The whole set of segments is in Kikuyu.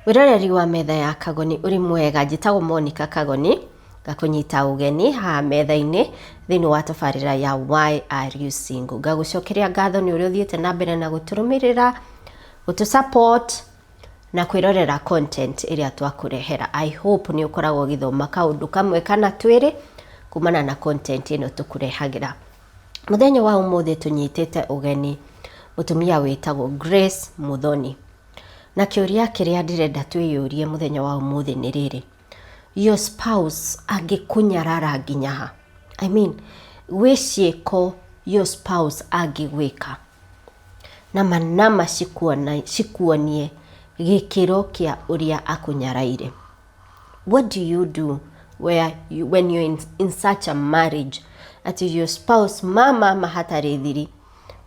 Mwĩroreri wa Metha ya Kagoni, ũrĩ mwega? Njĩtagwo Monica Kagoni, ngakũnyita ũgeni haha metha-inĩ thĩinĩ wa tabarĩra ya Why Are You Single. Ngagũcokeria ngatho nĩ ũrĩa ũthiĩte na mbere na gũtũrũmĩrĩra, gũtũ support na kwĩrorera content ĩrĩa twakũrehera. I hope nĩ ũkoragwo ũgĩthoma kaũndũ kamwe kana twĩrĩ kumana na content ĩno tũkũrehagĩra. Mũthenya wa ũmũthĩ tũnyitĩte ũgeni mũtumia wĩtagwo Grace Muthoni. Na kĩũria kĩrĩa ndĩrenda twĩyũrie mũthenya wa ũmũthĩ nĩ rĩrĩ: your spouse angĩkũnyarara nginya ha? I mean, gwĩ ciĩko your spouse angĩgwĩka na manama cikuonie gĩkĩro kĩa ũrĩa akũnyaraire. What do you do when you're in such a marriage atĩ your spouse mama hatarĩ thiri?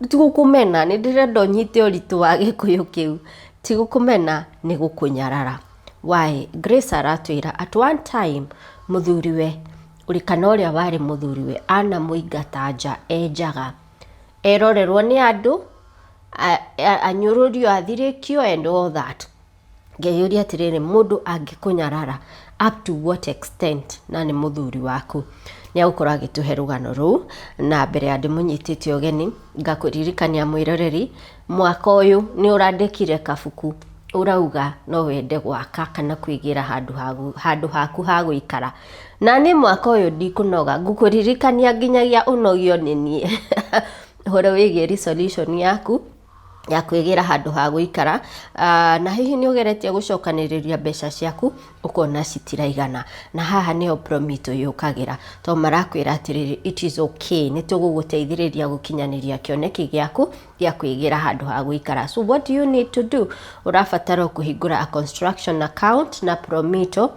Ti gũkũmena, nĩ ndĩrenda ũnyite ũritũ wa Gĩkũyũ kĩu, ti gũkũmena, nĩ gũkũnyarara. Why? Grace aratwĩra at one time mũthuriwe ũrĩ kana ũrĩa warĩ mũthuriwe anamũingata nja e njaga, erorerwo nĩ andũ, anyũrũrio, athirĩkio and all that. Ngeyũria atĩrĩrĩ, mũndũ angĩkũnyarara up to what extent na nĩ mũthuri waku? Nĩ agũkorwo agĩtũhe rũgano rũu. Na mbere ya ndĩmũnyitĩte ũgeni, ngakũririkania mwĩroreri, mwaka ũyũ nĩ ũrandĩkire kabuku ũrauga no wende gwaka kana kwĩgĩra handũ haku ha gũikara. Na niĩ mwaka ũyũ ndikũnoga, ngũkũririkania nginyagia ũnogio nĩ niĩ ũhoro wĩgiĩ resolution yaku ya kwĩgĩra handũ ha gũikara. Na hihi nĩ ũgeretie gũcokanĩrĩria mbeca ciaku ũkona citiraigana, na haha nĩho Promito yũkagĩra, tondũ marakwĩra atĩrĩrĩ, it is okay, nĩ tũgũgũteithĩrĩria gũkinyanĩria kĩoneki gĩaku gĩa kwĩgĩra handũ ha gũikara. So what do you need to do? Ũrabatara kũhingũra a construction account na Promito,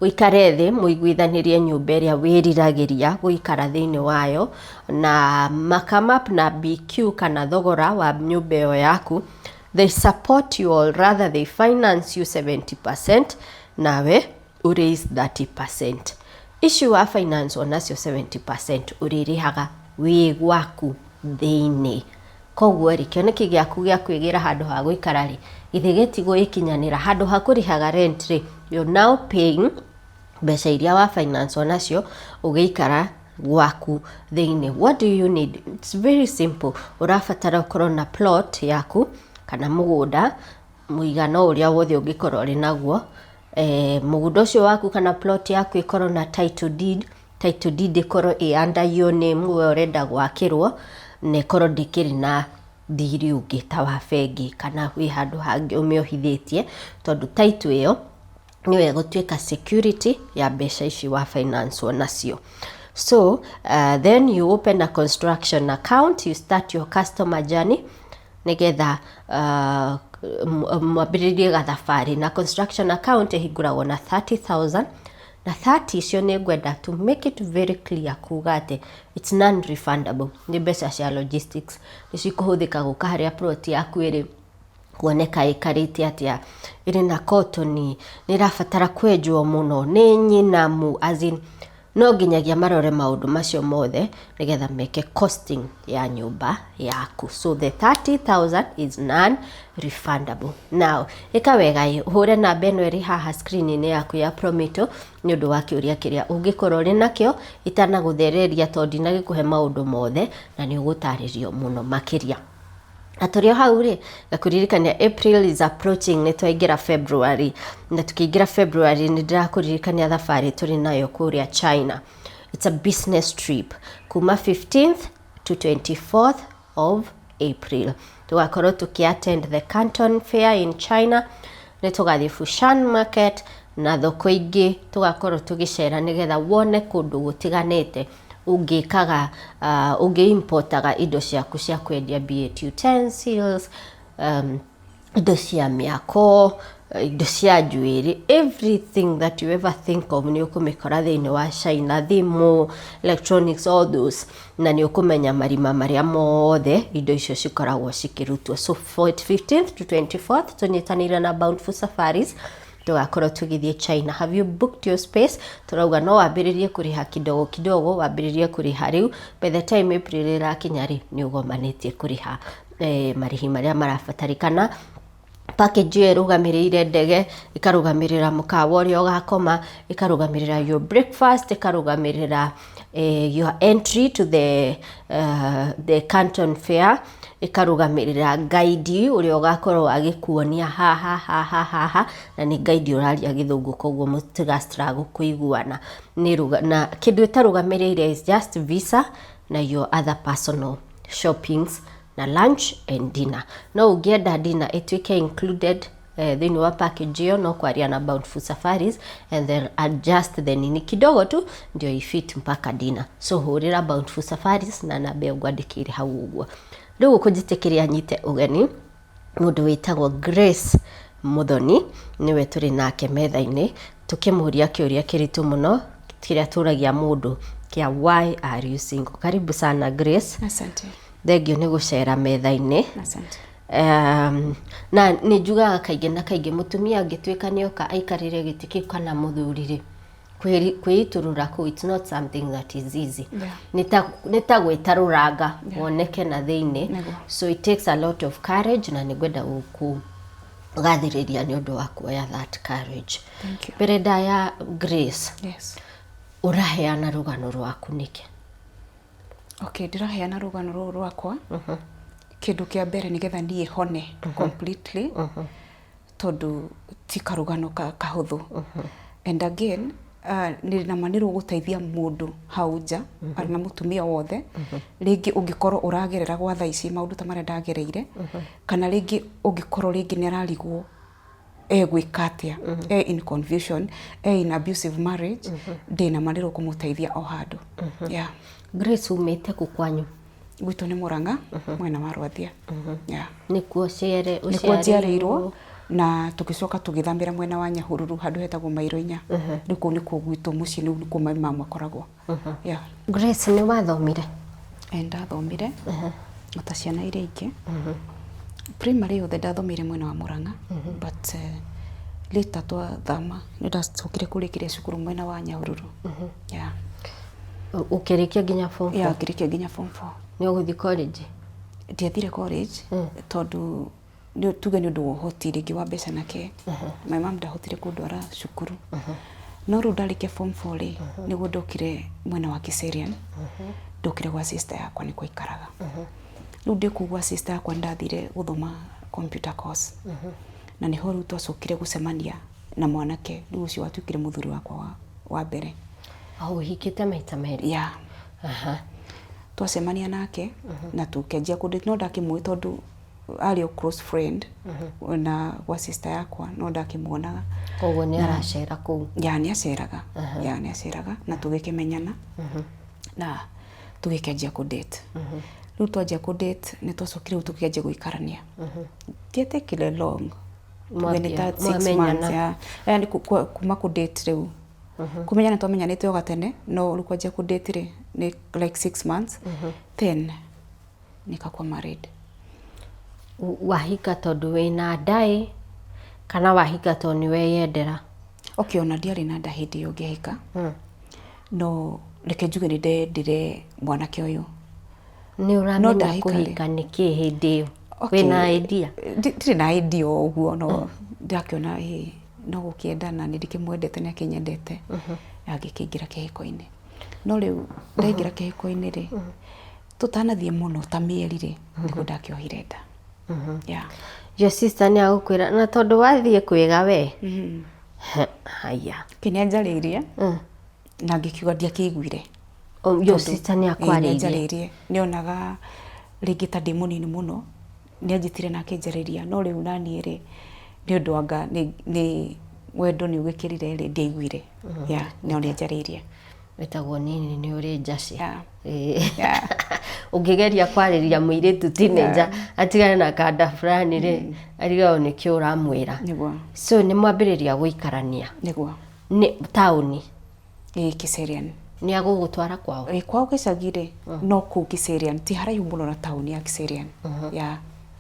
ũikare thĩ mũiguithanĩrie nyũmba ĩrĩa wĩriragĩria gũikara thĩinĩ wayo, na makame up na BQ kana thogora wa nyũmba ĩyo yaku. They support you, or rather they finance you 70%, nawe ũraise 30%. Ici wa finance onacio 70% ũrĩrĩhaga wĩ gwaku thĩinĩ. Koguo rĩ, kĩoneki gĩaku gĩa kwĩgĩra handũ ha gũikara rĩ, githĩ gĩtigũgĩkinyanĩra? Handũ ha kũrĩhaga rent rĩ, you're now paying mbeca iria wa finance onacio ũgĩikara gwaku thĩinĩ. What do you need? It's very simple. Ũrabatara ũkorwo na plot yaku kana mũgũnda mũigana ũrĩa wothe ũngĩkorwo ũrĩ naguo. Mũgũnda ũcio waku kana plot yaku ĩkorwo na title deed. Title deed ĩkorwo ĩ under your name, we ũrenda gwakĩrwo, na ĩkorwo ndĩkĩrĩ na thirĩ ũngĩ ta wa bengi kana wĩ handũ hangĩ ũmĩohithĩtie, tondũ title ĩyo nĩyo ĩgũtuĩka security ya mbeca ici wa finance nacio. So then you open a construction account, you start your customer journey nĩgetha mwambĩrĩrie gathabarĩ. Na construction account ĩhingũragwo na 30,000, na 30 icio nĩ ngwenda to make it very clear kuga atĩ it's non refundable. Nĩ mbeca cia logistics, nĩ cikũhũthĩka gũka harĩa plot yaku ĩrĩ, kuoneka ĩkarĩte atĩa, ĩrĩ na cotton, nĩ ĩrabatara kwenjwo mũno, nĩ nyinamu, as in no nginyagia marore maũndũ macio mothe nĩgetha meke costing ya nyũmba yaku. So the 30,000 is non refundable. Now ĩka wega ĩ ũhũre namba ĩno ĩrĩ haha screen-inĩ yaku ya Promito nĩ ũndũ wa kĩũria kĩrĩa ũngĩkorwo ũrĩ nakĩo itanagũthereria, tondũ ndinagĩkũhe maũndũ mothe na nĩ ũgũtarĩrio mũno makĩria. Na tũrĩ o hau rĩ, ngakũririkania April is approaching, nĩ twaingĩra February, na tukĩingĩra February nĩ ndĩrakũririkania thabarĩ tũrĩ nayo kũrĩa China. It's a business trip kuma 15th to 24th of April. Tũgakorwo tũkĩ-attend the Canton Fair in China, nĩ tũgathiĩ Fushan Market na thoko ingĩ, tũgakorwo tũgĩcera nĩgetha wone kũndũ gũtiganĩte ũngĩkaga ũngĩ-importaga indo ciaku cia kwendia, be it utensils, indo cia mĩako, indo cia njuĩrĩ, everything that you ever think of nĩ ũkũmĩkora thĩinĩ wa China, thimũ, electronics, all those, na nĩ ũkũmenya marima marĩa mothe indo icio cikoragwo cikĩrutwo. So for 15th to 24th tũnyitanĩire na Bountiful Safaris, tũgakorwo tũgĩthiĩ China. Have you booked your space? Tũrauga no wambĩrĩrie kũrĩha kidogo kidogo, wambĩrĩrie kũrĩha rĩu. By the time April ĩrakinya rĩ, nĩ ũgomanĩtie kũrĩha marĩhi marĩa marabatarĩkana. Package ĩyo ĩrũgamĩrĩire ndege, ĩkarũgamĩrĩra mũkawa ũrĩa ũgakoma, ĩkarũgamĩrĩra your breakfast, ĩkarũgamĩrĩra your entry to the Canton Fair, ĩkarũgamĩrĩra guide ũrĩa ũgakorwo agĩkuonia haha haha haha, na nĩ guide ũraria Gĩthũngũ, koguo mũtiga struggle kũiguana. Na kĩndũ ĩtarũgamĩrĩire is just visa na your other personal shoppings na lunch and dinner. No ũngĩenda dinner ĩtuĩke included thĩinĩ wa package ĩyo, no kwaria na Bountiful Safaris and then adjust the nini kidogo tu ndio ifit mpaka dinner. So hũrĩra Bountiful Safaris na namba ĩyo ngwandĩkĩire hau ũguo. Rĩu ũkũnjĩtĩkĩria nyite ũgeni mũndũ wĩtagwo Grace Muthoni, nĩwe tũrĩ nake metha-inĩ, tũkĩmũria kĩũria kĩritũ mũno kĩrĩa tũragia mũndũ kĩa "Why are you single?" Karibu sana, Grace. Asante. Thengio nĩ gũcera metha-inĩ. Asante. Na nĩ njugaga kaingĩ na kaingĩ, mũtumia angĩtuĩka nĩ oka aikarĩre gĩtĩ kĩu kana mũthuri rĩ, kwĩitũrũra kũu, it's not something that is easy. Nĩ ta gwĩtarũranga woneke na thĩinĩ. So it takes a lot of courage, na nĩ ngwenda gũkũgathĩrĩria nĩ ũndũ wa kuoya that courage. Thank you. Mbere ndaya, Grace, Yes. ũraheana rũgano rwaku nĩkĩ? Okay, ndĩraheana rũgano rũrũ rwakwa. Kĩndũ kĩa mbere, nĩgetha niĩ hone completely, tondũ ti karũgano kahũthũ. And again, nĩ nama nĩ rũgũteithia mũndũ hau nja arĩ na mũtumia wothe rĩngĩ ũngĩkorwo ũragerera gwa thaa ici maũndũ ta marĩa ndagereire, kana rĩngĩ ũngĩkorwo rĩngĩ nĩ ararigwo egwĩka atĩa, e in confusion, e in abusive marriage, ndĩna ma nĩ rũkũmũteithia o handũ, yeah. Grace, umĩte kũ kwanyu? Gwitũ nĩ Mũrang'a, mwena wa Rwathia, yeah. Nĩkuo ciere? Nĩkuo njiarĩirwo, na tũgĩcoka tũgĩthamĩra mwena wa Nyahururu, handũ hetagwo Mairo Inya. Rĩu kũu nĩkuo gwitũ mũciĩ, rĩu nĩkuo mami mamu akoragwo, yeah. Grace, nĩ wathomire? Eh, ndathomire ota ciana iria ingĩ. Primary yothe ndathomeire mwena wa Murang'a, but later twathama nĩ ndacokire kũrĩkĩria cukuru mwena wa Nyahururu, yeah. Ũkĩrĩkia nginya form Yeah, 4? Ngĩrĩkia nginya form 4. Nĩ ũgũthiĩ college? Ndiathire college tondũ nĩ tuge nĩ ũndũ wa ũhoti rĩngĩ wa mbeca nake my mom ndahotire kũndwara cukuru. No rĩu ndarĩkia form 4 rĩ, nĩguo ndokire mwena wa Kiserian. Ndokire gwa sister yakwa, nĩkuo aikaraga. Rĩu ndĩ kũu gwa sister yakwa nĩndathire gũthoma computer course, na nĩho rĩu twacokire gũcemania na mwanake rĩu ũcio watuĩkire mũthuri wakwa wa mbere. O ũhikĩte maita merĩ? Yeah. Twacemania nake na tũkĩanjia kũ no ndakĩmũĩ tondũ arĩ o close friend na gwa sister yakwa, no ndakĩmuonaga. Koguo nĩ aracera kũu? Ya, nĩ aceraga, ya, nĩ aceraga, na tũgĩkĩmenyana na tũgĩkĩanjia kũ date. Rĩu twanjia kũ date nĩ twacokire rĩu tũkĩanjia gũikarania. Ndiatekire long, tuge nĩ ta 6 Mwamenyana. months, ya yani kuma kũ date. Rĩu kũmenyana twamenyanĩte o gatene, no rĩu kwanjia kũ date rĩ, nĩ like 6 months, then nikakuwa married. Wahika tondũ wĩna ndaĩ kana wahika tondũ nĩ weyendera? Okay, ona ndiarĩ na nda hĩndĩ ĩyo ngĩhika, no reke njuge nĩ ndendire mwanake ũyũ. Nĩ No ũramenya ndahika rĩ. kũhika nĩ kĩ hĩndĩ ĩyo? Okay. Wĩna idea? Ndirĩ na idea o ũguo, no ndakĩona ĩ no gũkĩendana, nĩ ndĩkĩmwendete, nĩ akĩnyendete, agĩkĩingĩra kĩhiko-inĩ. No rĩu ndaingĩra kĩhiko-inĩ rĩ, tũtanathiĩ mũno ta mĩeri rĩ, nĩguo ndakĩohire nda, yeah. Your sister nĩ agũkwĩra na tondũ wathiĩ kwĩga we haya? Kĩ nĩ anjarĩirie na ngĩkiuga ndiakĩiguire. Oh, your sister nĩ akwarĩirie? Nĩanjarĩirie, nĩonaga rĩngĩ ta ndĩ mũnini mũno, nĩanjĩtire na akĩnjarĩria, no rĩu naniĩ rĩ, nĩ ũndũ anga nĩ wendo nĩ ũgĩkĩrire rĩ, ndiaiguire, yeah, no nĩanjarĩirie. Wĩtagwo nini nĩ ũrĩ njacĩ. Yeah. Ĩĩ. Ũngĩgeria kwarĩria mũirĩtu teenager atigane na kanda fulani rĩ, arigagwo nĩkĩ ũramwĩra. Nĩguo. So nĩ mwambĩrĩria gũikarania? Nĩguo. Nĩ taũni? Ĩ, Kiserian. Nĩ agũgũtwara kwao? Ĩ, kwao gĩcagi rĩ, no kũu Kiserian ti haraihu mũno na taũni ya Kiserian, yeah.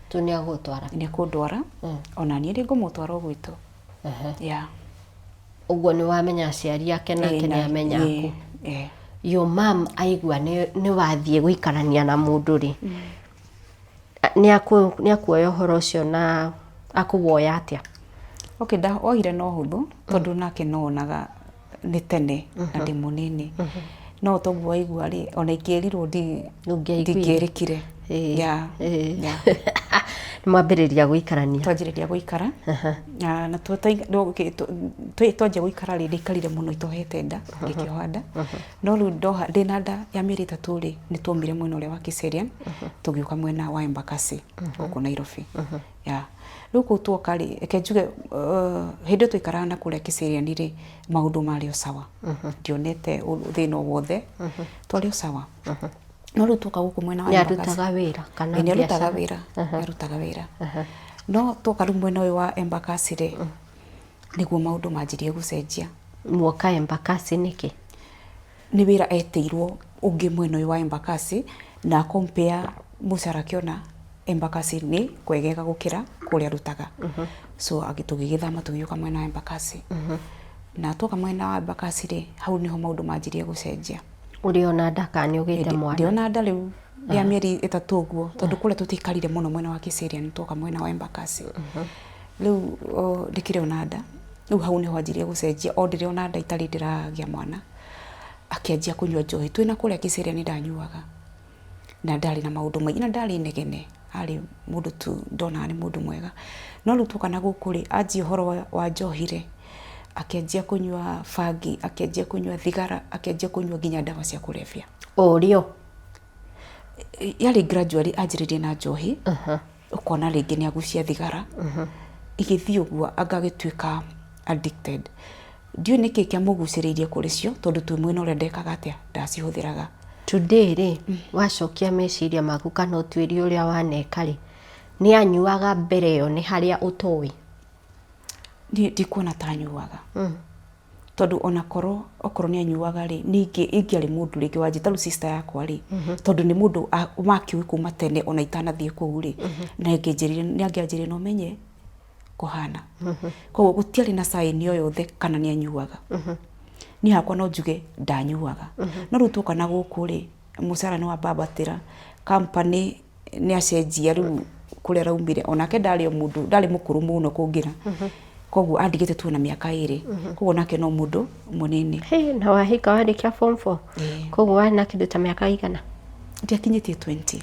Tu nĩ agũgũtwara? Nĩ kũndwara, ona niĩ nĩ ngũmũtwara o gwitũ, yeah. Ũguo nĩ wamenya aciari ake nake? Ĩ, Nĩ amenya aku? Ĩ. Your mom aigua nĩ wathiĩ gũikarania na mũndũ rĩ, nĩ akuoya ũhoro ũcio na Akũwoya atĩa? Okay, ndawoire na ũhũthũ tondũ nake no onaga nĩ tene na ndĩ mũnini. No toguo waigua rĩ, ona ingĩerirwo Ndũngĩaiguire. ndingĩerĩkire. Yeah. Nĩ mwambĩrĩria gũikarania? Twanjĩrĩria gũikara na twanjia gũikara rĩ, ndaikarire mũno itohete nda, ngĩkĩoha nda. No rĩu ndoha ndĩna nda ya mĩeri 3 rĩ, nĩ twaumire mwena ũrĩa wa Kiserian tũgĩũka mwena wa Embakasi gũkũ Nairobi. Yeah. Rĩu kũu tuoka rĩ, reke njuge hĩndĩ ĩyo twaikaraga na kũrĩa Kiserian rĩ, maũndũ marĩ o sawa. Ndionete thĩna o wothe, twarĩ o sawa. No rĩu tuoka gũkũ mwena wa Nĩ Embakasi. arutaga wĩra kana Ĩĩ, nĩ arutaga biacara? wĩra, nĩ arutaga wĩra. No tuoka rĩu mwena ũyũ wa Embakasi rĩ, nĩguo maũndũ manjirie gũcenjia. Muoka Embakasi nĩkĩ? Nĩ wĩra etĩirwo ũngĩ mwena ũyũ wa Embakasi na compare mũcara akĩona Embakasi nĩ kwegega gũkĩra kũrĩa arutaga. So tũgĩgĩthama tũgĩũka mwena wa Embakasi. Na tuoka mwena wa Embakasi rĩ, hau nĩho maũndũ manjirie gũcenjia. Ũrĩ ona nda kana nĩ ũgĩte mwana? Ndĩona nda rĩu ya mĩeri 3 ũguo, tondũ kũrĩa tũtiaikarire mũno mwena wa Kiserian, tuoka mwena wa Embakasi. Rĩu ndĩkĩrĩ ona nda, rĩu hau nĩho anjirie gũcenjia, o ndĩrĩ ona nda itarĩ ndĩragĩa mwana, akĩanjia kũnyua njohi. Twĩna kũrĩa Kiserian ndanyuaga, na ndarĩ na maũndũ maingĩ, na ndarĩ inegene, arĩ mũndũ tu ndonaga nĩ mũndũ mwega. No rĩu tuoka na gũkũ rĩ, anjia ũhoro wa njohi rĩ, akĩanjia kũnyua bangi, akĩanjia kũnyua thigara, akĩanjia kũnyua nginya ndawa cia kũrebia. O rĩo? Yarĩ gradually anjĩrĩirie na njohi, ũkona rĩngĩ nĩ agucia thigara, igĩthiĩ ũguo anga agĩtuĩka addicted. Ndiũĩ nĩkĩ kĩamũgucĩrĩirie kũrĩ cio, tondũ twĩ mwena ũrĩa ndekaga atĩa, ndacihũthĩraga. Today rĩ, wacokia meciria maku kana ũtuĩria ũrĩa waneka rĩ, nĩ anyuaga mbere ĩyo nĩ harĩa ũtoĩ? Niĩ ndikuona ta anyuaga. Tondũ ona korwo okorwo nĩ anyuaga rĩ, ningĩ ingĩarĩ mũndũ rĩngĩ wanjĩta, ta rĩu sister yakwa rĩ, tondũ nĩ mũndũ makĩũĩ kuma tene ona itanathiĩ kũu rĩ, nĩ angĩanjĩrire no menye kũhana. Koguo gũtiarĩ na sign o yothe kana nĩ anyuaga. Niĩ hakwa no njuge ndanyuaga. No rĩu tuoka na gũkũ rĩ, mũcara nĩ wambambatĩra, company nĩ acenjia rĩu kũrĩa araumire, onake ndarĩ o mũndũ, ndarĩ mũkũrũ mũno kũngĩra. Koguo andigĩte tu na mĩaka 2. Koguo nake no mũndũ mũnini. Hey, na wahika warĩkia form 4? Koguo warĩ na kĩndũ ta mĩaka igana? Ndiakinyĩtie 20.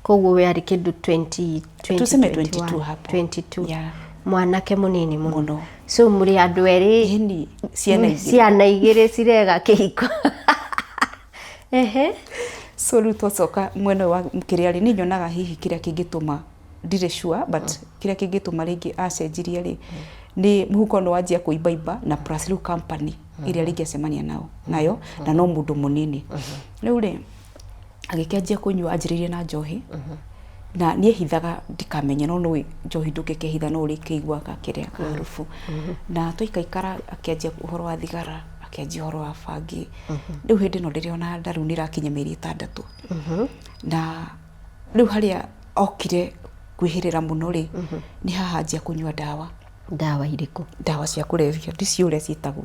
Koguo we arĩ kĩndũ 20, 20, Tuseme 21, 22 hapo. 22. Yeah. Mwanake mũnini mũno. Mũno. So mũrĩ andũ erĩ. Ĩni, ciana igĩrĩ. Ciana igĩrĩ cirega kĩhiko. Ehe. So rĩu twacoka mwena ũyũ wa kĩrĩa rĩ, niĩ nyonaga hihi kĩrĩa kĩngĩtũma, ndirĩ sure, but kĩrĩa kĩngĩtũma rĩngĩ acenjirie rĩ, nĩ mũhuko nĩ wanjia kũimbaimba na plus rĩu company ĩrĩa rĩngĩ acemania nao nayo, na no mũndũ mũnini. Rĩu rĩ, agĩkĩanjia kũnyua, anjĩrĩirie na njohi, na niĩ hithaga ndikamenye, no nĩũĩ njohi ndũngĩkĩhitha no ũrĩkĩiguaga kĩrĩa kaharubu. Na twaikaikara akĩanjia ũhoro wa thigara, akĩanjia ũhoro wa bangi. Rĩu hĩndĩ ĩno ndĩrĩ ona nda rĩu nĩ ĩrakinya mĩeri 6. Na rĩu harĩa okire kwĩhĩrĩra mũno rĩ, nĩ haha anjia kũnyua ndawa. Ndawa irĩkũ? Ndawa cia kũrebia, ndiciũĩ ũrĩa ciĩtagwo.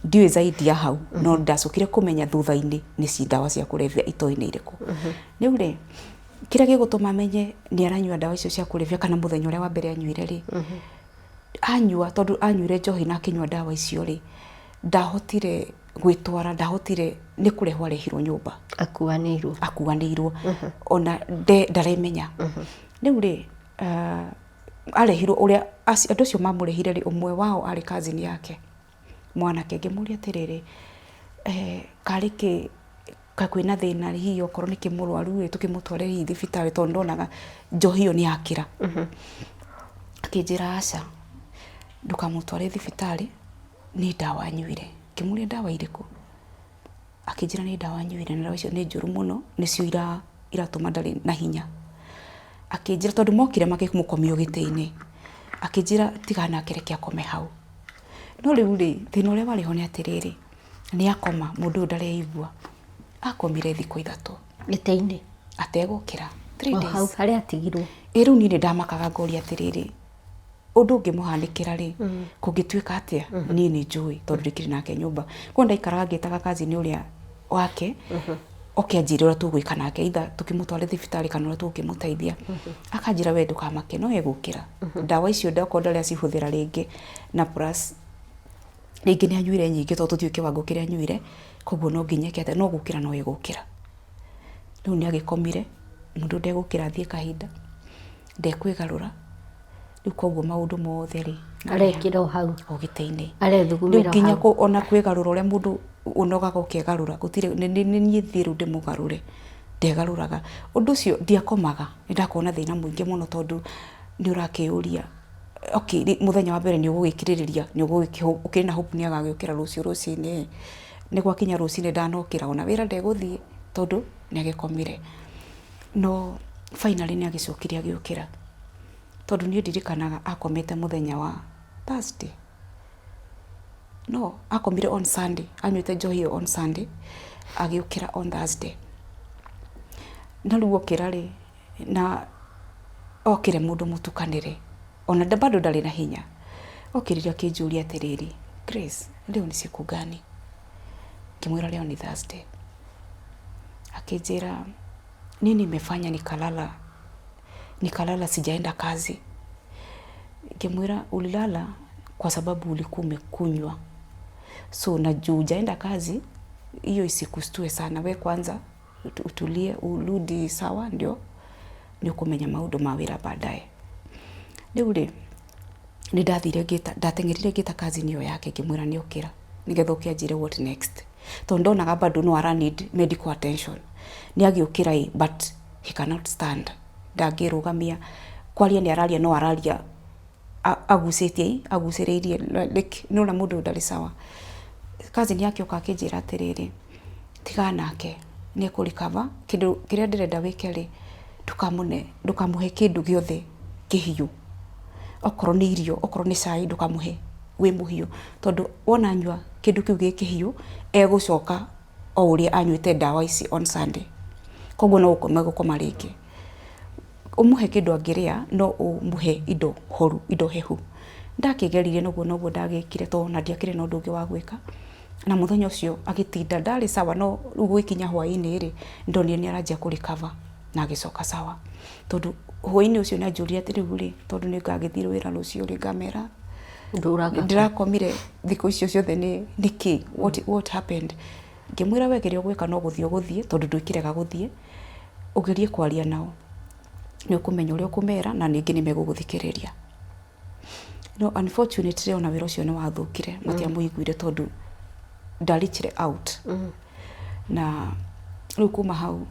Ndiũĩ zaidi ya hau, no ndacokire kũmenya thutha-inĩ nĩ ndawa cia kũrebia itoĩ nĩ irĩkũ. Rĩu rĩ, kĩrĩa gĩgũtũma menye nĩ aranyua ndawa icio cia kũrebia kana mũthenya ũrĩa wa mbere anyuire rĩ, anyua tondũ anyuire njohi na akĩnyua ndawa icio rĩ, ndahotire gwĩtwara, ndahotire, nĩ kũrehwo arehirwo nyũmba. Akuanĩirwo. Akuanĩirwo. Ona ndaremenya. Rĩu rĩ, arehirwo ũrĩa, andũ acio mamũrehire rĩ, ũmwe wao arĩ cousin yake, mwanake. Ngĩmũria atĩrĩrĩ, karĩ kĩ, kaĩ kwĩna thĩna hihi okorwo nĩ kĩmũrwaru ĩ, tũkĩmũtware hihi thibitarĩ tondũ ndonaga njohi ĩyo nĩ yakĩra. Akĩnjĩra aca, ndũkamũtware thibitarĩ, nĩ ndawa anyuire. Ngĩmũria ndawa irĩkũ? Akĩnjĩra nĩ ndawa anyuire na ndawa icio nĩ njũru mũno, nĩcio iratũma ndarĩ na hinya. Akĩnjĩra tondũ mokire makĩmũkomia o gĩtĩ-inĩ, akĩnjĩra tiga nake reke akome hau. No rĩu rĩ, thĩna ũrĩa warĩ ho nĩ atĩrĩrĩ, nĩ akoma mũndũ ũyũ ndareigua. Akomire thikũ 3. Gĩtĩ-inĩ? Ategũkĩra. 3 O hau days. harĩa atigirwo. Ĩ rĩu niĩ nĩ ndamakaga ngoria atĩrĩrĩ, ũndũ ũngĩmũhanĩkĩra rĩ, kũngĩtuĩka atĩa? Niĩ nĩ njũĩ tondũ ndĩkĩrĩ nake nyũmba. Koguo ndaikaraga ngĩtaga cousin ũrĩa wake, Oke anjĩre ũrĩa tũgwĩka nake, either tũkĩmũtware thibitarĩ kana ũrĩa tũgũkĩmũteithia. Akanjĩra we ndũkamake no egũkĩra. Ndawa icio okorwo ndarĩ acihũthĩra rĩngĩ na plus rĩngĩ nĩ anyuire nyingĩ tondũ tũtiũĩ kĩwango kĩrĩa anyuire, koguo no nginya eke atĩa, no gũkĩra no egũkĩra. Rĩu nĩ agĩkomire, mũndũ ndegũkĩra athiĩ kahinda, ndekwĩgarũra, rĩu koguo maũndũ mothe rĩ, Arekĩra o hau. O gĩtĩ-inĩ. Arethugumĩra Rĩu nginya hau. Ona kwĩgarũra ũrĩa mũndũ ũnogaga ũkegarũra, gũtirĩ, nĩ niĩ thiĩ rĩu ndĩmũgarũre, ndegarũraga. Ũndũ ũcio ndiakomaga, nĩ ndakoragwo na thĩna mũingĩ mũno tondũ nĩ ũrakĩyũria, okay mũthenya wa mbere nĩ ũgũgĩkirĩrĩria, nĩ ũkĩrĩ na hope nĩ agagĩũkĩra rũciũ rũcinĩ, nĩ gwakinya rũcinĩ ndanokĩra ona wĩra ndegũthiĩ tondũ nĩ agĩkomire. No finally nĩ agĩcokire agĩũkĩra, tondũ niĩ ndirikanaga akomete mũthenya wa Thursday, no akomire on Sunday, anyuĩte njohi ĩyo on Sunday, agĩũkĩra on Thursday. Na rĩu okĩra rĩ, na okĩre mũndũ mũtukanĩre, ona bado ndarĩ na hinya. Okĩrire akĩnjũria atĩrĩrĩ, Grace, leo ni siku gani? Ngĩmwĩra leo ni Thursday. Akĩnjĩra nini imefanya nikalala, nikalala sijaenda kazi. Ngĩmwĩra ulilala kwa sababu ulikuwa umekunywa, so na juu hujaenda kazi hiyo isikustue sana, we kwanza utulie urudi sawa, ndio nĩ ũkũmenya maũndũ ma wĩra baadaye. Rĩu rĩ, nĩ ndathire ngĩta, ndateng'erire ngĩta cousin ĩyo yake ngĩmwĩra nĩ okĩra nĩgetha oke anjĩre what next, tondũ ndonaga bado no ara need medical attention. Nĩ agĩũkĩra ĩ, but he cannot stand, ndangĩrũgamia, kwaria nĩ araria no araria agucĩtie agucĩrĩirie, like nĩ ũrona mũndũ ũyũ ndarĩ sawa. Cousin yake oka akĩnjĩra atĩrĩrĩ, tigana nake nĩ ekũ recover, kĩndũ kĩrĩa ndĩrenda wĩke rĩ, ndũkamũne, ndũkamũhe kĩndũ gĩothe kĩhiũ, okorwo nĩ irio, okorwo nĩ cai, ndũkamũhe wĩ mũhiũ, tondũ wona anyua kĩndũ kĩu gĩ kĩhiũ, egũcoka o ũrĩa anyuĩte ndawa ici on Sunday, koguo no gũkoma egũkoma rĩngĩ. Ũmũhe kĩndũ angĩrĩa, no ũmũhe indo horu, indo hehu. Ndakĩgeririe na ũguo noguo ndagĩkire tondũ ona ndiakĩrĩ na ũndũ ũngĩ wa gwĩka, na mũthenya ũcio agĩtinda ndarĩ sawa, no rĩu gũgĩkinya hwaĩ-inĩ rĩ, nĩndonire nĩ aranjia kũ recover na agĩcoka sawa, tondũ hwaĩ-inĩ ũcio nĩ anjũririe atĩ rĩu rĩ, tondũ nĩ ngagĩthiĩ wĩra rũciũ rĩ, ngamera ndĩrakomire thikũ icio ciothe nĩ nĩkĩ, what happened? Ngĩmwĩra we kĩrĩa ũgwĩka no gũthiĩ ũgũthiĩ, tondũ ndwĩkĩrega gũthiĩ, ũgerie kwaria nao, nĩ ũkũmenya ũrĩa ũkũmera na ningĩ nĩ megũgũthikĩrĩria. No unfortunately ona wĩra ũcio nĩ wathũkire, matiamũiguire tondũ nda reach out. Na rĩu kuma hau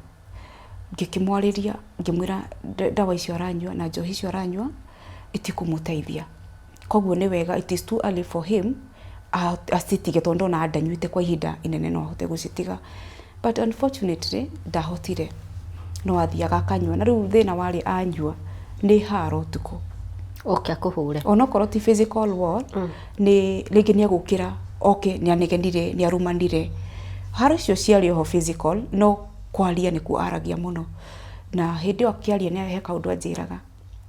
ngĩkĩmwarĩria ngĩmwĩra ndawa icio aranyua na njohi icio aranyua itikũmũteithia. Koguo nĩ wega it is too early for him acitige tondũ ndona ndanyuĩte kwa ihinda inene no ahote gũcitiga. But unfortunately ndahotire, no athiaga akanyua na rĩu thĩna warĩ anyua nĩ haro ũtukũ. Oke akũhũre. Onokorwo ti physical war, nĩ rĩngĩ nĩ egũkĩra oke nĩ anegenire, nĩ arumanire. Haro icio ciarĩ oho physical, no kwaria nĩkuo aragia mũno. Na hĩndĩ ĩyo akĩaria nĩ he kaũndũ anjĩraga,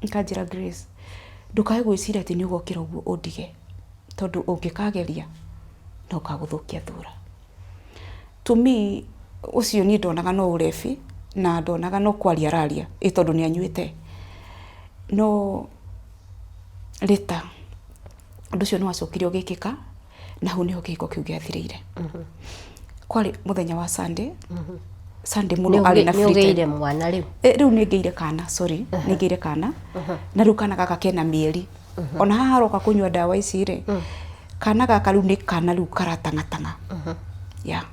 akanjĩra Grace, ndũkae gwĩciria atĩ nĩ ũgokĩra ũguo ũndige, tondũ ũngĩkageria no ũkagũthũkia thura. To me ũcio niĩ ndonaga no ũrebi na ndonaga no kwaria araria ĩ tondũ nĩ anyuĩte. No later ũndũ ũcio nĩ wacokire ũgĩkĩka na hau nĩho kĩhiko kĩu gĩathirĩire. Kwarĩ mũthenya wa Sunday, Sunday mũno arĩ na free time. Nĩ ũgĩire mwana rĩu? Rĩu nĩ ngĩire kana, sorry, nĩ ngĩire kana na rĩu kana gaka kena mĩeri. Ona haha aroka kũnyua ndawa ici rĩ, kana gaka rĩu nĩ kana rĩu karatang'atang'a. Yeah,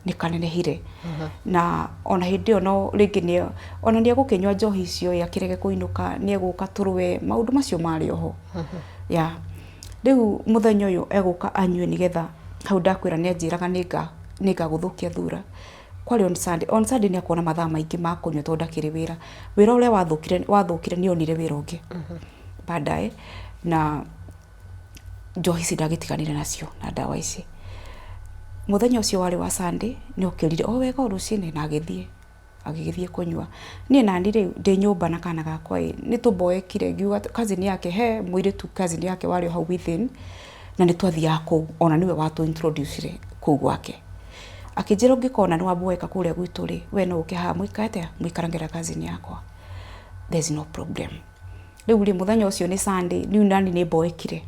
nĩ kanenehire. Na ona hĩndĩ ĩyo no rĩngĩ nĩ ona nĩ egũkĩnyua njohi icio ĩ akĩrege kũinũka, nĩ egũka tũrũe, maũndũ macio marĩ oho. Yeah. Rĩu mũthenya ũyũ egũka anyue nĩgetha hau ndakwĩra nĩ anjĩraga nĩ ngagũthũkia thura. Kwarĩ on Sunday, on Sunday nĩ akoragwo na mathaa maingĩ ma kũnyua tondũ ndakĩrĩ wĩra. Wĩra ũrĩa wathũkire wathũkire nĩ onire wĩra ũngĩ baadaye na njohi ici ndagĩtiganire nacio na ndawa ici. Mũthenya ũcio warĩ wa Sunday nĩ okĩrire o wega o rũcinĩ na agĩthiĩ agĩgĩthiĩ kũnyua. Niĩ nani rĩ ndĩ nyũmba na kana gakwa ĩ nĩ tũmboekire ngiuga cousin yake he mũirĩtu cousin yake warĩ o hau within na nĩ twathiaga kũu ona nĩwe watũ introduce kũu gwake. Akĩnjĩra ũngĩkona nĩ wamboeka kũrĩa gwitũ rĩ, we no ũke haha mũikare atĩa, mũikarange na cousin yakwa, there is no problem. Rĩu rĩ, mũthenya ũcio nĩ Sunday, rĩu nani nĩ mboekire,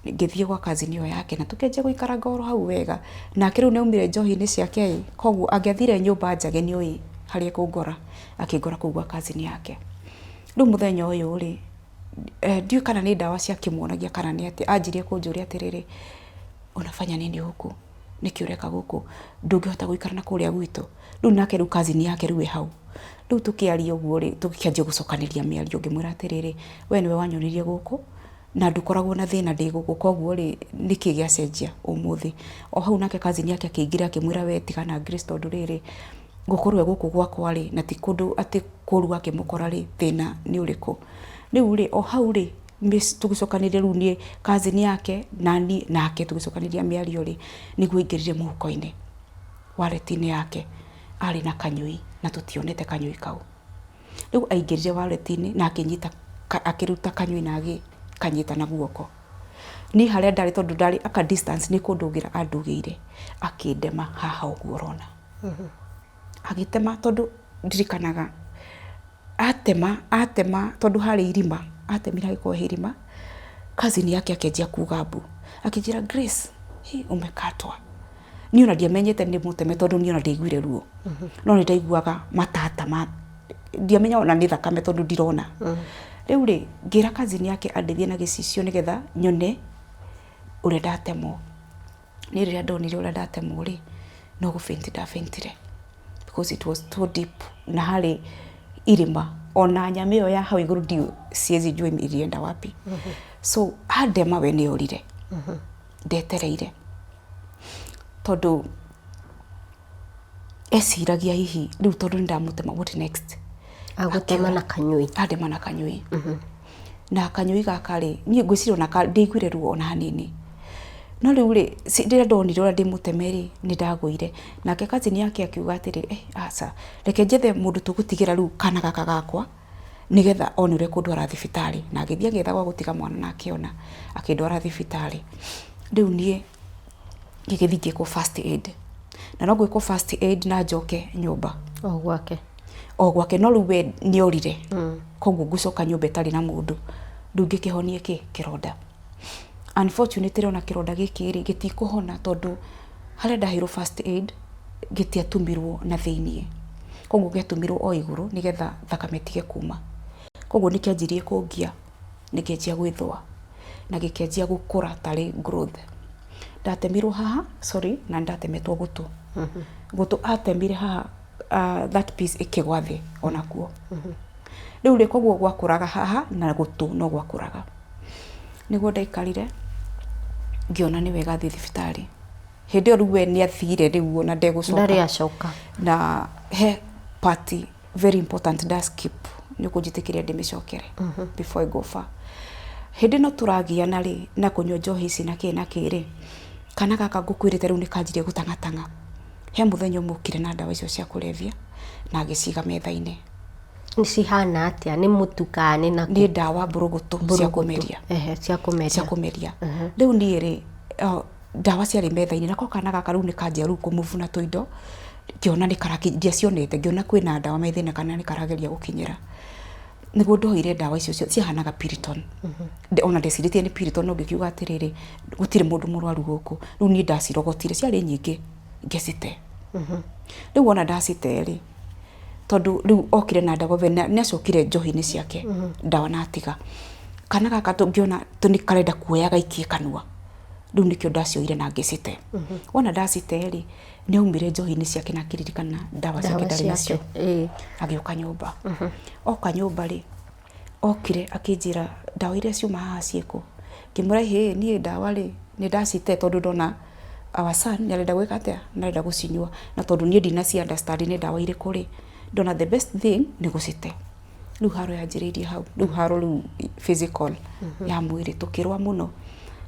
ngĩthiĩ gwa cousin ĩyo yake na tũkĩanjia gũikaranga oro hau wega. Nake rĩu nĩ aumire njohi-inĩ ciake ĩ, koguo angĩathire nyũmba njage nĩ oĩ harĩa ekũngora, akĩngora kũu gwa cousin yake. Rĩu mũthenya ũyũ rĩ, ndiũĩ kana nĩ ndawa ciakĩmuonagia kana nĩ atĩa, anjirie kũnjũria atĩrĩrĩ, unafanya nini huku? Nĩkĩ ũreka gũkũ? Ndũngĩhota gũikara na kũrĩa gwitũ? Rĩu nake rĩu cousin yake rĩu ĩ hau. Rĩu tũkĩaria ũguo rĩ, tũkĩanjia gũcokanĩria mĩario ngĩmwĩra atĩrĩrĩ, we nĩwe wanyonirie gũkũ, na ndũkoragwo na thĩna ndĩ gũkũ, koguo rĩ, nĩkĩ gĩacenjia ũmũthĩ? O hau nake cousin yake akĩingĩra akĩmwĩra we tigana na Grace tondũ rĩrĩ, gũkorwo e gũkũ gwakwa rĩ, na ti kũndũ atĩ kũru akĩmũkora rĩ, thĩna nĩ ũrĩkũ? Rĩu rĩ, o hau rĩ, tũgĩcokanĩria rĩu niĩ cousin yake na niĩ nake tũgĩcokanĩria mĩario rĩ, nĩguo aingĩrire mũhuko-inĩ, wallet-inĩ yake, arĩ na kanyũi na tũtionete kanyũi kau. Rĩu aingĩrire wallet-inĩ na akĩnyita, akĩruta kanyũi na agĩkanyita na guoko. Niĩ harĩa ndarĩ tondũ ndarĩ aka distance nĩ kũndũgĩra andũgĩire, akĩndema haha ũguo ũrona. Agĩtema tondũ ndirikanaga atema atema tondũ harĩ irima, atemire hagĩkorwo he irima, cousin yake akĩanjia kuga mbu, akĩnjĩra Grace, hĩ umekatwa. Niĩ ona ndiamenyete nĩ mũteme tondũ niĩ ona ndiaiguire ruo, no nĩ ndaiguaga matata ma, ndiamenya ona nĩ thakame tondũ ndirona. Rĩu rĩ, ngĩra cousin yake andeithie na gĩcicio nĩgetha nyone ũrĩa ndatemwo. Niĩ rĩrĩa ndonire ũrĩa ndatemwo rĩ, no gũ faint nda faint ire because it was too deep na harĩ irima ona nyama ĩyo ya hau igũrũ ndiũ siwezi jua ilienda wapi. So andema we nĩ orire ndetereire tondũ eciragia hihi rĩu tondũ nĩ ndamũtema what next. Agũtema na kanyũi. Andema na kanyũi. Na kanyũi gaka rĩ, niĩ ngwĩciria ona ndiaiguire ruo ona hanini. No rĩu rĩ, rĩrĩa ndonire ũrĩa ndĩmũteme rĩ, nĩ ndagũire. Nake cousin yake akiuga atĩrĩ, eh aca, reke njethe mũndũ tũgũtigĩra rĩu kana gaka gakwa, nĩgetha one ũrĩa ekũndwara thibitarĩ. Na agĩthiĩ agĩetha gwa gũtiga mwana na akĩona, akĩndwara thibitarĩ. Rĩu niĩ ngĩgĩthiĩ ngĩkwo first aid. Na no gwĩkwo first aid na njoke nyũmba. O gwake. O gwake, no rĩu we nĩ orire. Koguo ngũcoka nyũmba ĩtarĩ na mũndũ. Rĩu ngĩkĩhonie kĩ? Kĩronda. Unfortunately ona kĩronda gĩkĩ rĩ, gĩtikũhona tondũ harĩa ndaheirwo first aid, gĩtiatumirwo na thĩiniĩ. Koguo gĩatumirwo o igũrũ nĩgetha thakame ĩtige kuma. Koguo nĩ kĩanjirie kũngia, nĩ kĩanjia gwĩthũa na gĩkĩanjia gũkũra tarĩ growth. Ndatemirwo haha, sorry, na nĩndatemetwo gũtũ. Gũtũ atemire haha that piece ĩkĩgwa thĩ onakuo. Rĩu rĩ, koguo gwakũraga haha na gũtũ no gwakũraga. Nĩguo ndaikarire ngĩona nĩ wega thiĩ thibitarĩ. Hĩndĩ ĩyo rĩu we nĩ athire rĩu ona ndegũcoka. Ndarĩ acoka. Na he part very important nda skip nĩ ũkũnjĩtĩkĩria ndĩmĩcokere before I go far. Hĩndĩ ĩno tũragiana rĩ na kũnyua njohi ici na kĩ na kĩ rĩ, kana gaka ngũkwĩrĩte rĩu nĩ kanjirie gũtang'atang'a. He mũthenya ũmwe okire na ndawa icio cia kũrebia na agĩciga metha-inĩ. Nĩ cihana atĩa? Nĩ mũtu kana nĩ nakũ? Nĩ ndawa mbũrũgũtũ cia kũmeria. Ehe, cia kũmeria. Cia kũmeria. Rĩu niĩ rĩ, ndawa ciarĩ metha-inĩ nako kana gaka rĩu nĩ kanjia rĩu kũmuvuna tũindo, ngĩona nĩ karaki, ndiacionete, ngĩona kwĩna ndawa metha-inĩ kana nĩ karageria gũkinyĩra. Nĩguo ndoire ndawa icio ciahanaga Piriton. Ona ndecirĩtie nĩ Piriton no ngĩkiuga atĩrĩrĩ, gũtirĩ mũndũ mũrwaru gũkũ. Rĩu niĩ ndacirogotire, ciarĩ nyingĩ ngĩcite. Rĩu wona ndacite rĩ, tondũ rĩu okire na ndawa we nĩ acokire njohi-inĩ ciake, ndawa na atiga. Kana gaka ngĩona nĩ karenda kuoya gaikie kanua, rĩu nĩkĩo ndacioire na ngĩcite. Wona ndacite rĩ, nĩ aumire njohi-inĩ ciake na akĩririkana ndawa ciake ndarĩ nacio. Agĩũka nyũmba. Oka nyũmba rĩ, okire akĩnjĩra ndawa iria ciuma haha ciĩkũ? Ngĩmwĩra hĩ niĩ ndawa rĩ, nĩ ndacite tondũ ndona our son nĩ arenda gwĩka atĩa? Nĩ arenda gũcinyua. Na tondũ niĩ ndinaci understand nĩ ndawa irĩkũ rĩ, ndona the best thing nĩ gũcite. Rĩu haro yanjĩrĩirie hau. Rĩu haro rĩu physical ya mwĩrĩ tũkĩrũa mũno.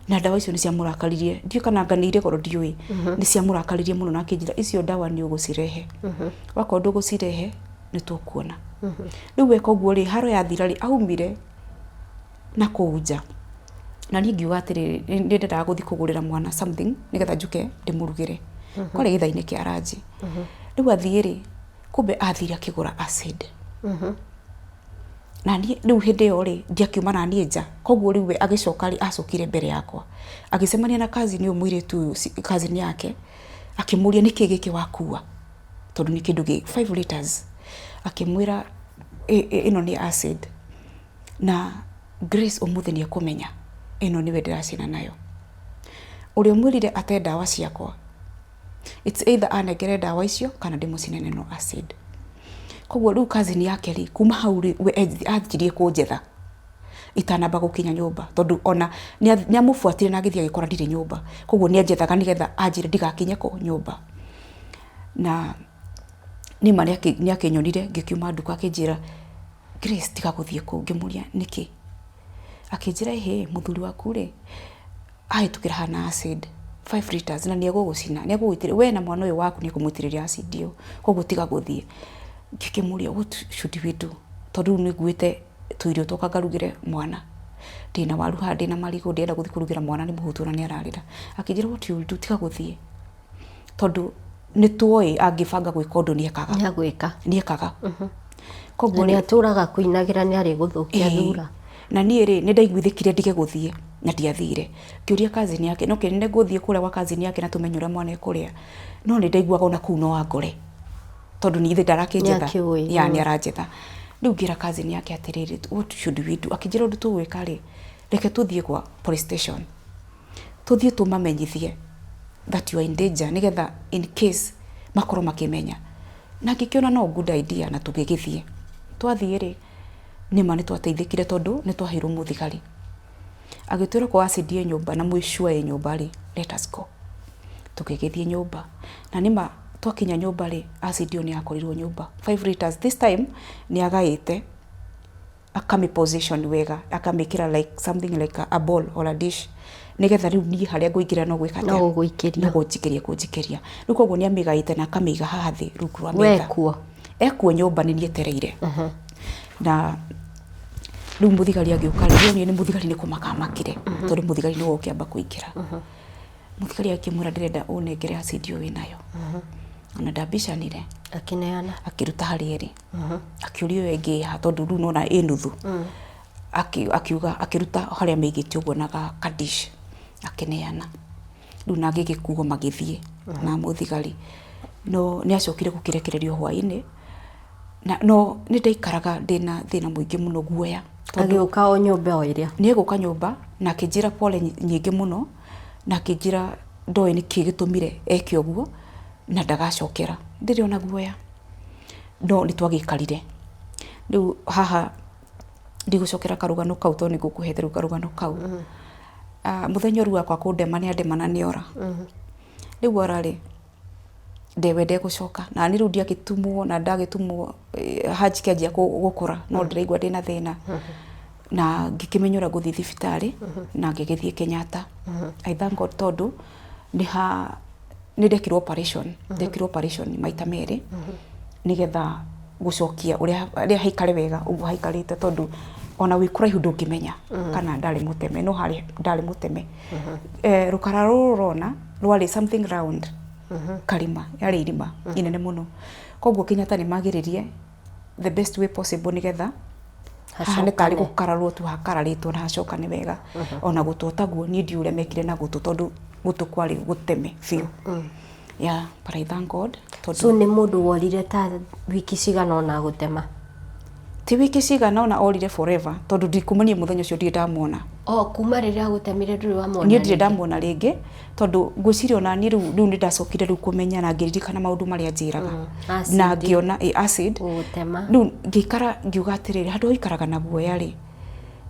Na ndawa icio nĩ ciamũrakaririe. Ndiũĩ kana anga nĩ irĩ goro ndiũĩ. Nĩ ciamũrakaririe mũno na akĩnjĩra icio ndawa nĩ ũgũcirehe. Wakorwo ndũgũcirehe nĩ tũkuona. Rĩu weka ũguo rĩ, haro yathira rĩ, aumire na kũu nja. Na niĩ ngiuga atĩrĩrĩ, nĩ ndendaga gũthiĩ kũgũrĩra mwana something nĩgetha njũke ndĩmũrugĩre. Kwarĩ gĩthaa-inĩ kĩa ranji. Rĩu athiĩ rĩ, kumbe athire akĩgũra acid. Na niĩ rĩu hĩndĩ ĩyo rĩ, ndiakiuma na niĩ nja, koguo rĩu we agĩcoka rĩ, acokire mbere yakwa. Agĩcemania na cousin ũyũ mũirĩtu ũyũ, cousin yake, akĩmũria nĩkĩ gĩkĩ wakua? Tondũ nĩ kĩndũ gĩ 5 liters. Akĩmwĩra ĩno nĩ acid. Na Grace ũmũthĩ nĩ ekũmenya ĩno nĩwe ndĩracina nayo. Ũrĩa ũmwĩrire ate ndawa ciakwa, it's either anengere ndawa icio kana ndĩmũcine na ĩno acid. Koguo rĩu cousin yake rĩ, kuma hau rĩ, we anjirie kũnjetha itanamba gũkinya nyũmba, tondũ ona nĩ amũbuatire na agĩthiĩ agĩkora ndirĩ nyũmba. Koguo nĩ anjethaga nĩgetha anjĩre ndigakinye kũ nyũmba. Na nĩma nĩ akĩnyonire ngĩkiuma nduka akĩnjĩra, Grace tiga gũthiĩ kũu. Ngĩmũria nĩkĩ? Akĩnjĩra ĩhĩ, mũthuri waku rĩ, ahĩtũkĩra haha na acid 5 liters na nĩ egũgũcina, nĩ egũgũitĩrĩria, we na mwana ũyũ waku nĩ ekũmũitĩrĩria acid ĩyo, koguo tiga gũthiĩ. Ngĩkĩmũria what should we do? Tondũ rĩu nĩ nguĩte tũirio twoka ngarugĩre mwana. Ndĩna waru haha, ndĩna marigũ, ndĩrenda gũthiĩ kũrugĩra mwana nĩ mũhũtu na nĩ ararĩra. Akĩnjĩra what you will do, tiga gũthiĩ. Tondũ nĩ tuoĩ angĩbanga gwĩka ũndũ nĩ ekaga. Nĩ agwĩka. Nĩ ekaga. Koguo nĩ atũraga kũinagĩra nĩ arĩgũthũkia thura. Na niĩ rĩ, nĩ ndaiguithĩkire ndige gũthiĩ na ndiathire. Ngĩũria cousin yake, no kĩnene ngũthiĩ kũrĩa gwa cousin yake na tũmenye ũrĩa mwana ekũrĩa. No nĩ ndaiguaga ona kũu no angore. Tondũ nĩ ithe ndarakĩnjetha. Ya nĩ aranjetha. Rĩu ngĩra cousin yake atĩrĩrĩ, what should we do? Akĩnjĩra ũndũ tũgwĩka rĩ, reke tũthiĩ gwa police station. Tũthiĩ tũmamenyithie that you are in danger nĩgetha in case makorwo makĩmenya. Na ngĩkĩona no good idea na tũgĩgĩthiĩ. Twathiĩ rĩ, nĩma nĩ twateithĩkire tondũ nĩ twaheirwo mũthigari. Agĩtwĩra okorwo acid ĩ nyũmba na mwĩ sure ĩ nyũmba rĩ, let us go. Tũgĩgĩthiĩ nyũmba. Na nĩma twakinya nyũmba rĩ, acid ĩyo nĩ yakorirwo nyũmba. 5 liters. This time nĩ agaĩte akamĩ position wega, akamĩkĩra like something like a bowl or a dish nĩgetha rĩu niĩ harĩa ngũingĩra no gwĩka atĩa? No gũgũikĩria. No kũnjikĩria kũnjikĩria. Rĩu koguo nĩ amĩgaĩte na akamĩiga haha thĩ rungu rwa metha. We kuo? Ekuo nyũmba nĩ niĩ etereire. Na rĩu mũthigari agĩũka rĩ, nĩonire nĩ mũthigari nĩ kũmaka amakire, tondũ mũthigari nĩwe ũkĩamba kũingĩra. Mũthigari akĩmwĩra ndĩrenda ũnengere acid ĩyo wĩnayo. Ona ndambicanire. Akĩneana. Akĩruta harĩa ĩrĩ. Akĩũria ĩyo ĩngĩ ĩha tondũ rĩu nĩwona ĩ nuthu. Akiuga akĩruta harĩa amĩigĩte ũguo na ka dish akĩneana. Rĩu na agĩgĩkuo magĩthiĩ na mũthigari. No nĩ acokire gũkĩrekererio hwainĩ na no nĩ ndaikaraga ndĩna thĩna mũingĩ mũno guoya. Agĩũka o nyũmba o ĩrĩa? Nĩ egũka nyũmba na akĩnjĩra pole nyingĩ mũno na akĩnjĩra ndoĩ nĩkĩ gĩtũmire eke ũguo na ndagacokera. Ndĩrĩ ona guoya no nĩ twagĩikarire. Rĩu haha ndigũcokera karũgano kau tondũ nĩ ngũkũhete rĩu karũgano kau. Mũthenya ũyũ rĩu akwa kũndema nĩ andema na nĩ ora. Rĩu ora rĩ, we ndegũcoka na niĩ rĩu ndiagĩtumwo na ndagĩtumwo hanji kĩanjia gũkũra no ndĩraigua ndĩna thĩna. Na ngĩkĩmenya ũrĩa ngũthiĩ thibitarĩ na ngĩgĩthiĩ Kenyatta. I thank God tondũ nĩ ha nĩ ndekirwo operation, ndekirwo operation maita merĩ nĩgetha gũcokia ũrĩa harĩa haikare wega ũguo haikarĩte tondũ ona wĩ kũraihu ndũngĩmenya kana ndarĩ mũteme no harĩ ndarĩ mũteme. Rũkara rũrũ ũrona rwarĩ something round karima, yarĩ irima inene mũno. Koguo Kenyatta nĩ mageririe the best way possible nĩgetha haha nĩ tarĩ gũkararwo tu hakararĩtwo na hacokane wega. Ona gũtũ taguo niĩ ndiũĩ ũrĩa mekire na gũtũ tondũ gũtũ kwarĩ gũteme biũ. Yeah, but I thank God tondũ So nĩ mũndũ worire ta wiki cigana ũna gũtema? Ti wiki cigana ũna, orire forever tondũ ndikumania mũthenya ũcio ndirĩ ndamuona. O kuma rĩrĩa agũtemire ndũrĩ wamona? Niĩ ndirĩ ndamuona rĩngĩ tondũ ngwĩciria ona niĩ rĩu rĩu nĩ ndacokire rĩu kũmenya na ngĩririkana maũndũ marĩa anjĩraga na ngĩona ĩ acid gũgũtema. Rĩu ngĩikara ngiuga atĩrĩrĩ, handũ ha gũikaraga na guoya rĩ,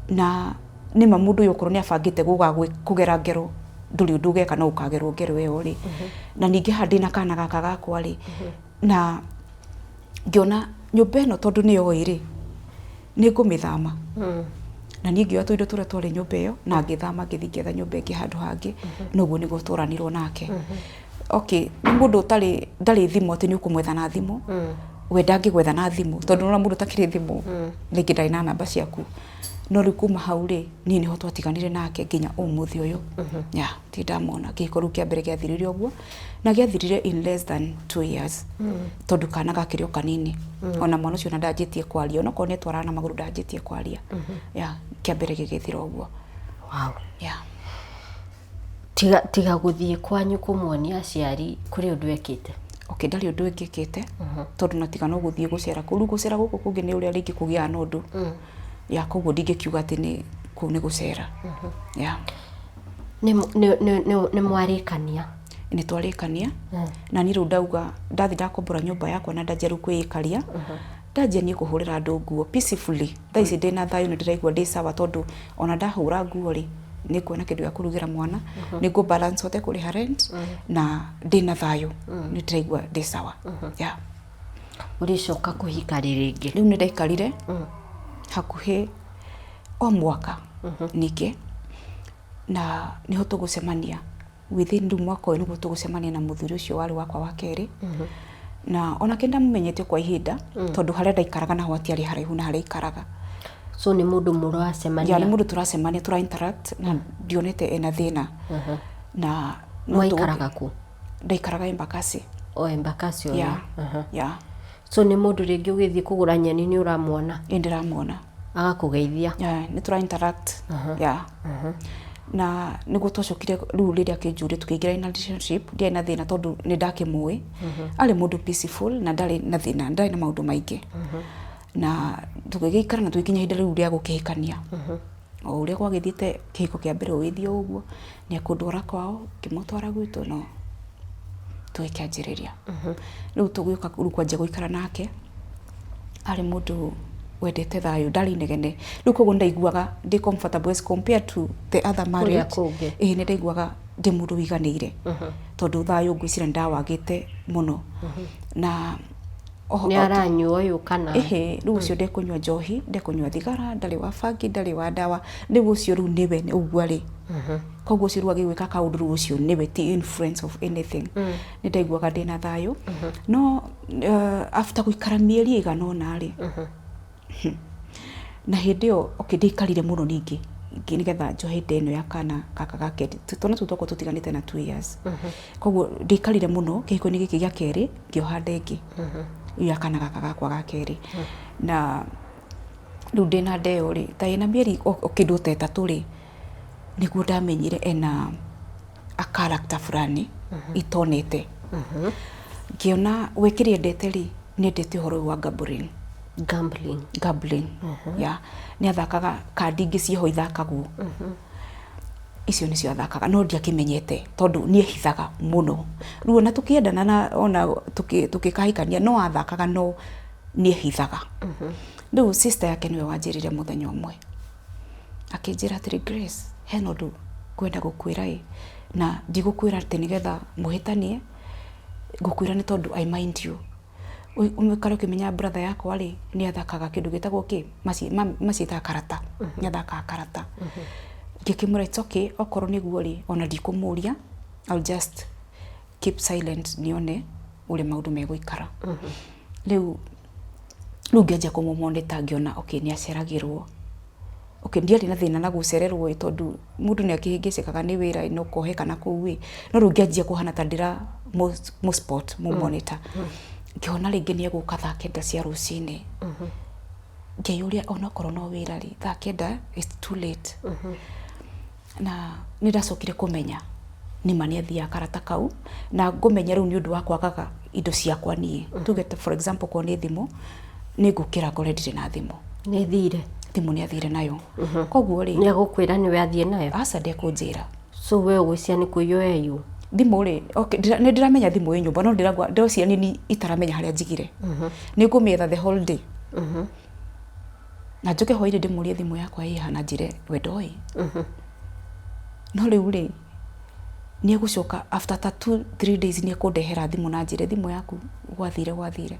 na nĩma mũndũ ũyũ okorwo nĩ abangĩte gũka kũgera ngero ndũrĩ ũndũ ũgeka no ũkagerwo ngero ĩyo rĩ, na ningĩ haha ndĩna kana gaka gakwa rĩ, na ngĩona nyũmba ĩno tondũ nĩ yoĩ rĩ, nĩ ngũmĩthama. Na niĩ ngĩoya tũindo tũrĩa twarĩ nyũmba ĩyo na ngĩthama ngĩthiĩ ngĩetha nyũmba ĩngĩ handũ hangĩ, na ũguo nĩguo tworanirwo nake. Okay, nĩ mũndũ ũtarĩ ndarĩ thimũ atĩ nĩ ũkũmwetha na thimũ, we ndangĩgwetha na thimũ tondũ nĩwona mũndũ ũtakĩrĩ thimũ rĩngĩ ndarĩ na namba ciaku. No rĩu kuma hau rĩ, niĩ nĩho twatiganire nake nginya ũmũthĩ ũyũ. Yeah, ndirĩ ndamwona. Kĩhiko rĩu kĩa mbere gĩathirire ũguo, na gĩathirire in less than 2 years, tondũ kana gakĩrĩ o kanini. Ona mwana ũcio ona ndanjĩtie kwaria, onokorwo nĩ etwaraga na magũrũ, ndanjĩtie kwaria. Yeah, kĩa mbere gĩgĩthira ũguo. Yeah. Tiga gũthiĩ kwanyu kũmuonia aciari, kũrĩ ũndũ ekĩte? Okay, ndarĩ ũndũ ĩngĩkĩte, tondũ na tiga no gũthiĩ gũcera kũu. Rĩu gũcera gũkũ kũngĩ nĩ ũrĩa rĩngĩ kũgĩaga na ũndũ ya, koguo ndingĩkiuga atĩ nĩ kũu nĩ gũcera, yeah. Nĩ mwarĩkania? Nĩ twarĩkania, na niĩ rĩu ndauga ndathi ndakombora nyũmba yakwa na ndanjia rĩu kwĩikaria, ndanjia niĩ kũhũrĩra andũ nguo peacefully. Thaa ici ndĩna thayũ, nĩ ndĩraigua ndĩ sawa, tondũ ona ndahũra nguo rĩ, nĩ nguona kĩndũ gĩa kũrugĩra mwana, nĩ ngũ balance hote kũrĩha rent, na ndĩna thayũ, nĩ ndĩraigua ndĩ sawa, yeah. Ũrĩcoka kũhika rĩ rĩngĩ? Rĩu nĩ ndaikarire hakuhĩ o mwaka ningĩ, na nĩho tũgũcemania within rĩu mwaka ũyũ, nĩguo tũgũcemania na mũthuri ũcio warĩ wakwa wa kerĩ. Na onake ndamũmenyete kwa ihinda, tondũ harĩa ndaikaraga naho hatiarĩ haraihu na harĩa aikaraga. So nĩ mũndũ mũracemania? Ya, nĩ mũndũ tũracemania, tũra interact, na ndionete ena thĩna na no. Mwaikaraga kũ? Ndaikaraga Embakasi. O Embakasi o? Ya, ya. So nĩ mũndũ rĩngĩ ũgĩthiĩ kũgũra nyeni nĩ ũramuona? Ĩ, ndĩramuona. Agakũgeithia? Yeah, nĩ tũra interact, yeah. Na nĩguo twacokire rĩu rĩrĩa kĩnjũria tũkĩingĩra in a relationship, ndiarĩ na thĩna, tondũ nĩ ndakĩmũĩ arĩ mũndũ peaceful na ndarĩ na thĩna, ndarĩ na maũndũ maingĩ, na tũgĩgĩikara na tũgĩkinya ihinda rĩu rĩa gũkĩhikania. O ũrĩa gwagĩthiĩte kĩhiko kĩa mbere ũgĩthiĩ o ũguo, nĩ ekũndwara kwao, ngĩmũtwara gwitũ, no tũgĩkĩanjĩrĩria rĩu tũgĩũka rĩu kwanjia gũikara nake. Arĩ mũndũ wendete thayũ, ndarĩ inegene rĩu, koguo nĩndaiguaga ndĩ comfortable as compared to the other marriage. Kũngĩ. Ĩĩ, nĩndaiguaga ndĩ mũndũ ũiganĩire, tondũ thayũ ngwĩciria nĩndawagĩte mũno na Nĩ aranyua ũyũ kana? Ĩhĩ, rĩu ũcio ndekũnyua njohi, ndekũnyua thigara, ndarĩ wa bangi, ndarĩ wa ndawa. Rĩu ũcio rĩu nĩwe ũguo arĩ. Koguo ũcio rĩu agĩgwĩka kaũndũ, rĩu ũcio nĩwe, ti influence of anything. Nĩ ndaiguaga ndĩna thayũ, no after gũikara mĩeri ĩigana ũna rĩ, na hĩndĩ ĩyo, okay, ndiaikarire mũno ningĩ nĩgetha njohe nda ĩno ya kana gaka ga kerĩ. Twana tũu twakwa tũtiganĩte na 2 years, koguo ndiaikarire mũno kĩhiko-inĩ gĩkĩ gĩa kerĩ ngĩoha nda ĩngĩ ya kana gaka gakwa ga kerĩ. Na rĩu ndĩna nda ĩyo rĩ, ta ĩna mĩeri o kĩndũ ta 3 rĩ, nĩguo ndamenyire ena a character fulani itonete. Ngĩona we kĩrĩa endete rĩ, nĩ endete ũhoro ũyũ wa gambling. Gambling? Gambling, yeah. Nĩ athakaga kandi ingĩ ciĩho ithakagwo, icio nĩcio athakaga, no ndiakĩmenyete tondũ nĩ ehithaga mũno. Rĩu ona tũkĩendana na ona tũgĩkahikania no athakaga, no nĩ ehithaga. Rĩu sister yake nĩwe wanjĩrire mũthenya ũmwe, akĩnjĩra atĩrĩ, "Grace, hena ũndũ ngwenda gũkwĩra ĩ, na ndigũkwĩra atĩ nĩgetha mũhĩtanie, ngũkwĩra nĩ tondũ I mind you. Ũikare ũkĩmenya brother yakwa rĩ, nĩ athakaga kĩndũ gĩtagwo kĩ maciĩtaga karata, nĩ athakaga karata." Ngĩkĩmwĩra, "It's okay, okorwo nĩguo rĩ, ona ndikũmũria, I'll just keep silent nione ũrĩa maũndũ megũikara." Rĩu ngĩanjia kũmũmonitor, ngĩona okay, nĩ aceragĩrwo. Okay, ndiarĩ na thĩna na gũcererwo ĩ, tondũ mũndũ nĩ akĩhĩngĩcĩkaga nĩ wĩra no kohe kana kũu ĩ, no rĩu ngĩanjia kũhana ta ndĩra mũ spot, mũ monitor. Ngĩona rĩngĩ nĩ egũka thaa 9 cia rũcinĩ. Ngĩyũria, onokorwo no wĩra rĩ, thaa 9 it's too late. Na nĩ ndacokire kũmenya nĩma nĩ athiaga karata kau, na ngũmenya rĩu nĩ ũndũ wa kwagaga indo ciakwa niĩ. Tuge ta for example, korwo nĩ thimũ, nĩ ngũkĩra ngore ndirĩ na thimũ. Nĩ thire? Thimũ nĩ athire nayo. Koguo rĩ, Nĩ agũkwĩra nĩwe athiĩ nayo? Aca, ndekũnjĩra. So we ũgwĩciria nĩ kũiywo eiywo? Thimũ rĩ, okay, nĩ ndĩramenya thimũ ĩ nyũmba, no ndĩragua ndĩreciria nĩ itaramenya harĩa njigire. Nĩ ngũmĩetha the whole day, na njoke hwainĩ ndĩmũrie thimũ yakwa ĩha, na njĩre we ndoĩ. No rĩu rĩ, nĩ egũcoka after ta 2-3 days, nĩ ekũndehera thimũ na njĩre thimũ yaku gwathire gwathire.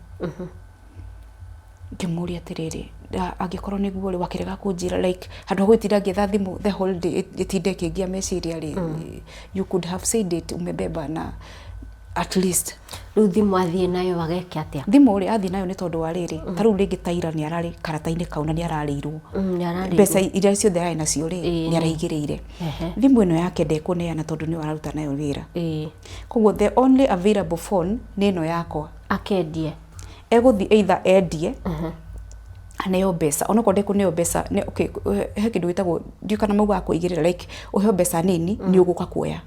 Ngĩmũria atĩrĩrĩ, angĩkorwo nĩguo rĩ, wakĩrega kũnjĩra? Like handũ ha gũgĩtinda ngĩetha thimũ the whole day, ĩtinde ĩkĩngia meciria rĩ, you could have said it umebeba na at least. Rĩu thimũ athiĩ nayo ageke atĩa? Thimũ rĩ, athiĩ nayo nĩ tondũ wa rĩrĩ, ta rĩu rĩngĩ taira nĩ ararĩ karata-inĩ kau na nĩ ararĩirwo. Nĩ ararĩirwo. Mbeca iria ciothe ararĩ nacio rĩ, nĩ araigĩrĩire. Thimũ ĩno yake ndekũneana tondũ nĩyo araruta nayo wĩra. Koguo the only available phone nĩ ĩno yakwa. Akendie. Egũthiĩ either endie aneo mbeca, onokorwo ndekũneo mbeca nĩ okay, he kĩndũ gĩtagwo, ndiũĩ kana maugaga kũigĩrĩra, like ũheo mbeca nini nĩ ũgũka kuoya,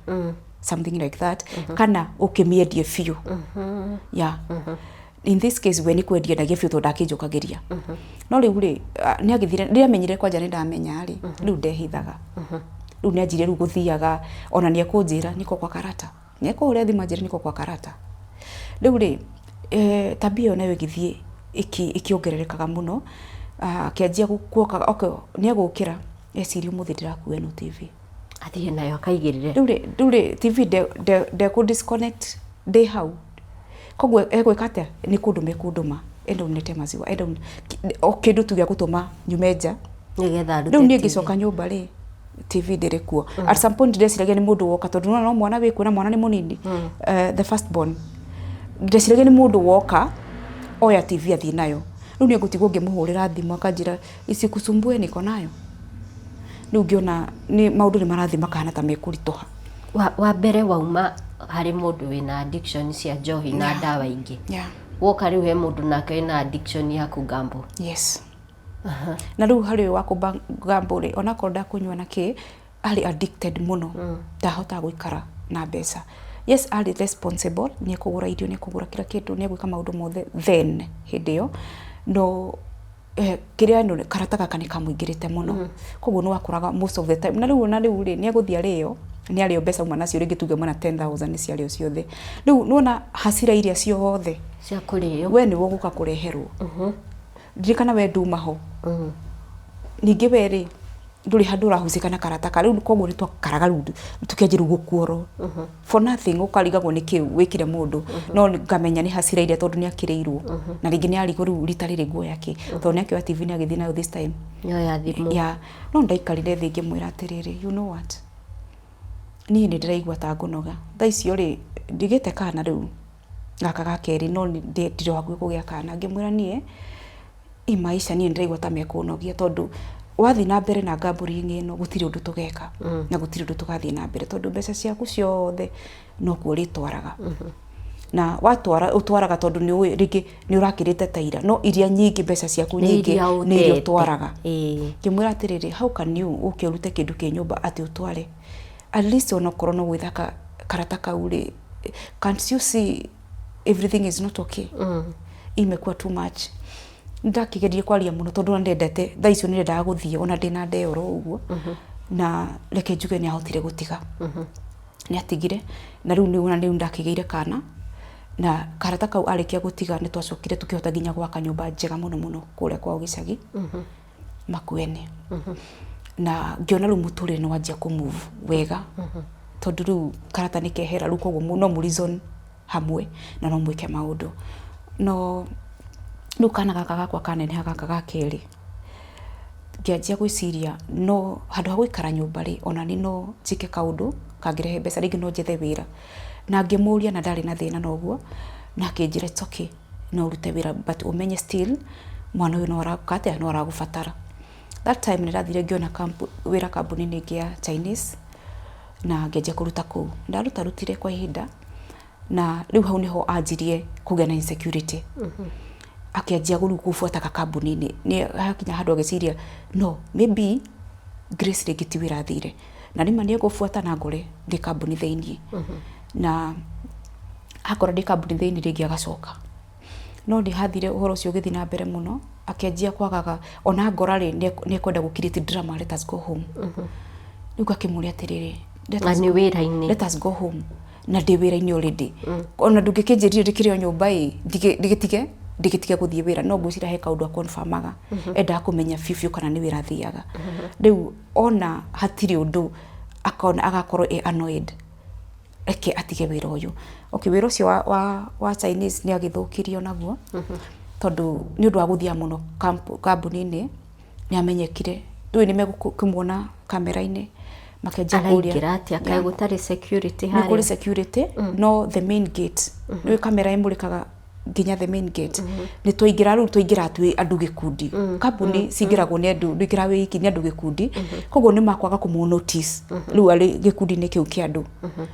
something like that, kana ũkĩmĩendie biũ. Yeah, in this case we nĩ kwendia endagia biũ tondũ ndakĩnjũkagĩria. No rĩu rĩ, nĩ agĩthire rĩrĩa amenyire kwanja nĩ ndamenya rĩ, rĩu ndehithaga. Rĩu nĩ anjirie rĩu gũthiaga, ona nĩ ekũnjĩra niko kwa karata, nĩ ekũhũrĩra thimũ anjĩre niko kwa karata. Rĩu rĩ, tabia ĩyo nayo ĩgĩthiĩ ĩkĩongererekaga mũno, akĩanjia guoka, okay, nĩ egũkĩra eciria ũmũthĩ ndĩrakua ĩno TV. Athiĩ nayo akaigĩrĩre. Rĩu rĩ TV ndekũ disconnect ndĩ hau, koguo egwĩka atĩa? Nĩ kũndũma ekũndũma, enda unilete maziwa, enda o kĩndũ tu gĩa gũtũma nyume nja. Nĩgetha arute Rĩu niĩ TV. Ngĩcoka nyũmba rĩ, TV ndĩrĩ kuo. At some point ndeciragia nĩ mũndũ woka, tondũ nĩwona no mwana wĩkuo na mwana nĩ mũnini, the first born. Ndeciragia nĩ mũndũ woka oya TV athiĩ nayo. Rĩu niĩ ngũtigwo ngĩmũhũrĩra thimũ, akanjĩra isikusumbue, niko nayo. Rĩu ngĩona nĩ maũndũ nĩ marathiĩ makahana ta mekũritũha. Wa mbere wauma harĩ mũndũ wĩna addiction cia njohi na ndawa ingĩ. Woka rĩu he mũndũ nake wĩna addiction ya kũgamble. Yes, na rĩu harĩ ũyũ wa kũgamble rĩ, onakorwo ndakũnyua na kĩ, arĩ addicted mũno, ndahotaga gũikara na mbeca. Yes, arĩ responsible, nĩ ekũgũra irio, nĩ ekũgũra kila kĩndũ, nĩ egwĩka maũndũ mothe then hĩndĩ ĩyo, no kĩrĩa ĩno karata gaka nĩ kamũingĩrĩte mũno, koguo nĩ wakoraga most of the time na rĩu ona rĩu rĩ, nĩ egũthiĩ arĩo, nĩ arĩo mbeca auma nacio, rĩngĩ tuge mwena 10,000 nĩ ciarĩo ciothe. Rĩu nĩwona hasira iria ciothe cia kũrĩo. We nĩwe ũgũka kũreherwo. Ririkana we nduma ho, ningĩ we rĩ, ndũrĩ handũ ũrahusika na karata ka rĩu. Koguo nĩ twakaraga rĩu tũkĩanjia rĩu gũkuorwo for nothing, ũkarigagwo nĩ kĩ wĩkire mũndũ, no ngamenya nĩ hasira iria tondũ nĩ akĩrĩirwo na rĩngĩ nĩ arigwo rĩu rita rĩrĩ nguoya kĩ, tondũ nĩ akĩoya TV nĩ agĩthiĩ nayo this time. Nĩoya thimũ. Ya, no ndaikarire thĩ ngĩmwĩra atĩrĩrĩ, "You know what, niĩ nĩ ndĩraigua ta ngũnoga thaa icio rĩ, ndigĩte kana rĩu gaka ga kerĩ, no ndirĩ hakuhĩ kũgĩa kana." Ngĩmwĩra, "Niĩ i maisha niĩ ndĩraigua ta mekũnogia, tondũ wathiĩ na mbere na gambling ĩno gũtirĩ ũndũ tũgeka na gũtirĩ ũndũ tũgathiĩ na mbere, tondũ mbeca ciaku ciothe no kuo ũrĩtwaraga, na watwara ũtwaraga tondũ nĩ ũĩ rĩngĩ nĩ ũrakĩrĩte taira, no iria nyingĩ, mbeca ciaku Nĩ nyingĩ iria nĩ iria ũtete. ũtwaraga." Ngĩmwĩra atĩrĩrĩ, "How can you ũke ũrute kĩndũ kĩ nyũmba atĩ ũtware? At least onokorwo no gwĩthaka karata kau rĩ, can't you see everything is not okay? Imekuwa too much." Ndakĩgerie kwaria mũno tondũ ona ndendete thaa icio nĩndendaga gũthiĩ ona ndĩna ndeo oro ũguo. Na reke njuge nĩ ahotire gũtiga, nĩ atigire, na rĩu nĩ rĩu ndakĩgĩire kana na karata kau. Arĩkia gũtiga, nĩ twacokire tũkĩhota nginya gwaka nyũmba njega mũno mũno kũrĩa kwao gĩcagi Makueni, na ngĩona rĩu mũtũrĩre nĩ wanjia kũ move wega, tondũ rĩu karata nĩ kehera rĩu, koguo no mũ reason hamwe na no mwĩke maũndũ. No rĩu kana gaka gakwa kaneneha, gaka ga kerĩ, ngĩanjia gwĩciria no handũ ha gũikara nyũmba rĩ, ona niĩ no njĩke kaũndũ kangĩrehe mbeca, rĩngĩ no njethe wĩra. Na ngĩmũria na ndarĩ na thĩna na ũguo, na akĩnjĩra, "It's okay, no ũrute wĩra, but ũmenye still mwana ũyũ no araka atĩa, no aragũbatara." That time nĩ ndathire ngĩona wĩra kambuni-inĩ ĩngĩ ya Chinese na ngĩanjia kũruta kũu. Ndaruta rutire kwa ihinda, na rĩu hau nĩho anjirie kũgĩa na insecurity, akĩanjia rĩu gũbuataga kambuni-inĩ. Nĩ hakinya handũ agĩciria no maybe Grace rĩngĩ ti wĩra athire, na rĩma nĩ egũbuata na ngore ndĩ kambuni thĩiniĩ, na akora ndĩ kambuni thĩiniĩ rĩngĩ agacoka. No nĩ hathire ũhoro ũcio ũgĩthiĩ na mbere mũno, akĩanjia kwagaga ona ngora rĩ, nĩ ekwenda gũ create drama, "Let us go home." Rĩu ngakĩmũria atĩrĩrĩ, "Let Na us nĩ wĩra-inĩ. Let us go home," na ndĩ wĩra-inĩ already, ona ndũngĩkĩnjĩrire ndĩkĩrĩ o nyũmba ĩ, ndĩgĩtige gũthiĩ wĩra. No ngwĩciria he kaũndũ akonfamaga, endaga kũmenya biũ biũ kana nĩ wĩra athiaga. Rĩu ona hatirĩ ũndũ, akona agakorwo e annoyed, reke atige wĩra ũyũ. Okay, wĩra ũcio wa Chinese nĩ agĩthũkirio naguo, tondũ nĩ ũndũ wa gũthiaga mũno kambuni-inĩ nĩ amenyekire. Ndũĩ nĩ megũkĩmuona kamera-inĩ, Makĩanjia kũria. Araingĩra atĩa kaĩ gũtarĩ security Nĩ kũrĩ harĩa? security, no the main gate nĩ kamera ĩmũrĩkaga nginya the main gate. Nĩ twaingĩra rĩu, twaingĩra twĩ andũ gĩkundi. Kambuni cingĩragwo nĩ andũ, ndũingĩra wĩ iki, nĩ andũ gĩkundi. Koguo nĩ makwaga kũmũ notice rĩu arĩ gĩkundi-inĩ kĩu kĩa andũ,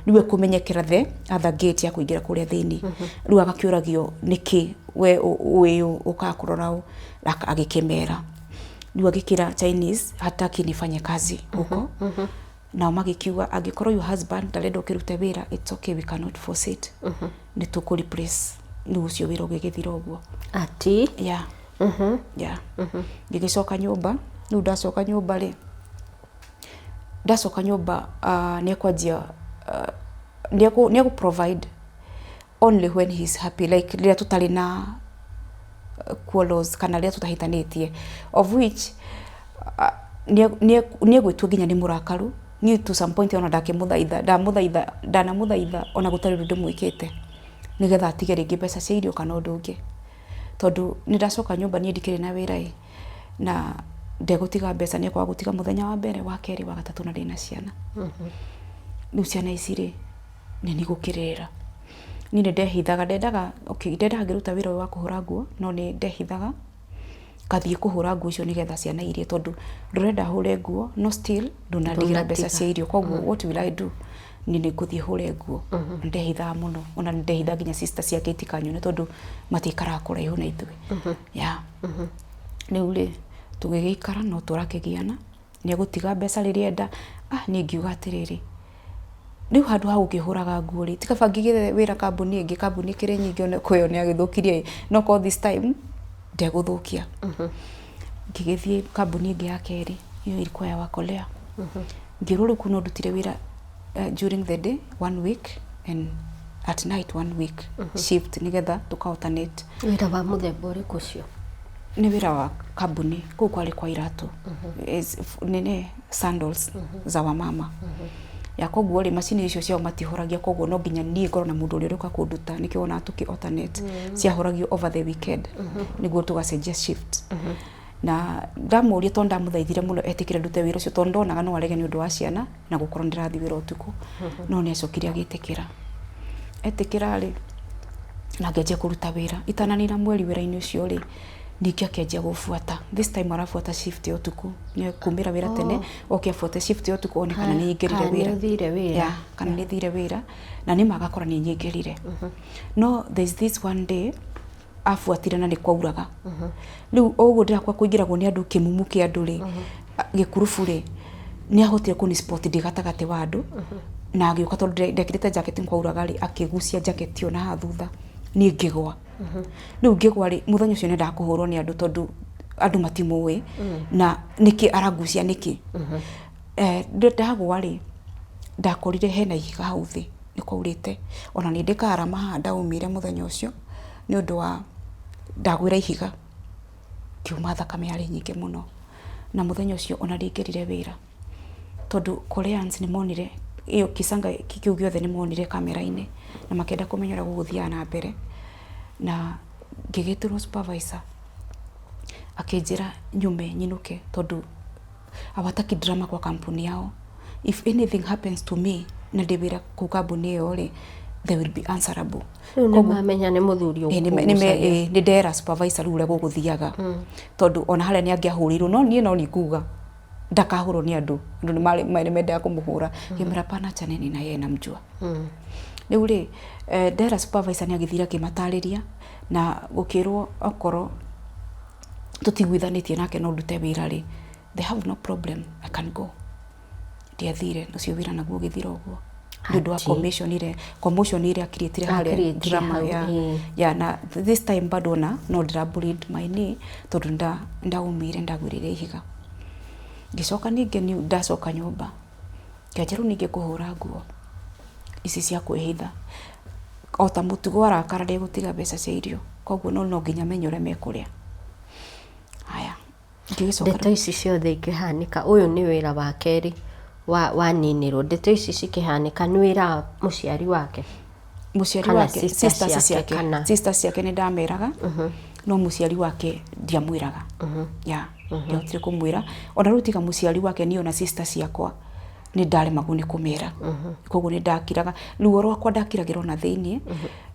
rĩu ekũmenyekera the other gate ya kũingĩra kũrĩa thĩinĩ. Rĩu agakĩũragio nĩkĩ we wĩ ũkaga kũrora ũ, agĩkĩmera. Rĩu agĩkĩra Chinese, hataki nifanye kazi huko. Nao magĩkiuga angĩkorwo your husband ndarenda ũkĩrute wĩra, it's okay, we cannot force it, nĩ tũkũ replace. Rĩu ũcio wĩra ũgĩgĩthira ũguo. Ati? Yeah, ngĩgĩcoka nyũmba. Rĩu ndacoka nyũmba rĩ, ndacoka nyũmba, nĩ ekwanjia, nĩ ekũ provide only when he is happy, like rĩrĩa tũtarĩ na quarrels kana rĩrĩa tũtahĩtanĩtie, of which nĩ egwĩtua nginya nĩ mũrakaru. Niĩ to some point ona ndakĩmũthaitha, ndamũthaitha, ndanamũthaitha ona gũtarĩ ũndũ ndĩmwĩkĩte, nĩgetha atige rĩngĩ mbeca cia irio kana ũndũ ũngĩ, tondũ nĩ ndacoka nyũmba niĩ ndikĩrĩ na wĩra ĩ, na ndegũtiga mbeca. Nĩ ekwaga gũtiga mũthenya wa mbere, wa kerĩ, wa gatatũ, na ndĩna ciana. Rĩu ciana ici rĩ, nĩ nigũkĩrĩra. Niĩ nĩ ndehithaga, ndendaga, okay, ndendaga ngĩruta wĩra ũyũ wa kũhũra nguo, no nĩ ndehithaga ngathiĩ kũhũra nguo icio nĩgetha ciana irie, tondũ ndũrenda hũre nguo no still ndũnandigĩra mbeca cia irio. Koguo what will I do? Niĩ nĩ ngũthiĩ hũre nguo. Ndehithaga mũno, ona nĩ ndehithaga nginya sister ciake itikanyone, tondũ matiikaraga kũraihu na ithuĩ. Yeah, rĩu rĩ, tũgĩgĩikara no tũrakĩgiana, nĩ egũtiga mbeca rĩrĩa enda. Ah, niĩ ngiuga atĩrĩrĩ, rĩu handũ ha gũkĩhũraga nguo rĩ, ti kaba ngĩgĩre wĩra kambuni ĩngĩ? Kambuni ĩkĩrĩ nyingĩ. Ona kwĩyo nĩ agĩthũkirie ĩ, no korwo this time ndegũthũkia. Ngĩgĩthiĩ kambuni ĩngĩ ya kerĩ, hiyo ilikuwa ya Wakolea. Ngĩrwo rĩu kũu no ndutire wĩra during the day one week and at night one week, shift, nĩgetha tũka alternate. Wĩra wa mũthemba ũrĩkũ ũcio? Nĩ wĩra wa kambuni kũu kwarĩ kwa iratũ. Nene sandals za wamama ya. Koguo rĩ, macini icio ciao matihũragia, koguo no nginya niĩ ngorwo na mũndũ ũrĩa ũrĩũka kũnduta. Nĩkĩo wonaga tũkĩ alternate, ciahũragio over the weekend nĩguo tũgacenjia shift. Na ndamũria, tondũ ndamũthaithire mũno etĩkĩre ndute wĩra ũcio, tondũ ndonaga no arege nĩ ũndũ wa ciana na gũkorwo ndĩrathiĩ wĩra ũtukũ, no nĩ acokire agĩtĩkĩra. Etĩkĩra rĩ, na ngĩanjia kũruta wĩra. Itananina mweri wĩra-inĩ ũcio rĩ, ningĩ akĩanjia gũbuata. This time arabuata shift ya ũtukũ. Nĩ kumĩra wĩra tene oke abuate shift ya ũtukũ, one kana nĩ nyingĩrire Kana wĩra. Nĩ ũthire wĩra. Yeah, kana nĩ thire wĩra, na nĩ magakora nĩ nyingĩrire. No there's this one day abuatire na nĩ kwauraga. Rĩu o ũguo ndĩrakwa kũingĩragwo nĩ andũ, kĩmumu kĩa andũ rĩ, gĩkurubu rĩ, nĩ ahotire kũni spot ndĩ gatagatĩ wa andũ, na agĩũka, tondũ ndekĩrĩte jacket, nĩ kwauraga rĩ, akĩgucia jacket ĩyo na haha thutha, niĩ ngĩgwa. Rĩu ngĩgwa rĩ, mũthenya ũcio nyendaga kũhũrwo nĩ andũ, tondũ andũ matimũĩ na nĩkĩ arangucia nĩkĩ. Ndagwa rĩ, ndakorire hena ihiga hau thĩ, nĩ kwaurĩte. Ona nĩ ndĩ karama haha ndaumire mũthenya ũcio nĩ ũndũ wa ndagwĩra ihiga, ngiuma thakame yarĩ nyingĩ mũno. Na mũthenya ũcio ona ndingĩrire wĩra, tondũ Koreans nĩ monire ĩyo kĩcanga kĩu gĩothe, nĩ monire kamera-inĩ na makĩenda kũmenya ũrĩa gũgũthiaga na mbere. Na ngĩgĩtĩrwo supervisor, akĩnjĩra nyume nyinũke, tondũ hawataki drama kwa kampuni yao. If anything happens to me na ndĩ wĩra kũu kambuni ĩyo rĩ, they will be answerable. Rĩu nĩ mamenya nĩ mũthuri. Ĩ, nĩ ndera supervisor rĩu ũrĩa gũgũthiaga, tondũ ona harĩa nĩ angĩahũrĩirwo, no niĩ no nĩ nguga ndakahũrwo nĩ andũ. Andũ nĩ mendaga kũmũhũra. Ngĩmwĩra pana, achaneni na yeye, namjua. Rĩu rĩ, ndera supervisor, nĩ agĩthire akĩmatarĩria na gũkĩrwo okorwo tũtiguithanĩtie nake no ndute wĩra rĩ, they have no problem, I can go. Ndiathire ũcio wĩra, naguo ũgĩthira ũguo nĩ ũndũ wa Ati. commotion ĩrĩa, commotion ĩrĩa create harĩa. Create Drama hau, ya ĩĩ. Ya, na this time bado na no ndĩra bleed my knee, tondũ ndaumire, ndagwĩrĩire ihiga. Ngĩcoka ningĩ ndacoka nyũmba, ngĩanjia rĩu ningĩ kũhũra nguo ici cia kwĩhitha. O ta mũtugo, arakara ndegũtiga mbeca cia irio, koguo no nginya menye ũrĩa mekũrĩa. Haya, ngĩgĩcoka. Ndeto ici ciothe ikĩhanĩka, ũyũ nĩ wĩra wa kerĩ wa waninĩrwo. Ndeto ici cikĩhanĩka, nĩ wĩra mũciari wake? Mũciari Kana wake, sisters sisters ciake, ciake. Sisters ciake nĩ ndameraga, no mũciari wake ndiamwĩraga. Ya, ndiahotire kũmwĩra. Ona rĩu tiga mũciari wake, niĩ ona sister ciakwa Nĩ ndaremagwo nĩ kũmera, koguo nĩ ndakiraga ruo rwakwa, ndakiragĩra ona thĩiniĩ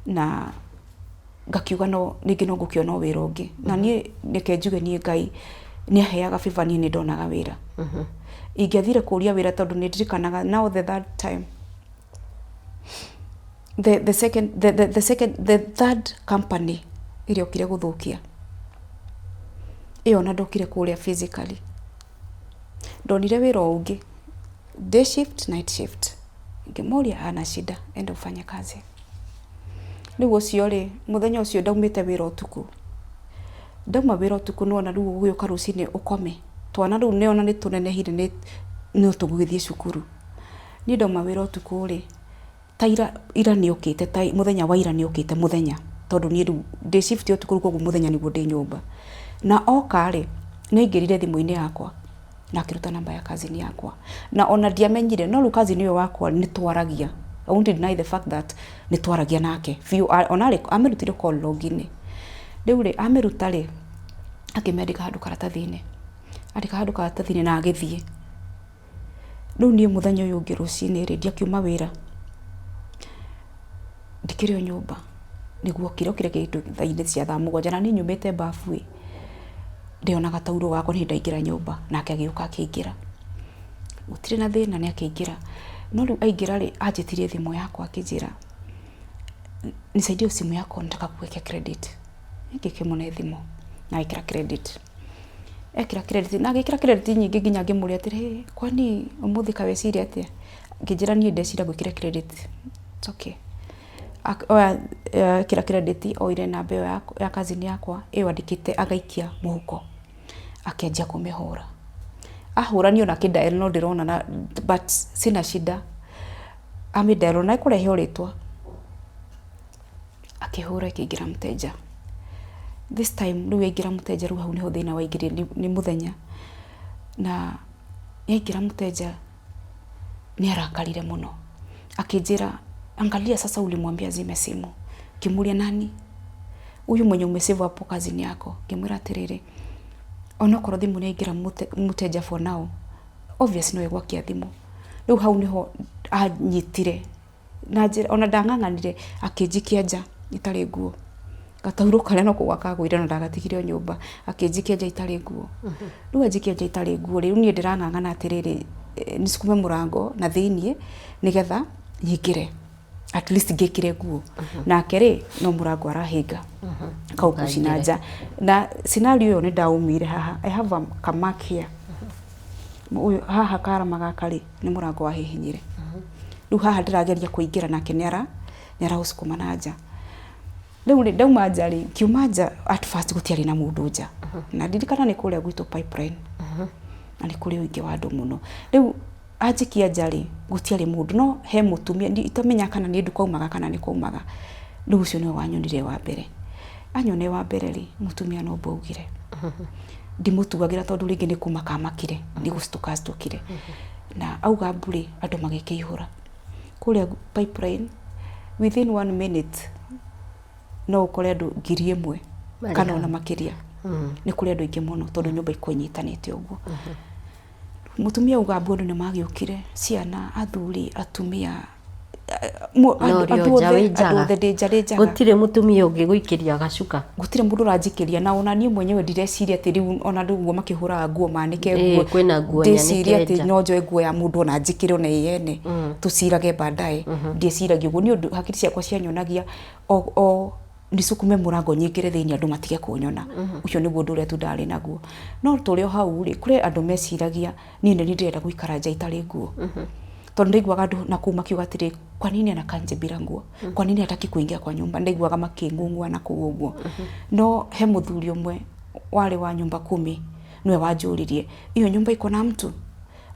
na ngakiuga no rĩngĩ no ngũkĩona o wĩra ũngĩ. Na niĩ reke njuge, niĩ Ngai nĩ aheaga favor, niĩ nĩ ndonaga wĩra. Ingĩathire kũria wĩra, tondũ nĩ ndirikanaga now the third time, the second, the second, the third company ĩrĩa okire gũthũkia ĩyo, ona ndokire kũrĩa physically, ndonire wĩra o ũngĩ, day shift, night shift. Ngĩmũria, "Hana shida, enda ufanye kazi." Rĩu ũcio rĩ, mũthenya ũcio ndaumĩte wĩra ũtukũ, ndauma wĩra ũtukũ, nĩwona rĩu ũgĩũka rũcinĩ ũkome, twana rĩu nĩona nĩ tũnenehire, nĩ no tũgũgĩthiĩ cukuru. Niĩ ndauma wĩra ũtukũ rĩ, ta ira, ira nĩ okĩte, ta mũthenya wa ira nĩ okĩte mũthenya, tondũ niĩ rĩu ndĩ shift ya ũtukũ, koguo mũthenya nĩguo ndĩ nyũmba. Na oka rĩ, nĩ aingĩrire thimũ-inĩ yakwa na akĩruta namba ya cousin yakwa, na ona ndiamenyire. No rĩu cousin ũyũ wakwa nĩ twaragia, I won't deny the fact that nĩ twaragia nake biũ. Ona arĩ amĩrutire call log-inĩ. Rĩu rĩ, amĩruta rĩ, akĩmĩandĩka handũ karatathi-inĩ, andĩka handũ karatathi-inĩ na agĩthiĩ. Rĩu niĩ mũthenya ũyũ ũngĩ rũcinĩ rĩ, ndiakiuma wĩra, ndikĩrĩ o nyũmba, nĩguo okire, okire kĩndũ thaa-inĩ cia thaa 7, na niĩ nyumĩte bafu ĩ, ndĩona gatauro gakwa, nĩ ndaingĩra nyũmba, nake agĩũka akĩingĩra, gũtirĩ na thĩna, nĩ akĩingĩra. No rĩu aingĩra rĩ, anjĩtirie thimũ yakwa, akĩnjĩra, "Nisaidie simu yako, nataka kuwekea credit." Ngĩkĩmũne thimũ na agĩkĩra credit, ekĩra credit na agĩkĩra credit nyingĩ, nginya ngĩmũria atĩrĩ, "Kwani ũmũthĩ kaweciria atĩa?" Ngĩnjĩra, "Niĩ ndeciria ngwĩkĩre credit." It's okay. Oya, ekĩra credit, oire namba ĩyo ya cousin yakwa ĩyo andĩkĩte, agaikia mũhuko, akĩanjia kũmĩhũra. Ahũra, niĩ ona akĩdial no ndĩrona na, but sina shida, amĩdial na ĩkũrehe o rĩtwa, akĩhũra, ĩkĩingĩra mũteja. This time rĩu yaingĩra mũteja, rĩu hau nĩho thĩna waingĩrire. Nĩ mũthenya na yaingĩra mũteja, nĩ arakarire mũno, akĩnjĩra, "Angalia sasa, ulimwambia azime simu." Ngĩmũria, "Nani huyu mwenye umesave hapo, cousin yako?" Ngĩmwĩra atĩrĩrĩ, onokorwo thimũ nĩ yaingĩra mũteja, for now obvious no egwakia thimũ. Rĩu hau nĩho anyitire na njĩra ona ndang'ang'anire, akĩnjikia nja itarĩ nguo, gataurũ karĩa no kũgwa kagũire na ndagatigire o nyũmba, akĩnjikia nja itarĩ nguo. Rĩu anjikia nja itarĩ nguo rĩu, niĩ ndĩrang'ang'ana atĩrĩrĩ, nisukume mũrango na thĩiniĩ nĩgetha nyingĩre, at least ngĩkĩre nguo. Nake rĩ, no mũrango arahinga kaũpuci na nja. Na scenario ĩyo nĩ ndaumire haha, I have a kamark here. Ũyũ haha karama gaka rĩ, nĩ mũrango wahihinyire. Rĩu haha ndĩrageria kũingĩra, nake nĩ araũcukuma na nja. Rĩu rĩ, ndauma nja rĩ, ngiuma nja, at first gũtiarĩ na mũndũ nja, na ndirikana nĩ kũrĩa gwitũ Pipeline, na nĩ kũrĩ ũingĩ wa andũ mũno. Rĩu anjikia nja rĩ, gũtiarĩ mũndũ, no he mũtumia, itamenya kana nĩ nduka aumaga kana nĩ kwaumaga. Rĩu ũcio nĩwe wanyonire wa mbere. Anyone wa mbere rĩ, mũtumia no mbaugire ndimũtugagĩra, tondũ rĩngĩ nĩ kũmaka amakire, nĩ gũcituka acitukire, na auga mbu rĩ, andũ magĩkĩihũra kũrĩa Pipeline. Within one minute no ũkore andũ 1000 Marĩ kana hau. Ona makĩria. Nĩ kũrĩ andũ aingĩ mũno, tondũ nyũmba ikũnyitanĩte ũguo. Mũtumia auga mbu, andũ nĩ magĩũkire, ciana, athuri, atumia, Na andũ ũrĩ o andũ nja othe wĩ njaga. Andũ othe, ndĩ nja, ndĩ njaga. Gũtirĩ mũtumia ũngĩgũikĩria gacuka. Gũtirĩ mũndũ ũranjikĩria, na ona niĩ mwenyewe ndireciria atĩ rĩu ona andũ ũguo makĩhũraga nguo manĩke nguo, kwĩna nguo ndĩciria nyanĩke atĩ nja. No njoe nguo ya mũndũ ona njĩkĩre ona ĩ yene, tũcirage baadaye. Ndieciragia ũguo nĩ ũndũ hakiri ciakwa cianyonagia o nisukume mũrango nyingĩre thĩinĩ, andũ matige kũnyona. Ũcio nĩguo ũndũ ũrĩa tu ndarĩ naguo. No tũrĩ o hau rĩ, kũrĩ andũ meciragia niĩ nĩ ndĩrenda gũikara nja itarĩ nguo, tondũ ndaiguaga andũ na kũu makiuga atĩrĩ, "Kwa nini anakaa nje bila nguo? Kwa nini hataki kuingia kwa nyumba?" Ndaiguaga makĩng'ung'ua na kũu ũguo. No he mũthuri ũmwe warĩ wa nyumba kumi, nĩwe wanjũririe, "Hiyo nyumba iko na mtu?"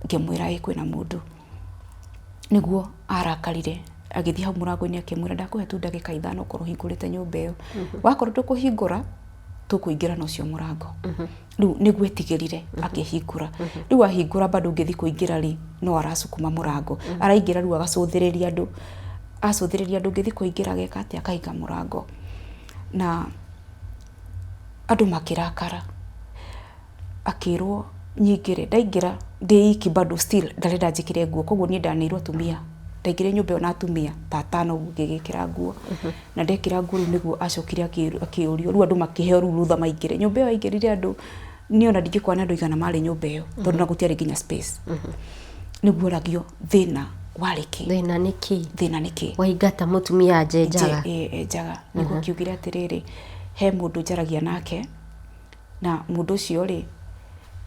Ngĩmwĩra, "Ĩ, kwĩna mũndũ." Nĩguo arakarire, agĩthiĩ hau mũrango-inĩ, akĩmwĩra, "Ndakũhe tu ndagĩka 5 ũkorwo ũhingũrĩte nyũmba ĩyo. Wakorwo ndũkũhingũra, tũkũingĩra na ũcio mũrango." Rĩu nĩguo etigĩrire, akĩhingũra. Rĩu ahingũra, bado ngĩthiĩ kũingĩra rĩ, no aracukuma mũrango araingĩra. Rĩu agacũthĩrĩria andũ, acũthĩrĩria andũ, ngĩthiĩ kũingĩra ageka atĩa? Akahinga mũrango, na andũ makĩrakara. Akĩrwo Nyingĩre ndaingĩra ndĩ iki bado still ndarenda njĩkĩre nguo koguo niĩ ndaneirwo atumia ndaingĩrire nyũmba ĩyo na atumia ta atano ũguo ngĩgĩkĩra nguo na ndekĩra nguo rĩu nĩguo acokire akĩũrio rĩu andũ makĩheo rĩu rũtha maingĩre nyũmba ĩyo yaingĩrire andũ niĩ ona ndingĩkwana andũ aigana marĩ nyũmba ĩyo tondũ na gũtiarĩ nginya space nĩguo oragio thĩna warĩ kĩ. Thĩna nĩ kĩ? Thĩna nĩ kĩ? Waingata mũtumia nje njaga. Njaga nĩguo akiugire atĩrĩrĩ he mũndũ njaragia nake na mũndũ ũcio rĩ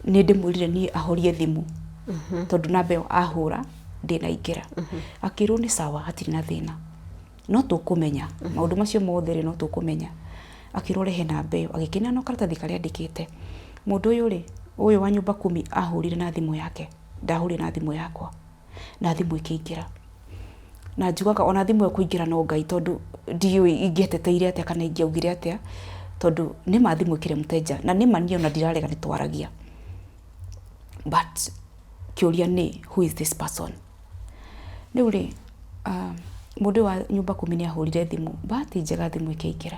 nĩ ndĩmwĩrire niĩ ahorie thimũ tondũ namba ĩyo ahũra ndĩnaingĩra. Akĩrwo nĩ sawa hatirĩ na thĩna no tũkũmenya maũndũ macio mothe rĩ no tũkũmenya. Akĩrwo rehe namba ĩyo agĩkĩneana karatathi karĩa andĩkĩte. Mũndũ ũyũ rĩ ũyũ wa nyũmba kumi ahũrire na thimũ yake ndahũrire na thimũ yakwa na thimũ ĩkĩingĩra. Na njugaga ona thimũ ĩyo kũingĩra no Ngai tondũ ndiũĩ ingĩeteteire atĩa kana ingĩaugire atĩa tondũ nĩma thimũ ĩkĩrĩ mteja na nĩma niĩ ona ndirarega nĩ twaragia but kĩũria nĩ who is this person? Rĩu rĩ mũndũ ũyũ wa nyumba kumi nĩ ahũrire thimũ, bahati njega thimũ ĩkĩingĩra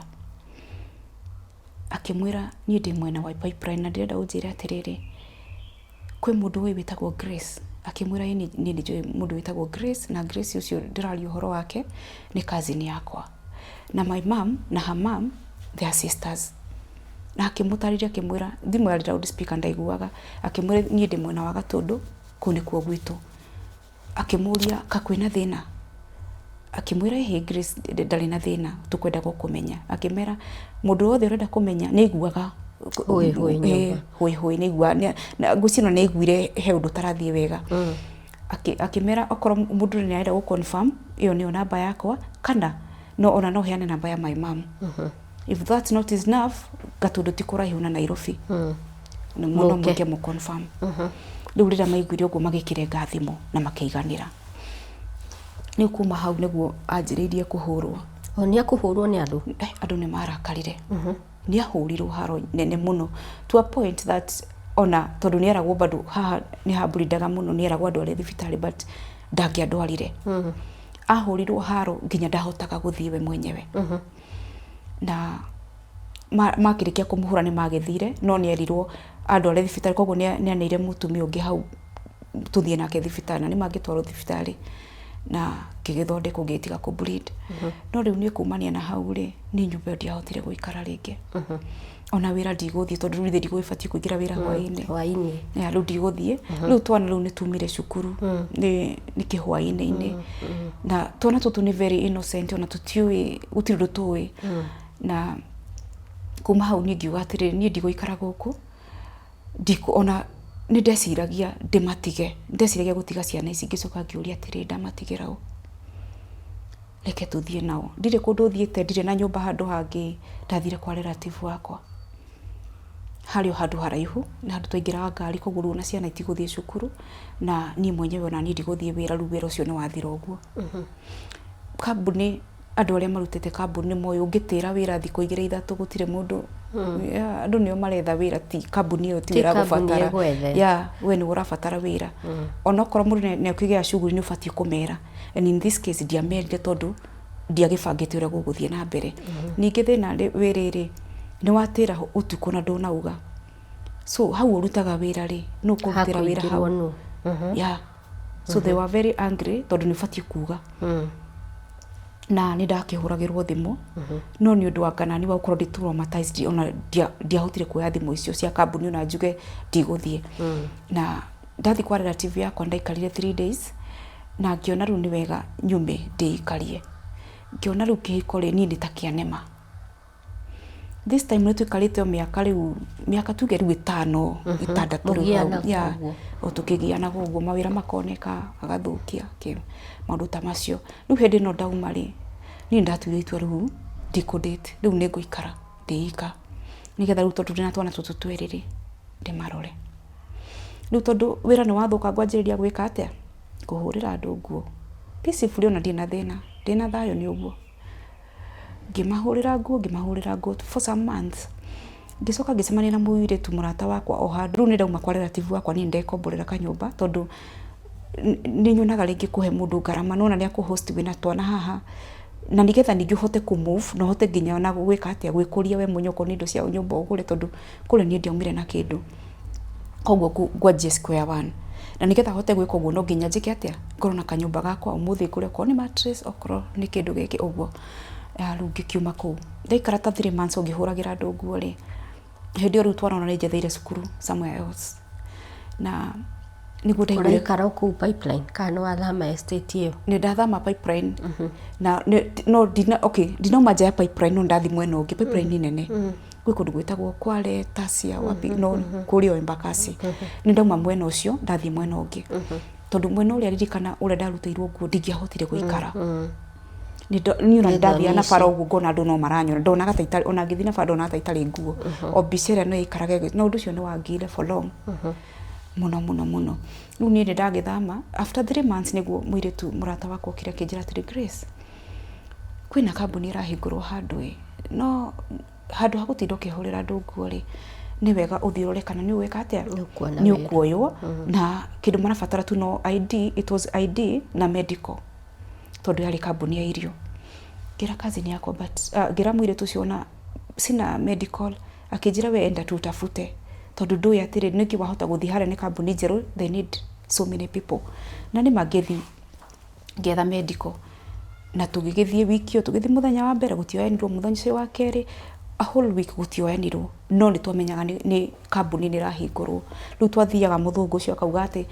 akĩmwĩra niĩ ndĩ mwena wa Pipeline na ndĩrenda ũnjĩre atĩrĩrĩ kwĩ mũndũ ũĩ wĩtagwo Grace? Akĩmwĩra ĩĩ niĩ nĩ njũĩ mũndũ wĩtagwo Grace na Grace ũcio ndĩraria ũhoro wake nĩ cousin yakwa. Na my mom na her mom they are sisters. Na akĩmũtarĩria akĩmwĩra, thimũ yarĩ loud speaker ndaiguaga, akĩmwĩra niĩ ndĩ mwena wa Gatũndũ, kũu nĩkuo gwitũ. Akĩmũria ka kwĩna thĩna? Akĩmwĩra ĩhĩ Grace ndarĩ na thĩna tũkwendaga o kũmenya. Akĩmera mũndũ wothe ũrenda kũmenya nĩ aiguaga Hũĩ hũĩ nyũmba. Hũĩ hũĩ nĩ aiguaga, ngwĩciria ona nĩ aiguire he ũndũ ũtarathiĩ wega. Akĩmera okorwo mũndũ nĩ arenda gũ confirm ĩyo nĩyo namba yakwa kana no ona no heane namba ya my mom. If that's not enough Gatũndũ ti kũraihu na Nairobi. No mũke mũ confirm. Rĩu rĩrĩa maiguire ũguo magĩkĩrenga thimũ na makĩiganĩra. Rĩu kuma hau nĩguo anjĩrĩirie kũhũrwo. O nĩ akũhũrwo nĩ andũ? Andũ nĩ marakarire. Nĩ ahũrirwo haro nene mũno to a point that ona tondũ nĩ eragwo bado haha nĩ hablindaga mũno nĩ eragwo andware thibitarĩ but ndangĩandwarire. Ahũrirwo haro nginya ndahotaga gũthiĩ we mwenyewe. Na makĩrĩkia kũmũhũra nĩ magĩthire no nĩ erirwo andware thibitarĩ koguo nĩ aneire mũtumia ũngĩ hau tũthiĩ nake thibitarĩ na nĩ mangĩtwarwo thibitarĩ na ngĩgĩthondekwo ngĩgĩtiga kũ bleed. No rĩu niĩ kumania na hau rĩ, niĩ nyũmba ĩyo ndiahotire gũikara rĩngĩ. Ona wĩra ndigũthiĩ tondũ rĩu githĩ ndigũgĩbatiĩ kũingĩra wĩra hwaĩ-inĩ. Hwaĩ-inĩ. Yeah, rĩu ndigũthiĩ. Rĩu twana rĩu nĩ tumire cukuru nĩ kĩhwaĩ-inĩ. Na twana tũtũ nĩ very innocent ona tũtiũĩ gũtirĩ ũndũ tũĩ. Na kuma hau niĩ ngiuga atĩrĩrĩ niĩ ndigũikara gũkũ ona nĩ ndeciragia ndĩmatige, ndeciragia gũtiga ciana ici ngĩcoka ngĩũria atĩrĩrĩ ndamatigĩra ũ? Reke tũthiĩ nao. Ndirĩ kũndũ thiĩte, ndirĩ na nyũmba handũ hangĩ, ndathire kwa relative wakwa. Harĩ o handũ haraihu, nĩ handũ twaingĩraga ngari koguo rĩu ona ciana itigũthiĩ cukuru, na niĩ mwenyewe ona niĩ ndigũthiĩ wĩra rĩu wĩra ũcio nĩ wathira ũguo. Kambuni andũ arĩa marutĩte kambuni nĩ moĩ ũngĩtĩra wĩra thikũ igĩrĩ ithatũ gũtirĩ mũndũ yeah, andũ nĩo maretha wĩra ti kambuni ĩyo Ti tiwe kambuni ĩragũbatara. ĩgwethe. Yeah, we nĩwe ũrabatara wĩra. Onokorwo mũndũ nĩ akĩgĩa shughuli nĩ ũbatiĩ kũmera. And in this case ndiamerire tondũ ndiagĩbangĩte ũrĩa gũgũthiĩ na mbere. Ningĩ thĩna wĩ rĩrĩ, nĩ watĩra ũtukũ na ndũnauga. So hau ũrutaga wĩra rĩ, nũ ũkũrutĩra wĩra hau? Hakũingĩrwo nũ? Yeah. So they were very angry tondũ nĩ ũbatiĩ kuga. Na nĩ ndakĩhũragĩrwo thimũ no nĩ ũndũ wa nganani wa gũkorwo ndĩ traumatized ona ndiahotire kuoya thimũ icio cia kambuni ona njuge ndigũthiĩ. Na ndathiĩ kwa relative yakwa ndaikarire 3 days na ngĩona rĩu nĩ wega nyume ndĩikarie. Ngĩona rĩu kĩhiko rĩ niĩ nĩ ta kĩanema. This time nĩ tũikarĩte o mĩaka rĩu mĩaka tuge rĩu ĩtano ĩtandatũ rĩu hau. Mũgianaga Yeah, ũguo. o tũkĩgianaga ũguo mawĩra makoneka agathũkia kĩ maũndũ ta macio. Rĩu hĩndĩ ĩno ndauma rĩ, niĩ ndatuire itua rĩu ndikũ date rĩu nĩ ngũikara ndĩ ika nĩgetha rĩu tondũ ndĩna twana tũtũ twĩrĩ rĩ ndĩmarore. Rĩu tondũ wĩra nĩ wathũka ngwanjĩrĩria gwĩka atĩa? Kũhũrĩra andũ nguo. Peacefully ona ndirĩ na thĩna, ndĩna thayũ nĩ ũguo. Ngĩmahũrĩra nguo ngĩmahũrĩra nguo for some months. Ngĩcoka ngĩcemania na mũirĩtu mũrata wakwa o handũ, rĩu nĩ ndauma kwa relative wakwa niĩ ndekomborera kanyũmba tondũ nĩ nyonaga rĩngĩ kũhe mũndũ ngarama nĩwona nĩ akũ host wĩna twana haha na nĩgetha ningĩ ũhote kũ move na ũhote nginya ona gwĩka atĩa gwĩkũria we mwenyewe okorwo nĩ indo cia nyũmba ũgũre tondũ kũrĩa niĩ ndiaumire na kĩndũ. Koguo ngwanjie square one. Na nĩgetha hote gwĩka ũguo no nginya njĩke atĩa? Ngorwo na kanyũmba gakwa, ũmũthĩ ngũre okorwo nĩ mattress, okorwo nĩ kĩndũ gĩkĩ ũguo. Rĩu ngĩkiuma kũu. Ndaikara ta 3 months o ngĩhũragĩra andũ nguo rĩ, hĩndĩ ĩyo rĩu twana ona nĩ njetheire cukuru somewhere else. Na nĩguo ndaiguire Ũraikara o kũu Pipeline kana nĩ wathama estate ĩyo? Nĩ ndathama Pipeline na no ndina, okay, ndinauma nja ya Pipeline, no ndathi mwena ũngĩ. Pipeline nĩ nene, gwĩ kũndũ gwĩtagwo Kwale, Tasia, wapi, no kũrĩa o Embakasi. Nĩ ndauma mwena ũcio, ndathiĩ mwena ũngĩ, tondũ mwena ũrĩa ririkana ũrĩa ndarutĩirwo nguo ndingĩahotire gũikara. Niĩ ona Nĩ ndathiaga na thoni bara ici. Ũguo ngona andũ no maranyona, ndonaga ta itarĩ, ona ngĩthiĩ na bara ndonaga ta itarĩ nguo, o mbica ĩrĩa no ĩikarage na ũndũ ũcio nĩ wangire for long mũno mũno mũno. Rĩu niĩ nĩ ndagĩthama after 3 months, nĩguo mũirĩtu mũrata wakwa okire akĩnjĩra atĩrĩ, "Grace, kwĩna kambuni ĩrahingũrwo handũ ĩ, no handũ ha gũtinda ũkĩhũrĩra andũ nguo rĩ, nĩ wega ũthiĩ ũrore kana nĩ ũgwĩka atĩa, Nĩ ũkuona nĩ wĩra." ũkuoywo na kĩndũ marabatara tu no ID. It was ID na medical, tondũ yarĩ kambuni ya irio. Ngĩra cousin yakwa, but ngĩra mũirĩtu ũcio ona sina medical. Akĩnjĩra, "We enda tu utafute, tondũ ndũĩ atĩrĩ nĩkĩ wahota gũthiĩ harĩa, nĩ kambuni njerũ, they need so many people." Na nĩ mangĩthiĩ ngĩetha medical, na tũgĩgĩthiĩ wiki ĩyo, tũgĩthiĩ mũthenya wa mbere gũtioyanirwo, mũthenya ũcio wa kerĩ, a whole week gũtioyanirwo, no nĩ twamenyaga nĩ kambuni nĩ ĩrahingũrwo. Rĩu twathiaga, mũthũngũ ũcio akauga atĩ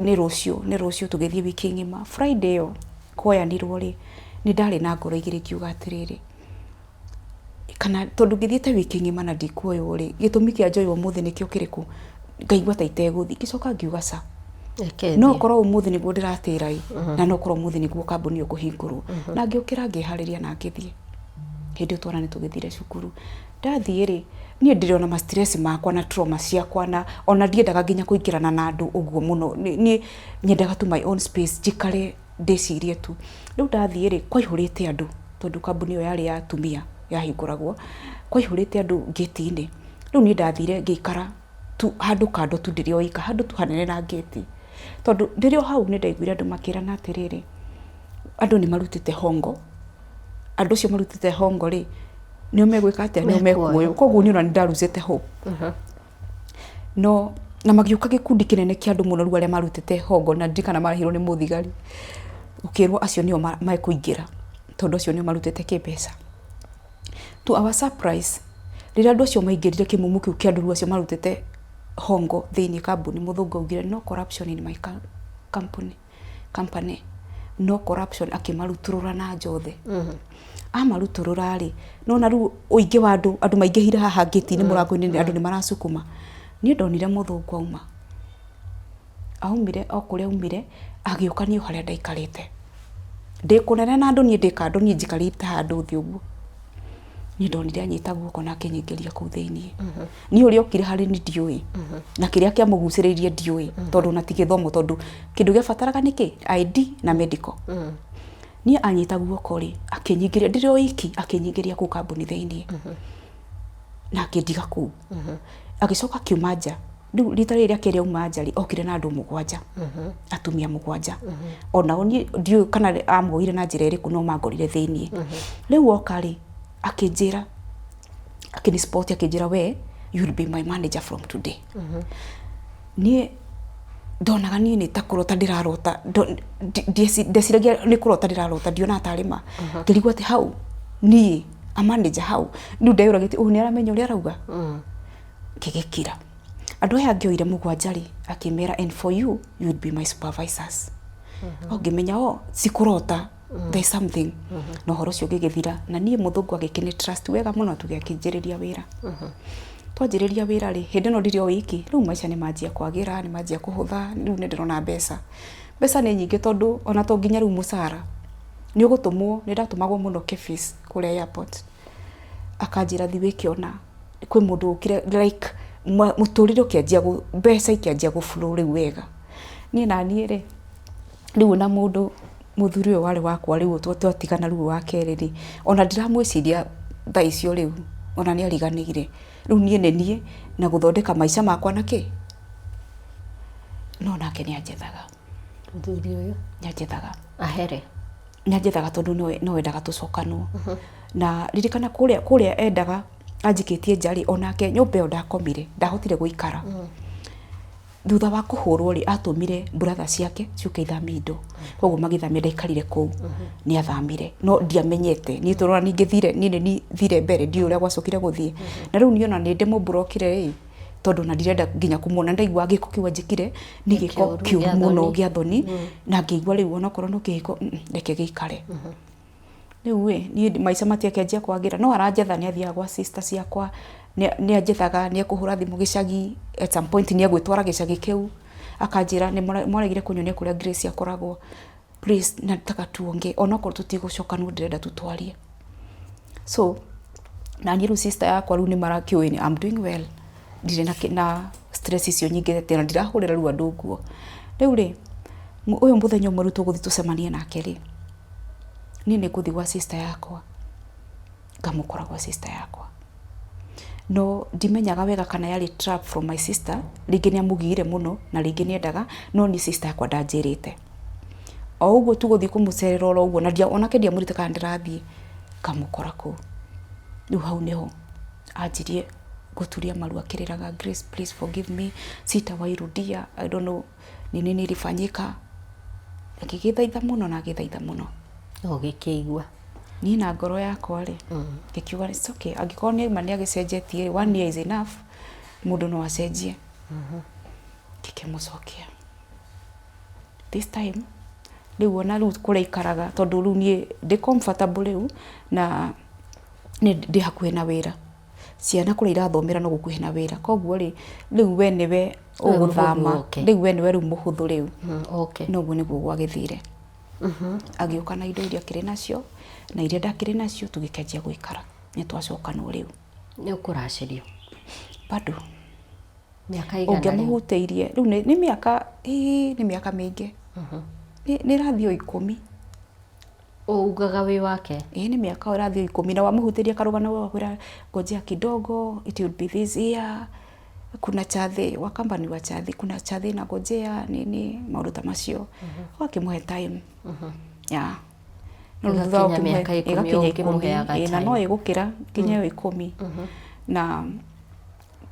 nĩ rũciũ, nĩ rũciũ. Tũgĩthiĩ wiki ng'ima. Friday ĩyo kuoyanirwo rĩ, nĩ ndarĩ na ngoro igĩrĩ, ngiuga atĩrĩrĩ, kana tondũ ngĩthiĩte wiki ng'ima na ndikuoywo rĩ, gĩtũmi kĩa njoywo ũmũthĩ nĩkĩo kĩrĩkũ? Ngaigua ta itegũthiĩ. Ngĩcoka ngiuga ca, Reke no thiĩ. korwo ũmũthĩ nĩguo ndĩratĩra ĩ, na no korwo ũmũthĩ nĩguo kambuni ĩyo kũhingũrwo. Na ngĩũkĩra, ngĩharĩria na ngĩthiĩ. Hĩndĩ ĩyo twana nĩ tũgĩthire cukuru. Ndathiĩ rĩ, niĩ ndĩrĩ ona ma stress makwa na trauma ciakwa, na ona ndiendaga nginya kũingĩrana na andũ ũguo mũno. Niĩ nyendaga tu my own space, njikare ndĩcirie tu. Rĩu ndathiĩ rĩ, kwaihũrĩte andũ, tondũ kambuni ĩyo yarĩ ya atumia yahingũragwo, kwaihũrĩte andũ ngĩti-inĩ. Rĩu niĩ ndathire ngĩikara tu handũ kando tu, ndĩrĩ o ika handũ tu hanene na ngĩti, tondũ ndĩrĩ o hau nĩ ndaiguire andũ makĩrana atĩrĩrĩ, andũ nĩ marutĩte hongo, andũ acio marutĩte hongo rĩ, nĩo megwĩka atĩa, nĩo mekuoywo. Koguo niĩ ona nĩ ndarutĩte hope no na magĩũka gĩkundi kĩnene kĩa andũ mũno. Rĩu arĩa marutĩte hongo, na ndirikana marehirwo nĩ mũthigari, ũkĩrwo acio nĩo mekũingĩra, tondũ acio nĩo marutĩte kĩmbeca. To our surprise, rĩrĩa andũ acio maingĩrire, kĩmumu kĩu kĩa andũ rĩu acio marutĩte hongo thĩinĩ kambuni, mũthũngũ augire, "No corruption in my company, no corruption." Akĩmarutũrũra na nja othe. Amarutũrũra rĩ, nona rĩu ũingĩ wa andũ, andũ maingĩhire haha ngĩti-inĩ, mũrango-inĩ, andũ nĩ maracukuma. Niĩ ndonire mũthũngũ auma, aumire o kũrĩa aumire, agĩũka niĩ harĩa ndaikarĩte ndĩ kũnene na andũ, niĩ ndĩ kando, niĩ njikarĩte handũ thĩ ũguo. Niĩ ndonire anyita guoko na akĩnyingĩria kũu thĩiniĩ. Niĩ ũrĩa okire harĩ ni ndiũĩ, na kĩrĩa kĩamũgucĩrĩirie ndiũĩ, tondũ ona ti gĩthomo, tondũ kĩndũ gĩabataraga nĩ kĩ ID na medical. Niĩ anyita guoko rĩ, akĩnyingĩria ndĩrĩ o iki, akĩnyingĩria kũu kambuni thĩiniĩ na akĩndiga kũu. Agĩcoka akiuma nja. Rĩu rita rĩrĩ rĩa kerĩ auma nja rĩ, okire na andũ mũgwanja, atumia mũgwanja. Onao niĩ ndiũĩ kana amoire na njĩra ĩrĩkũ, no mangorire thĩiniĩ. Rĩu oka rĩ, akĩnjĩra, akĩni spot, akĩnjĩra, "We, you will be my manager from today." Niĩ ndonaga niĩ nĩ ta kũrota ndĩrarota, ndeciragia nĩ kũrota ndĩrarota, ndionaga tarĩ ma. Ngĩrigwo atĩ hau niĩ a manager hau, rĩu ndeyũragia atĩ ũyũ nĩ aramenya ũrĩa arauga. Ngĩgĩkira. Andũ aya angĩoire mũgwanja rĩ, akĩmera, "And for you, you will be my supervisors." O ngĩmenya o si kũrota, there is something. Na ũhoro ũcio ũgĩgĩthira, na niĩ mũthũngũ agĩkĩnĩ trust wega mũno, tũgĩakĩnjĩrĩria wĩra. Twanjĩrĩria wĩra rĩ, hĩndĩ ĩno ndirĩ o wiki, rĩu maica nĩ manjia kwagĩra, nĩ manjia kũhũtha. Rĩu nĩ ndĩrona mbeca, mbeca nĩ nyingĩ, tondũ ona to nginya rĩu mũcara nĩ ũgũtũmwo. Nĩ ndatũmagwo mũno Kefis kũrĩa airport, akanjĩra thi wĩke ona kwĩ mũndũ ũkire, like mũtũrĩre ũkĩanjia, mbeca ikĩanjia gũ flow rĩu wega. Niĩ na niĩ rĩ, rĩu ona mũndũ mũthuri ũyũ warĩ wakwa rĩu twatigana, rĩu wa kerĩ rĩ, ona ndiramwĩciria thaa icio, rĩu ona nĩ ariganĩire. Rĩu niĩ nĩ niĩ na gũthondeka maica makwa na kĩ, no nake nĩ anjethaga. Mũthuri ũyũ? Nĩ anjethaga. Ahere? Nĩ anjethaga, tondũ no endaga tũcokanwo. Na ririkana kũrĩa endaga anjikĩtie nja rĩ, onake nyũmba ĩyo ndakomire, ndahotire gũikara. Thutha wa kũhũrwo rĩ, atũmire brother ciake ciũke ithamie indo. Koguo magĩthamia ndaikarire kũu, nĩ athamire. No ndiamenyete, niĩ tondũ ona ningĩthire, niĩ nĩ thire mbere, ndiũĩ ũrĩa gwacokire gũthiĩ. Na rĩu niĩ ona nĩ ndĩmũmburokire ĩ, tondũ ona ndirenda nginya kũmuona, ndaigua gĩko kĩu anjĩkire nĩ gĩko kĩũru mũno gĩa thoni, na ngĩigua rĩu onokorwo no kĩhiko, reke gĩikare. Rĩu ĩ, niĩ maica matiakĩanjia kwagĩra, no aranjetha nĩ athiaga gwa sister ciakwa, nĩ anjethaga, nĩ ekũhũra thimũ gĩcagi, at some point nĩ egwĩtwara gĩcagi kĩu, akanjĩra nĩ mwaregire kũnyonia kũrĩa Grace akoragwo, please nataka tuongee, onokorwo tũtigũcoka no ndĩrenda tu twarie. So, naniĩ rĩu sister yakwa rĩu nĩ marakĩũĩ I'm doing well, ndirĩ na stress icio nyingĩ atĩ ona ndirahũrĩra rĩu andũ nguo. Rĩu rĩ, ũyũ mũthenya ũmwe rĩu tũgũthiĩ tũcemanie nake rĩ, niĩ nĩ ngũthiĩ gwa sister yakwa, ngamũkora gwa sister yakwa. No ndimenyaga wega kana yarĩ trap from my sister, rĩngĩ nĩ amũgiire mũno na rĩngĩ nĩ endaga, no niĩ sister yakwa ndanjĩrĩte. O ũguo tu gũthiĩ kũmũcerera oro ũguo, na onake ndiamwĩrĩte kana ndĩrathiĩ, ngamũkora kũu. Rĩu hau nĩho anjirie gũturia maru akĩrĩraga, Grace please forgive me, sitawahi rudia, I don't know ni nini ilifanyika. Agĩgĩthaitha mũno na agĩthaitha mũno. Ũgĩkĩigua. Niĩ na ngoro yakwa rĩ, ngĩkiuga it's okay, angĩkorwo nĩ ma nĩ agĩcenjetie rĩ, one year is enough, mũndũ no acenjie. Ngĩkĩmũcokia. This time, rĩu ona rĩu kũrĩa aikaraga, tondũ rĩu niĩ ndĩ comfortable rĩu, na ndĩ hakuhĩ na wĩra. Ciana kũrĩa irathomera no gũkuhĩ na wĩra. Koguo rĩ, rĩu we nĩwe ũgũthama, rĩu we nĩwe rĩu mũhũthũ rĩu. Noguo nĩguo gwagĩthire. Agĩũka na indo iria akĩrĩ nacio, na iria ndakĩrĩ nacio, tũgĩkĩanjia gũikara. Nĩ twacokanwo rĩu. Nĩ ũkũracĩrio? Bado. Mĩaka ĩigana rĩu? Ũngĩamũhutĩirie, rĩu nĩ mĩaka, ĩĩ nĩ mĩaka mĩingĩ. Nĩ ĩrathiĩ o 10. Ugaga wĩ wake? Ĩĩ nĩ mĩaka ĩrathiĩ o 10, na wamũhutĩria karũgano gagakwĩra ngojea kidogo, it will be this year, kuna chathĩ, Wakamba ni wa chathĩ, kuna chathĩ nangojea nini, maũndũ ta macio. Ũgakĩmũhe time. Yeah. No rĩu thutha wa Ĩgakinya mĩaka 10 ĩgakinya 10, ũkĩmũheaga ĩĩ, na no time. ĩgũkĩra nginya ĩyo 10. Na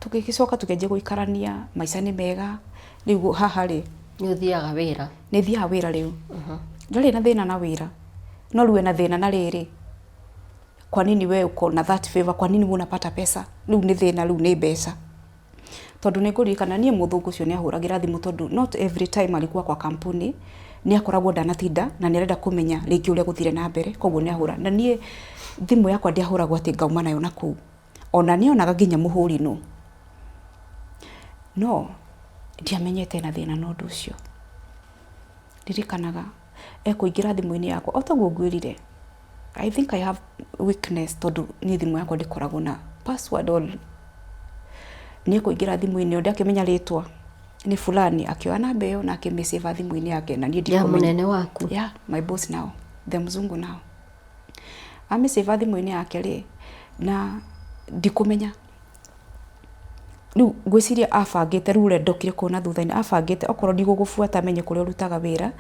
tũgĩgĩcoka tũkĩanjia gũikarania, maica nĩ mega, rĩu haha rĩ, Nĩ ũthiaga wĩra? Nĩ thiaga wĩra rĩu. Ndarĩ na thĩna na wĩra, no rĩu ena thĩna na rĩrĩ, kwa nini we uko na that favor, kwa nini wewe unapata pesa? Rĩu nĩ thĩna, rĩu nĩ mbeca. Tondũ nĩ ngũririkana niĩ mũthũngũ ũcio nĩ ahũragĩra thimũ tondũ not every time alikuwa kwa kampuni, nĩ akoragwo ndanatinda na nĩ arenda kũmenya rĩngĩ ũrĩa gũthire na mbere, koguo nĩ ahũra. Na niĩ thimũ yakwa ndiahũragwo atĩ ngauma nayo nakũu. Ona nĩ onaga nginya mũhũri nũ. No ndiamenyete ena thĩna na ũndũ ũcio. Ndirikanaga ekũingĩra thimũ-inĩ yakwa, o taguo ngwĩrire, I think I have weakness tondũ niĩ thimũ yakwa ndĩkoragwo na password or nĩ ekũingĩra thimũ-inĩ ĩyo ndakĩmenya rĩtwa nĩ fulani, akĩoya namba ĩyo na akĩmĩsave thimũ-inĩ yake na niĩ Ya ndikũmenya. mũnene waku? Yeah, my boss now, the mzungu now. Amĩsave thimũ-inĩ yake rĩ, na ndikũmenya. Rĩu ngwĩciria abangĩte rĩu ũrĩa ndokire kuona thutha-inĩ, abangĩte okorwo ndigũgũbuata menye kũrĩa ũrutaga wĩra,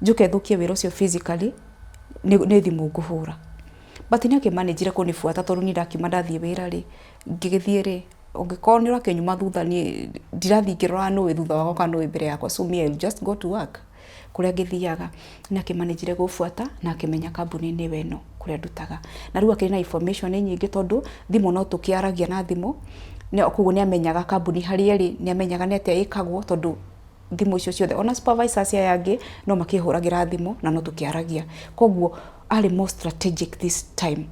njũke thũkie wĩra ũcio physically, nĩ thimũ ngũhũra. But nĩ akĩmanĩnjire kũnĩbuata tondũ niĩ ndakiuma ndathiĩ wĩra rĩ, ngĩgĩthiĩ rĩ, ũngĩkorwo nĩ ũrakĩnyuma thutha niĩ ndirathiĩ ngĩroraga nũ wĩ thutha wakwa kana nũ wĩ mbere yakwa, so me I will just go to work kũrĩa ngĩthiaga. Nĩ akĩmanĩnjire gũbuata na akĩmenya kambuni nĩyo ĩno kũrĩa ndutaga. Na rĩu akĩrĩ na information nyingĩ tondũ thimũ no tũkĩaragia na thimũ, koguo nĩ amenyaga kambuni harĩa ĩrĩ, nĩ amenyaga nĩ atĩa ĩkagwo tondũ thimũ icio ciothe, ona supervisors aya angĩ no makĩhũragĩra thimũ na no tũkĩaragia. Koguo arĩ more strategic this time.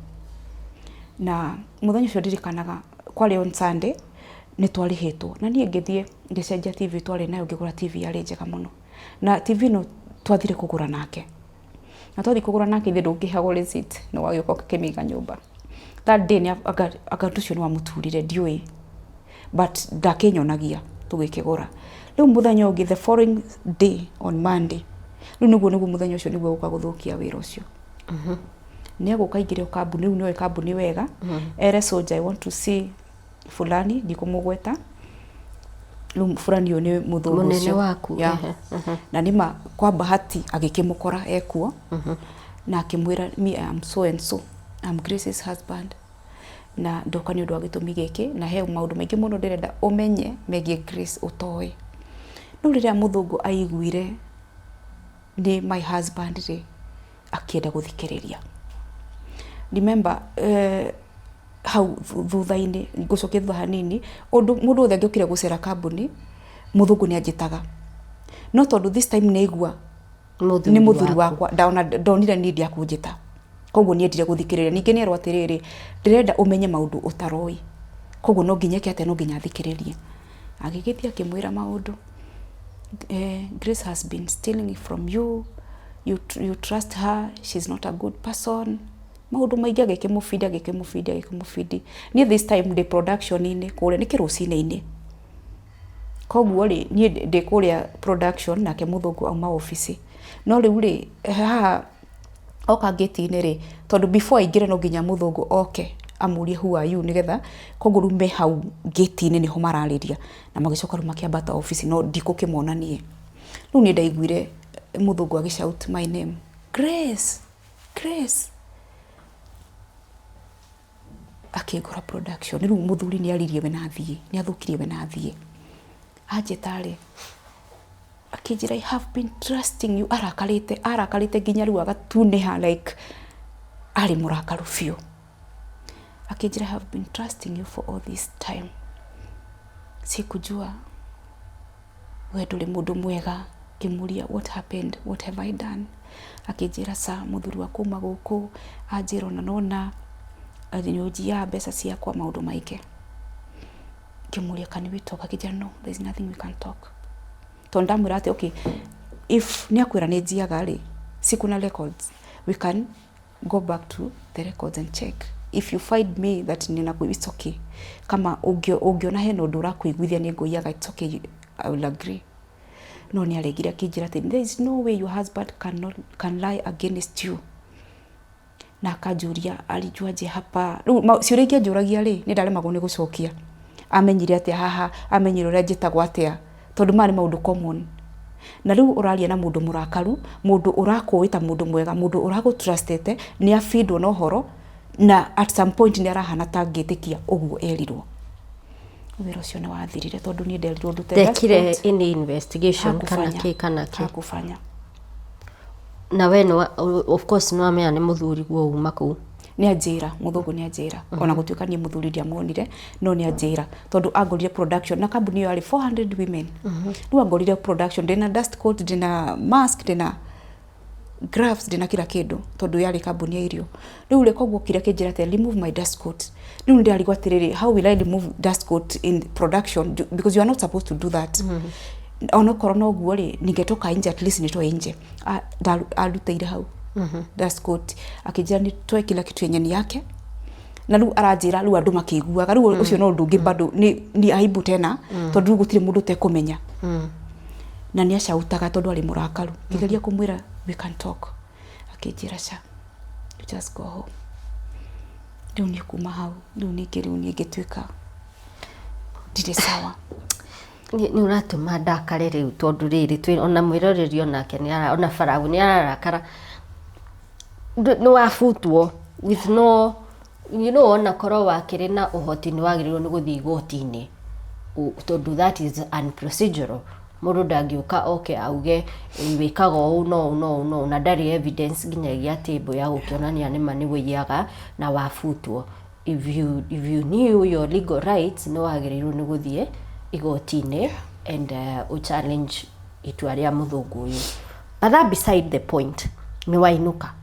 Na mũthenya ũcio ndirikanaga kwarĩ on Sunday, nĩ twarĩhĩtwo. Na niĩ ngĩthiĩ ngĩcenjia TV twarĩ nayo ngĩgũra TV yarĩ njega mũno. Na TV ĩno twathire kũgũra nake. Na twathiĩ kũgũra nake ithe ndũngĩheagwo receipt, nĩ wagĩũka ũgakĩmĩiga nyũmba. That day anga ũndũ ũcio nĩ wamũturire ndiũĩ, but ndakĩnyonagia tũgĩkĩgũra. Rĩu mũthenya ũngĩ the following day on Monday, rĩu nĩguo nĩguo mũthenya ũcio nĩguo egũka gũthũkia wĩra ũcio. Nĩ egũka aingĩre o kambuni, rĩu nĩoĩ kambuni wega, ere soldier I want to see fulani, ndikũmũgweta. Rĩu fulani ũyũ nĩ mũthũngũ Mũnene ũcio. waku? Yeah. Na nĩma kwa bahati agĩkĩmũkora ekuo, na akĩmwĩra me I am so and so, I'm Grace's husband. Na ndoka nĩ ũndũ wa gĩtũmi gĩkĩ, na he maũndũ maingĩ mũno ndĩrenda ũmenye megiĩ Grace ũtoĩ. Rĩu rĩrĩa mũthũngũ aiguire nĩ my husband rĩ, akĩenda gũthikĩrĩria. Remember hau thutha-inĩ, ngũcokia thutha hanini, ũndũ mũndũ wothe angĩokire gũcera kambuni, mũthũngũ nĩ anjĩtaga. No tondũ this time nĩ aigua nĩ mũthuri wakwa, ona ndonire need ya kũnjĩta. Koguo nĩ endire gũthikĩrĩria. Ningĩ nĩ erwo atĩrĩrĩ, ndĩrenda ũmenye maũndũ ũtaroĩ. Koguo no nginya eke atĩa? No nginya athikĩrĩrie. Agĩgĩthiĩ akĩmwĩra maũndũ. Grace has been stealing from you, you trust her, she's not a good person. Maũndũ maingĩ agĩkĩmũbindi, agĩkĩmũbindi, agĩkĩmũbindi. Niĩ this time ndĩ production-inĩ kũrĩa, nĩ kĩrũcinĩ-inĩ. Koguo rĩ, niĩ ndĩ kũrĩa production nake mũthũngũ auma obici. No rĩu rĩ, haha oka ngĩti-inĩ rĩ, tondũ before aingĩre no nginya mũthũngũ oke amũrie who are you nĩgetha, koguo rĩu me hau ngĩti-inĩ nĩho mararĩria. Na magĩcoka rĩu makĩambata obici no ndikũkĩmona niĩ. Rĩu niĩ ndaiguire mũthũngũ agĩ shout my name, Grace, Grace. Akĩngora production. Rĩu mũthuri nĩ aririe we na athiĩ, nĩ athũkirie we na athiĩ. Anjĩta rĩ, akĩnjĩra I have been trusting you, arakarĩte, arakarĩte nginya rĩu agatunĩha like arĩ mũrakaru biũ. Akĩnjĩra I have been trusting you for all this time. Sikujua we ndũrĩ mũndũ mwega. Ngĩmũria what happened, what have I done? Akĩnjĩra ca mũthuri wa kuma gũkũ anjĩra ũna na ũna, nĩ ũnjiyaga mbeca ciakwa, maũndũ maingĩ. Ngĩmũria can we talk? Akĩnjĩra no, there is nothing we can talk. Tondũ ndamwĩra atĩ okay, if nĩ akwĩra nĩ njiyaga rĩ, si kuna records, we can go back to the records and check. If you find me that nina, it's okay. Kama ũngĩona hena ũndũ ũrakũiguithia nĩ ngũiyaga, it's okay, I will agree. No nĩ aregire akĩnjĩra atĩ there is no way your husband cannot, can lie against you. Na akanjũria alijuaje hapa. Rĩu ciũria ingĩ anjũragia rĩ, nĩ ndaremagwo nĩ gũcokia. Amenyire atĩa haha, amenyire ũrĩa njĩtagwo atĩa, tondũ maya nĩ maũndũ common. Na rĩu ũraria na mũndũ mũrakaru, mũndũ ũrakũĩ ta mũndũ mwega, mũndũ ũragũ-trustĩte, nĩ abindwo na ũhoro, na at some point nĩ arahana ta angĩtĩkia ũguo erirwo. Wĩra ũcio nĩ wathirire tondũ niĩ nderirwo ndute Ndekire any investigation kana kĩ kana kĩ? Hakubanya. Na we nĩ of course nĩ wamenya nĩ mũthuri guo uma kũu. Nĩ anjĩra, mũthũngũ nĩ anjĩra. Ona gũtuĩka niĩ mũthuri ndiamuonire, no nĩ anjĩra. Tondũ angorire production, na kambuni ĩyo yarĩ 400 women. Rĩu angorire production, ndĩna dust coat, ndĩna mask, ndĩna gloves, ndĩna kila kĩndũ, tondũ yarĩ kambuni ya irio. Rĩu rĩ, koguo okire akĩnjĩra atĩ remove my dust coat. Rĩu nĩ ndĩrarigwo atĩrĩrĩ, how will I remove dust coat in production? Because you are not supposed to do that. Onokorwo no ũguo rĩ, ningetoka nje, at least nitoe nje. Arutĩire hau dust coat, akĩnjĩra nitoe kila kitu yenye ni yake. Na rĩu aranjĩra, rĩu andũ makĩiguaga, rĩu ũcio no ũndũ ũngĩ bado nĩ aibu tena, tondũ rĩu gũtirĩ mũndũ ũtekũmenya. Na nĩ acautaga tondũ arĩ mũrakaru. Ngĩgeria kũmwĩra we can talk. Akĩnjĩra ca, you just go home. Rĩu niĩ kuma hau, rĩu ningĩ rĩu niĩ ngĩtuĩka ndirĩ sawa. Nĩ ũratũma ndakare rĩu, tondũ rĩrĩ twĩ ona mwĩroreri onake nĩ ara, ona Baragu nĩ ararakara. Nĩ wabutwo with no ona korwo wakĩrĩ na ũhoti nĩ wagĩrĩirwo nĩ gũthiĩ igoti-inĩ, tondũ that is unprocedural. Mũndũ ndangĩũka oke auge wĩkaga ũũ no ũũ no ũũ no ũũ na ndarĩ evidence nginyagia table ya gũkĩonania nĩma nĩ wũiyaga na wabutwo. If you knew your legal rights, nĩ wagĩrĩirwo nĩ gũthiĩ igoti-inĩ and challenge itua rĩa mũthũngũ ũyũ. But that beside the point, nĩ wainũka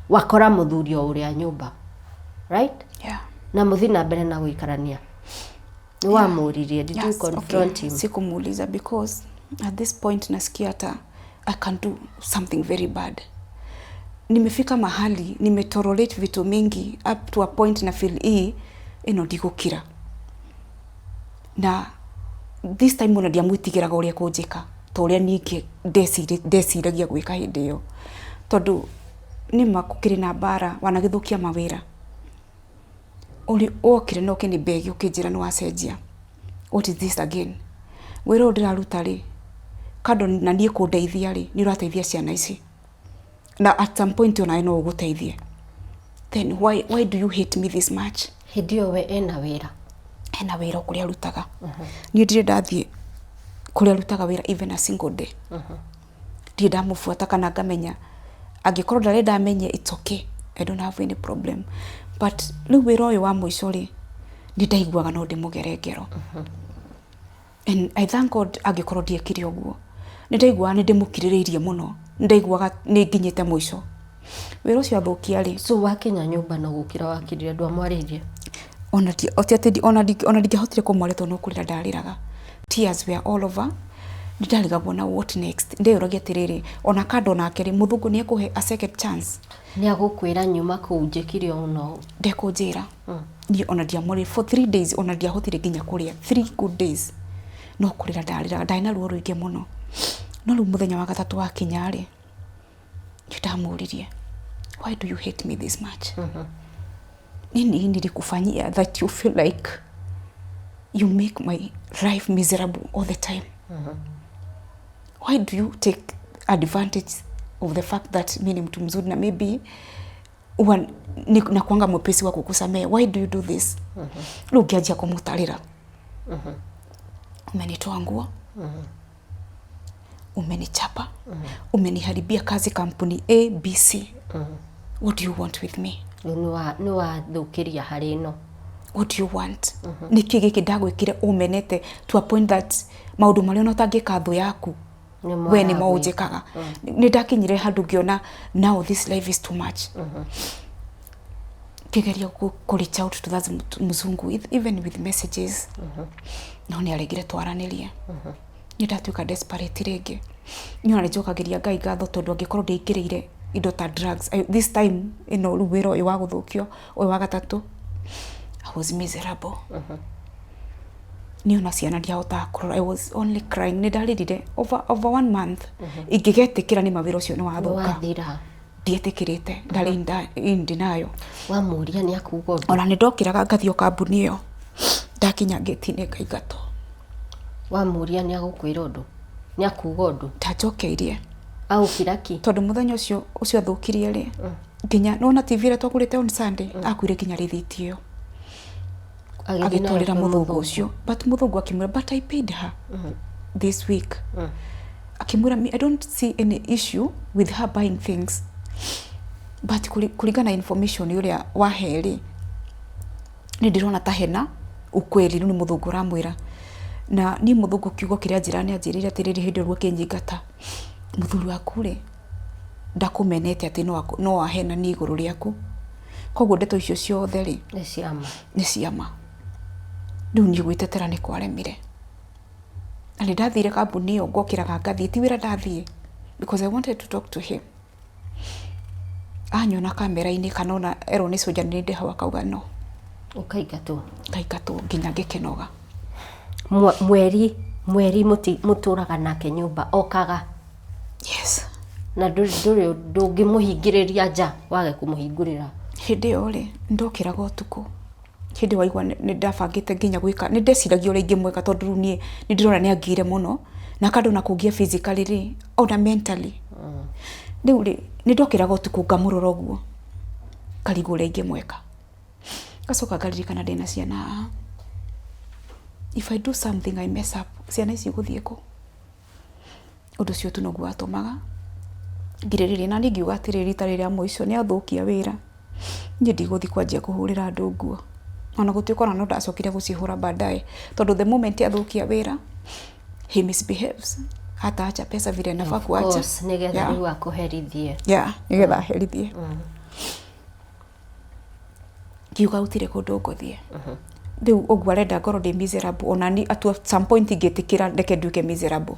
wakora mũthuri o ũrĩa nyũmba, right? Yeah. Na mũthiĩ na mbere na gũikarania. Nĩ wamũririe? Did you Yes, confront okay. him? Sikumuuliza because at this point nasikia hata I can do something very bad. Nimefika mahali nimetolerate vitu mingi up to a point na feel hii ĩno ndigũkira. Na this time ona ndiamwĩtigĩraga ũrĩa kũnjĩka ta ũrĩa niĩ ndeciragia gwĩka hĩndĩ ĩyo, tondũ nĩma gũkĩrĩ na mbara wanagĩthũkia mawĩra. Ũrĩ wokire na ũkĩnĩ beg ũkĩnjĩra nĩ wacenjia, what is this again? Wĩra ũyũ ndĩraruta rĩ, kando na niĩ kũndeithia rĩ, nĩ ũrateithia ciana ici, na at some point onawe no ũgũteithie. Then why do you hate me this much? Hĩndĩ ĩyo we ena wĩra? Ena wĩra o kũrĩa arutaga. Niĩ ndirĩ ndathiĩ Kũrĩa arutaga wĩra even a single day. Ndirĩ ndamũbuata kana ngamenya angĩkorwo ndarenda amenye, it's okay, I don't have any problem. But rĩu wĩra ũyũ wa mũico rĩ, nĩ ndaiguaga no ndĩmũgere ngero. And I thank God angĩkorwo ndiekire ũguo. Nĩ ndaiguaga nĩ ndĩmũkirĩrĩirie mũno. Nĩ ndaiguaga nĩ nginyĩte mũico. Wĩra ũcio athũkia rĩ. So wakinya nyũmba no gũkira wakirire, ndwamwarĩirie? Ona ti atĩ ona ndingĩahotire kũmwaria tondũ no kũrĩra ndarĩraga. Tears were all over. Nĩ ndarigagwo na what next. Ndeyũragia atĩrĩrĩ, ona kando nake rĩ, mũthũngũ nĩ ekũhe a second chance? Nĩ agũkwĩra nyuma kũu njĩkire ũũ na ũũ? Ndekũnjĩra. Niĩ ona ndiamwarĩirie for 3 days, ona ndiahotire nginya kũrĩa 3 good days, no kũrĩra ndarĩraga, ndarĩ na ruo rũingĩ mũno. No rĩu mũthenya wa gatatũ wakinya rĩ, nĩ ndamũririe, "Why do you hate me this much? Nini nilikufanyia that you feel like you make my life miserable all the time? Why do you take advantage of the fact that mi ni mtu mzuri na maybe huwa nakuanga mwepesi wa kukusamehe? Why do you do this?" Rĩu ngĩanjia kũmũtarĩra, "Umenitoa nguo, umenichapa, umeniharibia kazi kampuni A B C. What do you want with me?" Rĩu nĩ wathũkĩria harĩ ĩno. "What do you want? Nĩkĩ gĩkĩ ndagwĩkire ũmenete to a point that maũndũ marĩa ona ũtangĩka thũ yaku Nĩmo we nĩmo aragwĩka? Ũnjĩkaga. Nĩ ndakinyire handũ ngĩona now this life is too much. Ngĩgeria kũ reach out to that mzungu even with messages, no nĩ aregire twaranĩrie. Nĩ ndatuĩka desperate rĩngĩ. Niĩ ona nĩ njokagĩria Ngai ngatho tondũ angĩkorwo ndiaingĩrĩire indo ta drugs this time ĩno, rĩu wĩra ũyũ wa gũthũkio ũyũ wa gatatũ, I was miserable. Niĩ ona ciana ndiahotaga kũrora, I was only crying. Nĩ ndarĩrire over one month ingĩgetĩkĩra nĩ ma wĩra ũcio nĩ wathũka. Wathira. Ndietĩkĩrĩte, ndarĩ in denial. Wamũria nĩ akuga ũndũ? Ona nĩ ndokĩraga ngathiĩ o kambuni ĩyo, ndakinya ngĩti-inĩ ngaingatwo. Wamũria nĩ agũkwĩra ũndũ, nĩ akuga ũndũ? Ndanjokeirie. Agũkira ki. Tondũ mũthenya ũcio ũcio athũkirie rĩ, nginya nona TV ĩrĩa twagũrĩte on Sunday, akuire nginya rĩthiti ĩyo. Agĩthiĩ nayo Agĩtwarĩra kwĩ mũthũngũ ũcio, but mũthũngũ akĩmwĩra, "But I paid her this week." Akĩmwĩra, "Me, I don't see any issue with her buying things, but kũringana na information ũrĩa wahe rĩ, nĩ ndĩrona ta hena ukweli." Rĩu nĩ mũthũngũ ũramwĩra. Na niĩ mũthũngũ kiugo kĩrĩa anjĩra, nĩ anjĩrĩire atĩrĩrĩ, hĩndĩ ĩyo rĩu akĩnyingata, "Mũthuri waku rĩ, ndakũmenete atĩ no ahenanie igũrũ rĩaku. Koguo ndeto icio ciothe rĩ, Nĩ ciama. Nĩ ciama." Rĩu niĩ gwĩtetera nĩ kwaremire, na nĩ ndathire kambuni ĩyo, ngokĩraga ngathiĩ, ti wĩra ndathiĩ, because I wanted to talk to him. Anyona kamera-inĩ kana ona erwo nĩ soja nĩ ndĩ hau, akauga no. Ũkaingatwo. Ngaingatwo nginya ngĩkĩnoga. Mweri mũtũraga nake nyũmba okaga? Yes. Na ndũrĩ ndũngĩmũhingĩrĩria nja, wage kũmũhingũrĩra? Hĩndĩ ĩyo rĩ, ndokĩraga ũtukũ. Hĩndĩ waigua nĩ ndabangĩte nginya gwĩka, nĩ ndeciragia ũrĩa ingĩmwĩka, tondũ rĩu niĩ nĩ ndĩrona nĩ angire mũno na kando na kũngia physically rĩ, ona mentally. Rĩu rĩ, nĩ ndokĩraga ũtukũ ngamũrora ũguo, ngarigwo ũrĩa ingĩmwĩka. Ngacoka ngaririkana ndĩna ciana haha. If I do something, I mess up, ciana ici igũthiĩ kũ? Ũndũ ũcio tu noguo watũmaga ngirĩrĩrie. Na niĩ ngiuga atĩrĩrĩ, rita rĩrĩa mũico nĩ athũkia wĩra, niĩ ndigũthiĩ kwanjia kũhũrĩra andũ nguo, ona gũtuĩka ona no ndacokire gũcihũra baadaye, tondũ the moment athũkia wĩra, he misbehaves, hataacha pesa vile anafaa Of kuacha. course, nĩgetha rĩu akũherithie. Yeah, nĩgetha aherithie. Ngiuga gũtirĩ kũndũ ngũthiĩ. Rĩu ũguo arenda ngorwo ndĩ miserable, ona ni at some point ngĩtĩkĩra reke nduĩke miserable.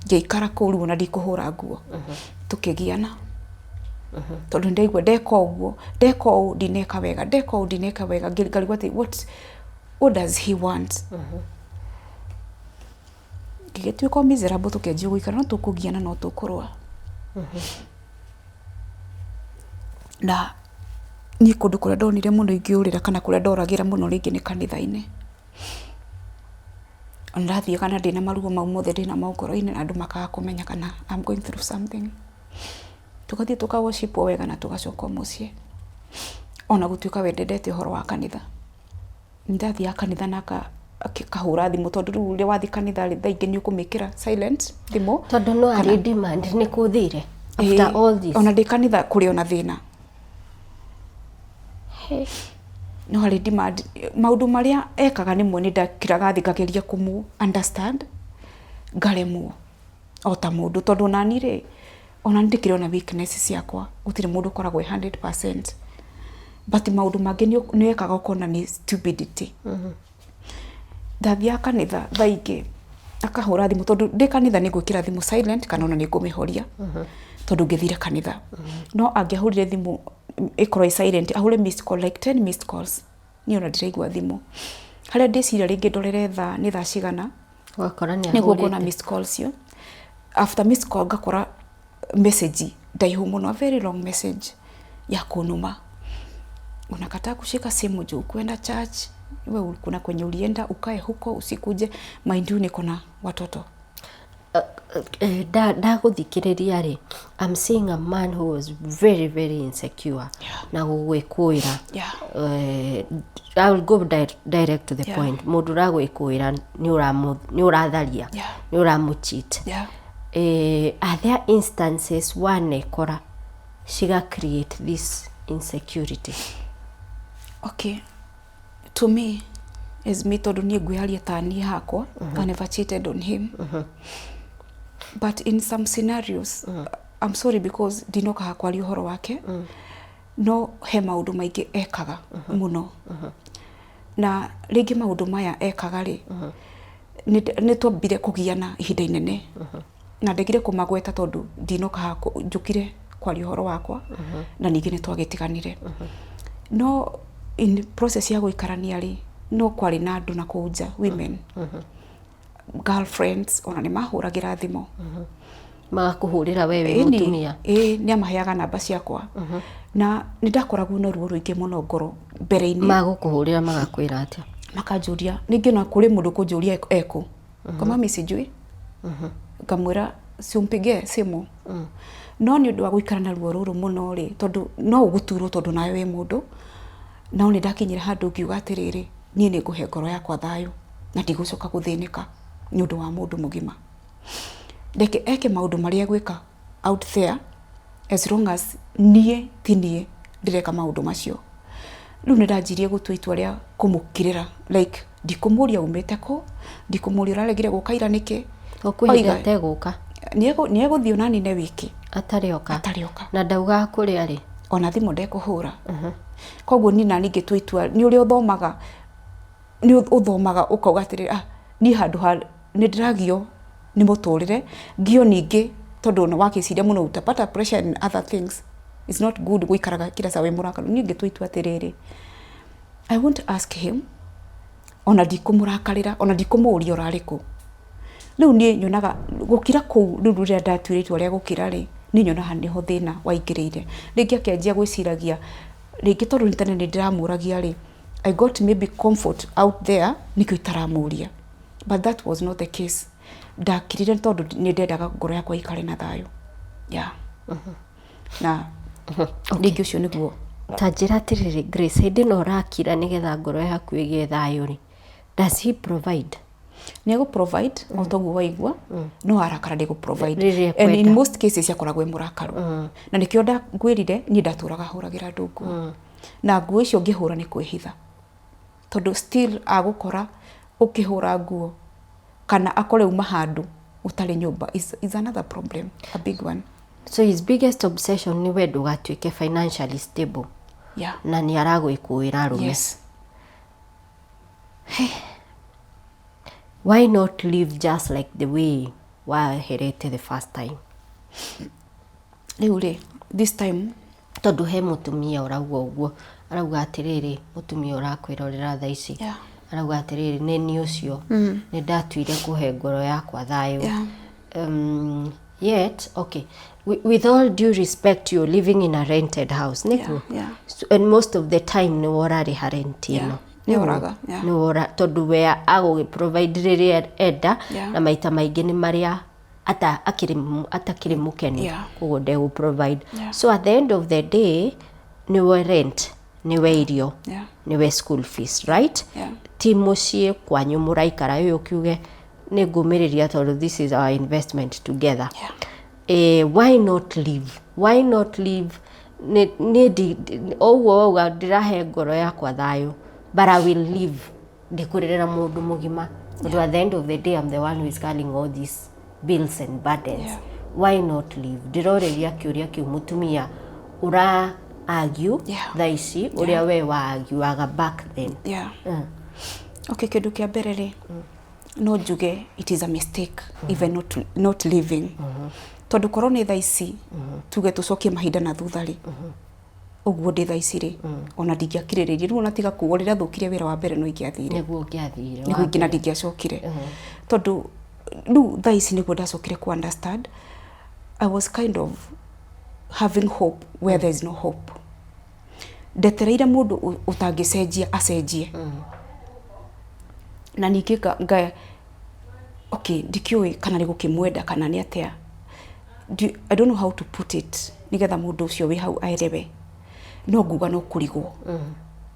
Ngĩikara kũu rĩu ona ndikũhũra nguo. Tũkĩgiana tondũ ndaigua ndeka ũguo, ndeka ũũ ndineka wega, ndeka ũũ ndineka wega. Ngarigwo atĩ what does he want? Ngĩgĩtuĩka o miserable, tũkĩanjia gũikara, no tũkũgiana, no tũkũrũa. Na niĩ kũndũ kũrĩa ndonire mũno ingĩũrĩra kana kũrĩa ndoragĩra mũno rĩngĩ nĩ kanitha-inĩ. Ona ndathiĩ kana ndĩna maruo mau mothe ndĩna mo ngoro-inĩ, na andũ makaga kũmenya kana I'm going through something. Tũgathiĩ tũka worship o wega na tũgacoka o mũciĩ. Ona gũtuĩka we ndendete ũhoro wa kanitha. Nĩ ndathiaga kanitha na Akĩkahũra thimũ, tondũ rĩu ũrĩa wathiĩ kanitha rĩ, thaa ingĩ nĩ ũkũmĩkĩra silent thimũ. Tondũ no arĩ demand nĩ kũthire after all this. Ona ndĩ kanitha kũrĩ ona thĩna. Hey. No harĩ demand. Maũndũ marĩa ekaga nĩmwe nĩ ndakiraga thĩ ngageria kũmũ understand, ngaremwo o ta mũndũ, tondũ onani rĩ, onani ndĩkĩrĩ ona weakness ciakwa. Gũtirĩ mũndũ ũkoragwo e 100%, but maũndũ mangĩ nĩ ekaga ũkona nĩ stupidity. Ndathiaga kanitha thaa ingĩ akahũra thimũ, tondũ ndĩ kanitha nĩ ngwĩkĩra thimũ silent kana ona nĩ ngũmĩhoria, tondũ ngĩthire kanitha no angĩahũrire thimũ ĩkorwo ĩ silent, ahũre missed call, like 10 missed calls, niĩ ona ndĩraigua thimũ harĩa ndĩciria rĩngĩ ndorere thaa nĩ thaa cigana. Ũgakora nĩ nĩguo ngona ahũrĩte. Missed calls cio. After missed call ngakora message ndaihu mũno, a very long message ya kunuma: "Unakataa kushika simu juu kwenda church. We kuna kwenye ulienda, ukae huko, usikuje." Mind you, niko na watoto. Ndagũthikĩrĩria rĩ, I'm seeing a man who was very very insecure na gũgwĩkũĩra. I will go direct to the point. Mũndũ ũragwĩkũĩra nĩ ũratharia, nĩ ũramũcheat. Are there instances wanekora ciga create this insecurity? Okay, to me, as me, tondũ niĩ ngwĩaria ta niĩ hakwa, I never cheated on him, but in some scenarios, I'm sorry because ndinoka haha kwaria ũhoro wake, no he maũndũ maingĩ ekaga mũno, na rĩngĩ maũndũ maya ekaga rĩ, nĩ twambire kũgiana ihinda inene na ndegire kũmagweta tondũ ndinoka haha njũkire kwaria ũhoro wakwa, na ningĩ nĩ twagĩtiganire. No in process ya gũikarania rĩ, no kwarĩ na andũ na kũu nja, women, girlfriends, ona nĩ mahũragĩra thimũ. Magakũhũrĩra we wĩ Ĩni, mũtumia? Ĩĩ, nĩ amaheaga namba ciakwa, na nĩ ndakoragwo na ruo rũingĩ mũno ngoro mbere-inĩ. Magũkũhũrĩra magakwĩra atĩa? Makanjũria ningĩ, na kũrĩ mũndũ kũnjũria ekũ kama mi sijui, ngamwĩra siumpigie simu. No nĩ ũndũ wa gũikara na ruo rũrũ mũno rĩ, tondũ no ũgũturwo, tondũ nawe wĩ mũndũ, no nĩ ndakinyire handũ ngiuga atĩrĩrĩ, niĩ nĩ ngũhe ngoro yakwa thayũ na ndigũcoka gũthĩnĩka nĩ ũndũ wa mũndũ mũgima. Reke eke maũndũ marĩa egwĩka out there, as long as niĩ ti niĩ ndĩreka maũndũ macio. Rĩu nĩ ndanjirie gũtua itua rĩa kũmũkirĩra, like ndikũmũria umĩte kũ, ndikũmũria ũraregire gũka ira nĩkĩ. Ũkwĩ hĩndĩ ategũka? Nĩ egũthiĩ ona nine wiki. Atarĩ oka? Atarĩ oka. Na ndaugaga kũrĩa rĩ? Ona thimũ ndekũhũra. Koguo niĩ nani ngĩtua itua, nĩ ũrĩa ũthomaga, nĩ ũthomaga ũkauga atĩrĩrĩ, ah, niĩ handũ ha nĩ ndĩragio nĩ mũtũrĩre, ngio ningĩ, tondũ ona wakĩciria mũno utapata pressure and other things. It's not good gũikaraga kila saa wĩ mũrakaru. Niĩ ngĩtua itua atĩrĩrĩ, I won't ask him, ona ndikũmũrakarĩra, ona ndikũmũria ũrarĩ kũ. Rĩu niĩ nyonaga gũkira kũu. Rĩu rĩrĩa ndatuire itua rĩa gũkira rĩ, niĩ nyonaga nĩho thĩna waingĩrĩire. Rĩngĩ akĩanjia gwĩciragia rĩngĩ, tondũ nĩ tene nĩ ndĩramũragia rĩ, I got maybe comfort out there, nĩkĩo itaramũria, but that was not the case. Ndakirire tondũ nĩ ndendaga ngoro yakwa ĩikare na thayũ, yeah. Na rĩngĩ ũcio nĩguo. Ta njĩra atĩrĩrĩ, Grace, hĩndĩ ĩno ũrakira nĩgetha ngoro yaku ĩgĩe thayũ rĩ, does he provide? Nĩ egũ provide o toguo waigua, no arakara ndegũ provide. Rĩrĩa And in ekwenda. most cases akoragwo e mũrakaru, na nĩkĩo ndangwĩrire niĩ ndatũraga hũragĩra andũ nguo, na nguo icio ngĩhũra nĩ kwĩhitha, tondũ still agũkora ũkĩhũra nguo kana akore uma handũ ũtarĩ nyũmba is another problem, a big one. So his biggest obsession nĩ we ndũgatuĩke financially stable? Yeah. Na nĩ aragwĩkũĩra arũme? Yes. Why not live just like the way waherete the first time? Rĩu rĩ, this time Tondũ he mũtumia ũrauga ũguo, arauga atĩrĩrĩ, mũtumia ũrakwĩrorera thaa ici, arauga atĩrĩrĩ, nĩ niĩ ũcio nĩ ndatuire kũhe ngoro yakwa thayũ. Yet okay, with all due respect, you're living in a rented house, nĩguo? Yeah. So, and most of the time nĩ ũrarĩha rent ĩno? Nĩ ũraga, yeah. Nĩ wora, tondũ we agũgĩ provide rĩrĩa enda, na maita maingĩ nĩ marĩa ata akĩrĩ atakĩrĩ mũkenu, koguo ndegũ provide. So at the end of the day nĩwe rent Nĩwe irio, nĩwe school fees, right? Yeah. Ti mũciĩ kwanyu mũraikara ũyũ ũkiuge nĩ ngũmĩrĩria tondũ this is our investment together. Why not leave? Why not leave? Nĩ o ũguo wauga, ndĩrahe ngoro yakwa thayũ, but I will leave ndĩkũrĩrĩra mũndũ mũgima, tondũ at the end of the day I'm the one who is carrying all these bills and burdens. Why not leave? Ndĩrorĩria kĩũria kĩu mũtumia ũra argue thaa ici ũrĩa we wa arguaga back then. Yeah. Okay, kĩndũ kĩa mbere rĩ, no njuge it is a mistake even not living, tondũ korwo nĩ thaa ici, tuge tũcokie mahinda na thutha rĩ, ũguo ndĩ thaa ici rĩ, ona ndingĩakirĩrĩirie rĩu, ona tiga kuo rĩrĩa thũkirie wĩra wa mbere, no ingĩathire. Nĩguo ũngĩathire. Nĩguo ingĩ na ndingĩacokire, tondũ rĩu thaa ici nĩguo ndacokire ku understand I was kind of having hope where there is no hope. Ndetereire mũndũ ũtangĩcenjia acenjie, na ningĩ nga okay, ndikĩũĩ kana nĩ gũkĩmwenda kana nĩ atĩa. I don't know how to put it nĩgetha mũndũ ũcio wĩ hau aelewe, no nguga no kũrigwo,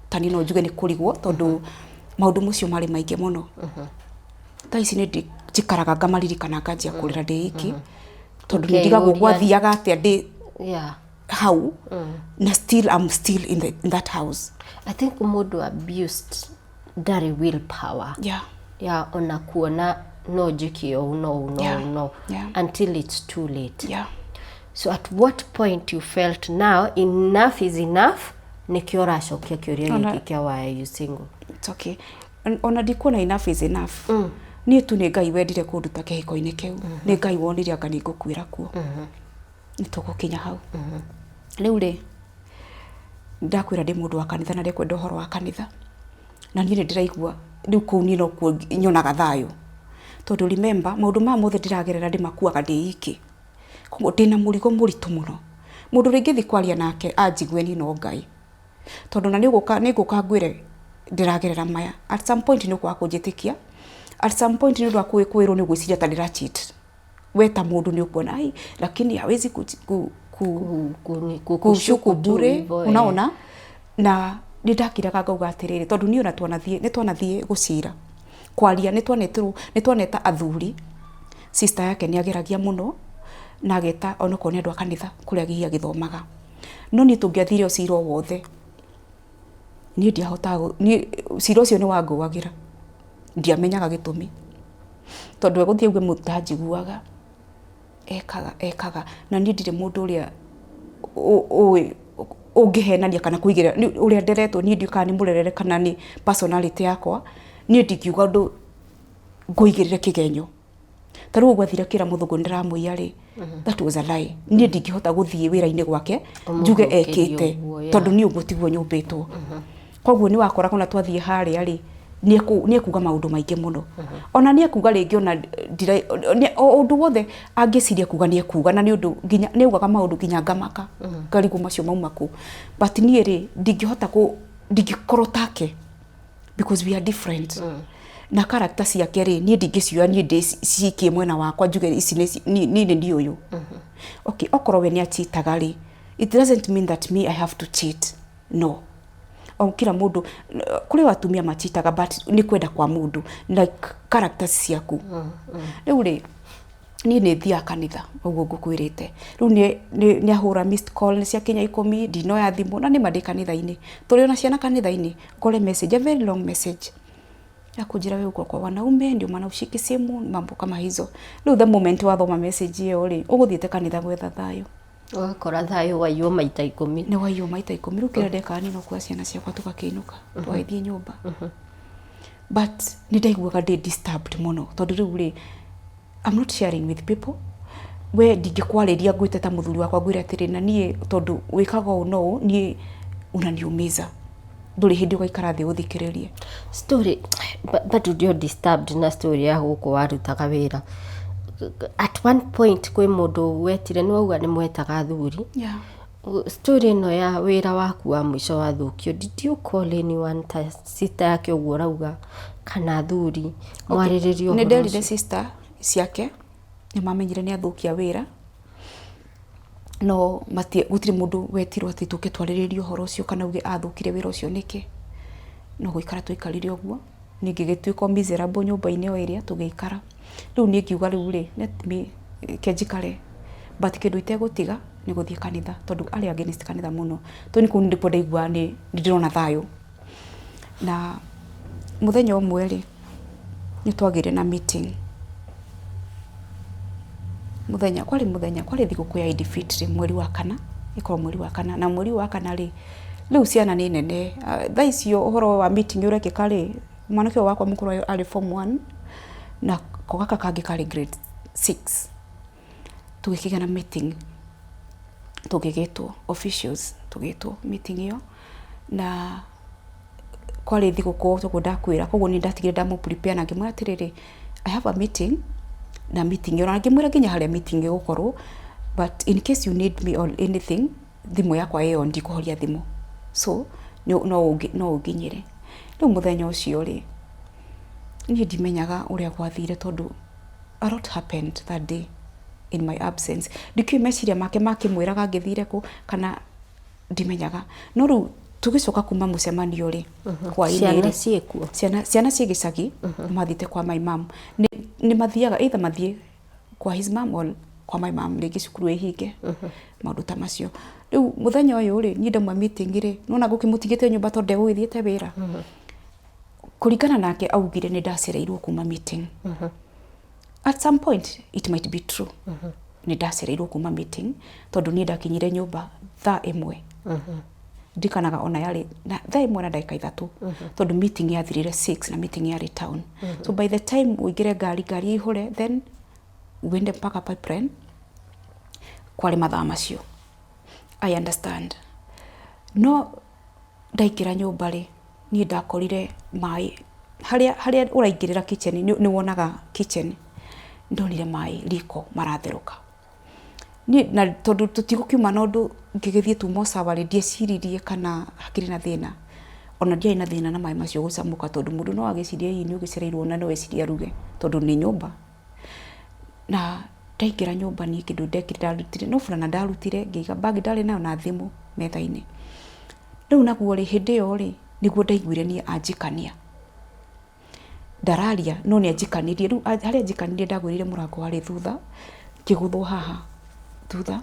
ta niĩ no njuge nĩ kũrigwo, tondũ maũndũ macio marĩ maingĩ mũno. Thaa ici nĩ njikaraga ngamaririkana, nganjia kũrĩra ndĩ iki, tondũ nĩ ndigagwo gwathiaga atĩa ndĩ hau, na still I'm still in that house. I think mũndũ abused ndarĩ willpower ya ona kuona no njĩke ũũ, no ũũ, no ũũ, no until it's too late. So at what point you felt now enough is enough? Nĩkĩo ũracokia kĩũria gĩkĩ kĩa why are you single? It's okay. Ona ndikuona enough is enough. Niĩ tu nĩ Ngai wendire kũnduta kĩhiko-inĩ kĩu, nĩ Ngai wonire anga nĩ ngũkuĩra kuo. Nĩ tũgũkinya hau. Rĩu rĩ, ndakwĩra ndĩ mũndũ wa kanitha na ndĩkwenda ũhoro wa kanitha, na niĩ nĩ ndĩraigua rĩu kũu niĩ nokuo nyonaga thayũ, tondũ remember, maũndũ maya mothe ndĩragerera ndĩmakuaga ndĩ iki, koguo ndĩna mũrigo mũritũ mũno. Mũndũ ũrĩa ingĩthiĩ kwaria nake anjigue niĩ no Ngai, tondũ na nĩ ũgũka, nĩ ngũka ngwĩre ndĩragerera maya, at some point nĩ ũkwaga kũnjĩtĩkia. At some point nĩ ũndũ wa kwĩrwo nĩ ũgwĩciria ta ndĩra cheat. We ta mũndũ nĩ ũkuona ai, lakini hawezi ku, ku, ku, kushuku bure. Hivyo, eh. Unaona, na nĩ ndakiraga ngauga atĩrĩrĩ, tondũ niĩ ona twanathiĩ, nĩ twanathiĩ gũcira kwaria, nĩ twanetĩrwo, nĩ twaneta athuri. Sister yake nĩ ageragia mũno na ageta onokorwo nĩ andũ a kanitha kũrĩa hihi agĩthomaga, no niĩ tũngĩathire o cira o wothe, niĩ ndiahotaga niĩ cira ũcio nĩ wangũagĩra. Ndiamenyaga gĩtũmi, tondũ egũthiĩ auge mũtanjiguaga, ekaga ekaga, na niĩ ndirĩ mũndũ ũrĩa ũĩ ũngĩhenania kana kũigĩrĩra. Ũrĩa nderetwo niĩ, ndiũĩ kana nĩ mũrerere kana nĩ personality yakwa, niĩ ndingiuga ũndũ ngũigĩrĩre kĩgenyo. Ta rĩu ũguo athire akĩra mũthũngũ nĩndĩramũiya rĩ, that was a lie. Niĩ ndingĩhota gũthiĩ wĩra-inĩ gwake njuge ũmũthũkĩrie ekĩte ũguo, yeah. Tondũ niĩ ũguo tiguo nyũmbĩtwo. Koguo nĩ wakoraga ona twathiĩ harĩa rĩ, nĩ ekuga maũndũ maingĩ mũno, ona nĩ ekuga rĩngĩ ona o ũndũ wothe angĩciria kuga nĩ ekuga, na nĩ ũndũ nginya nĩ augaga maũndũ nginya ngamaka, ngarigwo macio mauma kũ. But niĩ rĩ, ndingĩhota kũ ndingĩkorwo take because we are different, na character ciake rĩ, niĩ ndingĩcioya, niĩ ndĩcikie mwena wakwa njuge ici nĩ niĩ nĩ niĩ ũyũ. Okay, okorwo we nĩ achitaga rĩ, it doesn't mean that me I have to cheat. No o kila mũndũ, kũrĩ atumia machitaga, but nĩ kwenda kwa mũndũ, like characters ciaku. Rĩu rĩ, niĩ nĩ thiaga kanitha ũguo ngũkwĩrĩte. Rĩu nĩ ahũra missed call nĩ ciakinya 10, ndinoya thimũ, na nĩma ndĩ kanitha-inĩ, tũrĩ ona ciana kanitha-inĩ. Ngore message, a very long message ya kũnjĩra, "We uko kwa wanaume ndio maana ushiki simu," mambo kama hizo. Rĩu the moment wathoma message ĩyo rĩ, ũgũthiĩte kanitha gwetha thayũ, ũgakora thayũ waiywo maita 10. Nĩ waiywo maita 10. Rĩu kĩrĩa ndekaga niĩ no kuoya ciana ciakwa, tũgakĩinũka, tũgagĩthiĩ nyũmba, but nĩ ndaiguaga ndĩ disturbed mũno, tondũ rĩu rĩ, I'm not sharing with people. We ndingĩkwarĩria ngwĩte ta mũthuri wakwa ngwĩre atĩrĩ, na niĩ tondũ wĩkaga ũũ no ũũ, niĩ unaniumiza, ndũrĩ hĩndĩ ũgaikara thĩ ũthikĩrĩrie. Story bado ndio disturbed na story ya gũkũ warutaga wĩra. At one point kwĩ mũndũ wetire, nĩ wauga nĩ mwetaga athuri. Story ĩno ya wĩra waku wa mũico wathũkio, did you call anyone, ta sister yake ũguo ũrauga, kana athuri mwarĩrĩrie Nĩ ũhoro nderire ũcio? Sister ciake nĩ mamenyire nĩ athũkia wĩra. No gũtirĩ mũndũ wetirwo atĩ tũke twarĩrĩrie ũhoro ũcio kana uge athũkire wĩra ũcio nĩkĩ. No gũikara twaikarire ũguo, niĩ ngĩgĩtuĩka o miserable nyũmba-inĩ o ĩrĩa tũgĩikara. Rĩu niĩ ngiuga rĩu rĩ, let me, reke njikare, but kĩndũ itegũtiga nĩ gũthiĩ kanitha tondũ arĩ against kanitha mũno. Tondũ niĩ kũu nĩkuo ndaiguaga nĩ ndĩrona thayũ. Na mũthenya ũmwe rĩ, nĩ twagĩire na meeting. Mũthenya, kwarĩ mũthenya, kwarĩ thigũkũ ya Eid Fitri mweri wa kana, ĩkoragwo mweri wa kana, na mweri ũyũ wa kana rĩ, rĩu ciana nĩ nene, thaa icio ũhoro wa meeting ũrekĩka rĩ, mwanake ũyũ wakwa mũkũrũ arĩ form one, na ko gaka kangĩ karĩ grade six. Tũgĩkĩgĩa na meeting, tũgĩgĩtwo officials, tũgĩtwo meeting ĩyo, na kwarĩ thigũkũ toguo ndakwĩra, koguo niĩ ndatigire ndamũ prepare na ngĩmwĩra atĩrĩrĩ, I have a meeting, na meeting ĩyo, na ngĩmwĩra nginya harĩa meeting ĩgũkorwo, but in case you need me or anything, thimũ yakwa ĩ on ndikũhoria thimũ, so no ũnginyĩre. Rĩu mũthenya ũcio rĩ, niĩ ndimenyaga ũrĩa gwathire tondũ a lot happened that day in my absence. Ndikĩũĩ meciria make makĩmwĩraga ngĩthire kũ, kana ndimenyaga. No rĩu tũgĩcoka kuma mũcemanio rĩ, hwaĩ-inĩ Ciana rĩ, ciĩkuo? Ciana ciĩ gĩcagi, mathiĩte kwa my mom. Nĩ mathiaga either mathiĩ kwa his mom or kwa my mom, rĩngĩ cukuru ĩhinge, maũndũ ta macio. Rĩu mũthenya ũyũ rĩ, niĩ ndauma meeting rĩ, nĩwona ngũkĩmũtigĩte nyũmba tondũ ndegũgĩthiĩte wĩra. Kũringana nake augire nĩ ndacereirwo kuma meeting. At some point it might be true. Nĩ ndacereirwo kuma meeting tondũ niĩ ndakinyire nyũmba thaa 1. Ndikanaga ona yarĩ na thaa 1 na ndagĩka 3 tondũ meeting yathirire 6 na meeting yarĩ town. So by the time ũingĩre ngari, ngari ĩihũre, then uende mpaka Pipeline, kwarĩ mathaa macio. I understand. No ndaingĩra nyũmba rĩ, niĩ ndakorire maĩ harĩa harĩa ũraingĩrĩra kitchen, nĩ wonaga kitchen, ndonire maĩ riko maratherũka. Niĩ na tondũ tũtigũkiuma na ũndũ ngĩgĩthiĩ tu mocarĩ, ndieciririe kana hakĩrĩ na thĩna. Ona ndiarĩ na thĩna na maĩ macio gũcamũka tondũ mũndũ no agĩcirie hihi nĩ ũgĩcereirwo na no ecirie aruge tondũ nĩ nyũmba. Na ndaingĩra nyũmba niĩ kĩndũ ndekire ndarutire, no burana ndarutire ngĩiga bag ndarĩ nayo na thimũ metha-inĩ. Rĩu naguo rĩ, hĩndĩ ĩyo rĩ, nĩguo ndaiguire niĩ anjikania. Ndararia no nĩ anjikanirie, rĩu harĩa anjikanirie ndagũrĩire mũrango warĩ thutha, ngĩgũthwo haha thutha,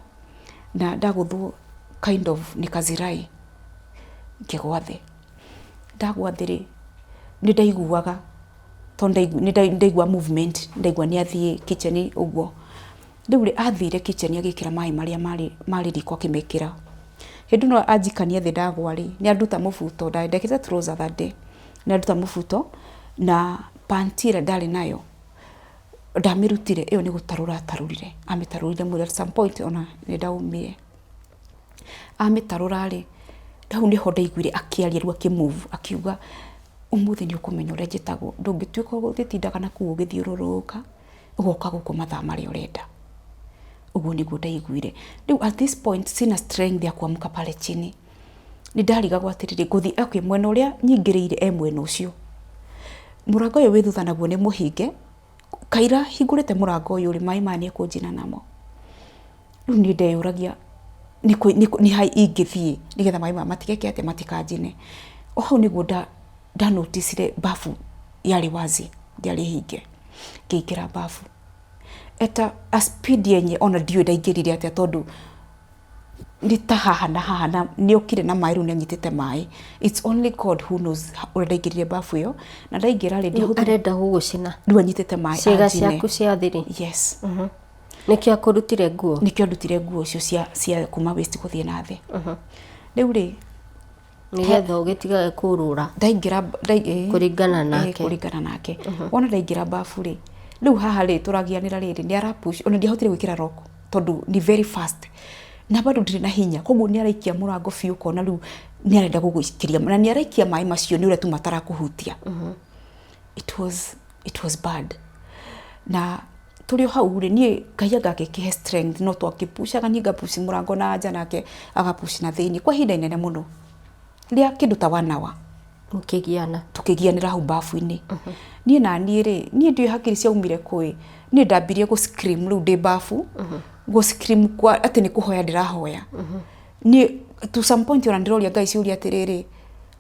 na ndagũthwo kind of nĩ kazirai, ngĩgwa thĩ. Ndagwa thĩ rĩ, nĩ ndaiguaga tondũ nĩ ndaigua movement, ndaigua nĩ athiĩ kitchen ũguo. Rĩu rĩ, athire kitchen agĩkĩra maĩ marĩa marĩ riko akĩmekĩra. Hĩndĩ ĩno anjikania thĩ ndagwa rĩ, nĩ anduta mũbuto, ndekĩrĩte trouser that day, nĩ anduta mũbuto na panty ĩrĩa ndarĩ nayo ndamĩrutire, ĩyo nĩ gũtarũra atarũrire, amĩtarũrire mwĩrĩ at some point ona nĩ ndaumire. Amĩtarũra rĩ, hau nĩho ndaiguire akĩaria rĩu akĩ move akiuga ũmũthĩ nĩ ũkũmenya ũrĩa njĩtagwo, ndũngĩtuĩka ũgĩtindaga na kũu ũgĩthiũrũrũka, ũgoka gũkũ mathaa marĩa ũrenda. Ũguo nĩguo ndaiguire. Rĩu at this point sina strength ya kuamka pale chini. Nĩ ndarigagwo atĩrĩrĩ, ngũthiĩ okay, mwena ũrĩa nyingĩrĩire e mwena ũcio. Mũrango ũyũ wĩ thutha naguo nĩ mũhinge, kaira hingũrĩte mũrango ũyũ rĩ, maĩ maya nĩ ekũnjina namo. Rĩu niĩ ndeyũragia nĩ ha ingĩthiĩ nĩgetha maĩ maya matigeke atĩa, matikanjine. O hau nĩguo nda noticire bafu yarĩ wazi, ndĩarĩ hinge. Ngĩingĩra bafu. Eta a speed yenye ona ndiũĩ ndaingĩrire atĩa tondũ nĩ ta haha na haha na nĩ okire na maĩ rĩu nĩ anyitĩte maĩ. It's only God who knows ũrĩa ndaingĩrire bafu ĩyo. Na ndaingĩra rĩ, ndiahotire. Arenda gũgũcina. Rĩu anyitĩte maĩ Ciĩga anjine. ciaku cia thiri. Yes. Nĩkĩo akũrutire nguo? Nĩkĩo andutire nguo icio cia kuma waist gũthiĩ na thĩ. Rĩu rĩ, Nĩgetha ũgĩtigage kũrũra. Ndaingĩra Kũringana nake. Kũringana nake. Wona ndaingĩra bafu rĩ, rĩu haha rĩ tũragianĩra rĩrĩ, nĩ ara push, ona ndiahotire gwĩkĩra lock tondũ nĩ very fast. Na bado ndirĩ na hinya, koguo nĩ araikia mũrango biũ ũkona rĩu nĩ arenda gũgũikĩria, na nĩ araikia maĩ macio nĩ ũrĩa tu matarakũhutia. It was bad. Na tũrĩ o hau rĩ, niĩ Ngai anga agĩkĩhe strength, no twakĩpucaga, niĩ ngapush mũrango na nja nake agapush na thĩiniĩ kwa ihinda inene mũno rĩa kĩndũ ta one hour. Mũkĩgiana. Tũkĩgianĩra hau bafu-inĩ. Niĩ na niĩ rĩ, niĩ ndiũĩ hakiri ciaumire kũ ĩ, niĩ ndambirie gũ scream rĩu ndĩ bafu. Gũ scream kwa atĩ nĩ kũhoya ndĩrahoya. Niĩ to some point ona ndĩroria Ngai ciũria atĩrĩrĩ,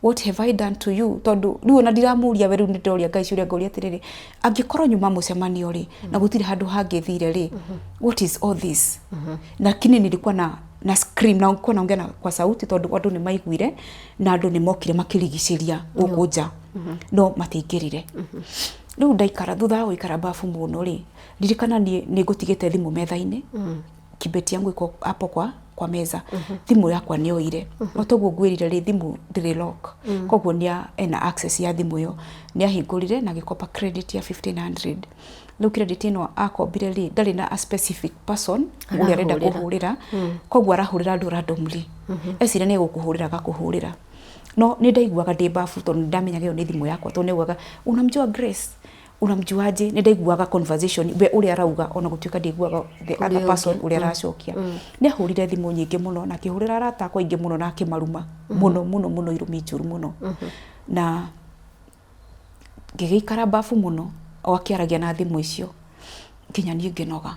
what have I done to you? Tondũ rĩu ona ndiramũria we, rĩu nĩ ndĩroria Ngai ciũria ngoria atĩrĩrĩ, angĩkorwo nyuma mũcemanio rĩ, na gũtirĩ handũ hangĩ thire rĩ, what is all this? Lakini nilikuwa na scream na nilikuwa naongea na kwa sauti tondũ andũ nĩ maiguire na andũ nĩ mokire makĩrigicĩria gũkũ nja no matiaingĩrire. Rĩu ndaikara, thutha wa gũikara bafu mũno rĩ, ririkana niĩ nĩ ngũtigĩte thimũ metha-inĩ, kibeti yangu iko hapo kwa meza, thimũ yakwa nĩ oire. O toguo ngwĩrire rĩ, thimũ ndĩrĩ lock, koguo nĩ ena access ya thimũ ĩyo. Nĩ ahingũrire na agĩkopa credit ya 1500. Rĩu credit ĩno akombire rĩ, ndarĩ na a specific person ũrĩa arenda Arahũrĩra. kũhũrĩra, koguo arahũrĩra andũ randomly. Eciria nĩ egũkũhũrĩra agakũhũrĩra. No nĩ ndaiguaga ndĩ bafu tondũ nĩ ndamenyaga ĩyo nĩ thimũ yakwa, tondũ nĩ augaga, "Unamjua Grace? Unamjuaje?" Nĩ ndaiguaga conversation we ũrĩa arauga, ona gũtuĩka ndiaiguaga the other person ũrĩa aracokia. Nĩ ahũrire thimũ nyingĩ mũno na akĩhũrĩra arata akwa aingĩ mũno na akĩmaruma mũno mũno mũno, irumi njũru mũno. Na ngĩgĩikara bafu mũno o akĩaragia na thimũ icio nginya niĩ ngĩnoga,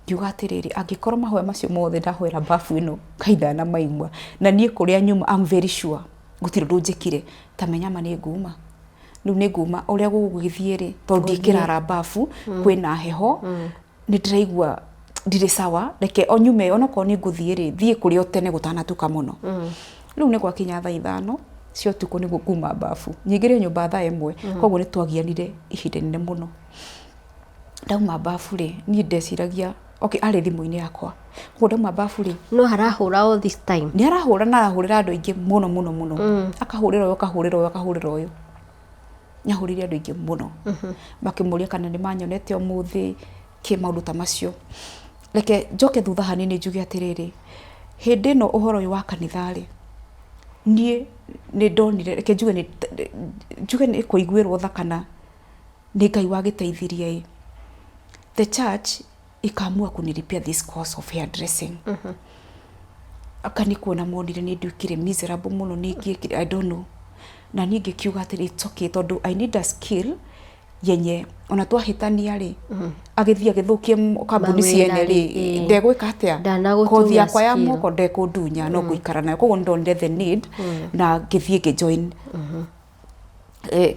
ngiuga atĩrĩrĩ, angĩkorwo mahoya macio mothe ndahoera bafu ĩno Ngai ndanamaigua, na niĩ kũrĩa nyuma I'm very sure gũtirĩ ũndũ njĩkire, ta menya ma nĩ nguma rĩu, nĩ nguma ũrĩa gũgũgĩthiĩ rĩ, tondũ ndikĩrara bafu kwĩna heho, nĩ ndĩraigua ndirĩ sawa, reke o nyume, onokorwo nĩ ngũthiĩ rĩ, thiĩ kũrĩ o tene gũtanatuka mũno. Rĩu nĩ gwakinya thaa 5 cia ũtukũ nĩguo kuma bafu, nyingĩre nyũmba thaa 1, koguo nĩ twagianire ihinda inene mũno. Ndauma bafu rĩ, niĩ ndeciragia okay, arĩ thimũ-inĩ yakwa, koguo ndauma bafu rĩ, No arahũra all this time? Nĩ arahũra na arahũrĩra andũ aingĩ mũno mũno mũno, akahũrĩra ũyũ, akahũrĩra ũyũ, akahũrĩra ũyũ. Nĩ ahũrĩire andũ aingĩ mũno makĩmũria kana nĩ manyonete ũmũthĩ, kĩ maũndũ ta macio. Reke njoke thutha hanini njuge atĩrĩrĩ, hĩndĩ ĩno ũhoro ũyũ wa kanitha rĩ, niĩ nĩ ndonire, reke njuge nĩ kũiguĩrwo tha kana nĩ Ngai wagĩteithirie ĩ, the church ikaamua kunilipia this course of hairdressing. Aka nĩ kuona monire nĩ nduĩkire miserable mũno, nĩ ngĩekire, I don't know. Na niĩ ngĩkiuga atĩrĩ, it's okay, tondũ I need a skill yenye ona twahĩtania rĩ, agĩthiĩ agĩthũkie kambuni Mawĩra ciene rĩ, rĩ, ndegwĩka atĩa? Ndanagũtunya Kothi yakwa ya skill. moko ndekũndunya, no ngũikara nayo. Koguo nĩ ndonire the need na ngĩthiĩ ngĩjoin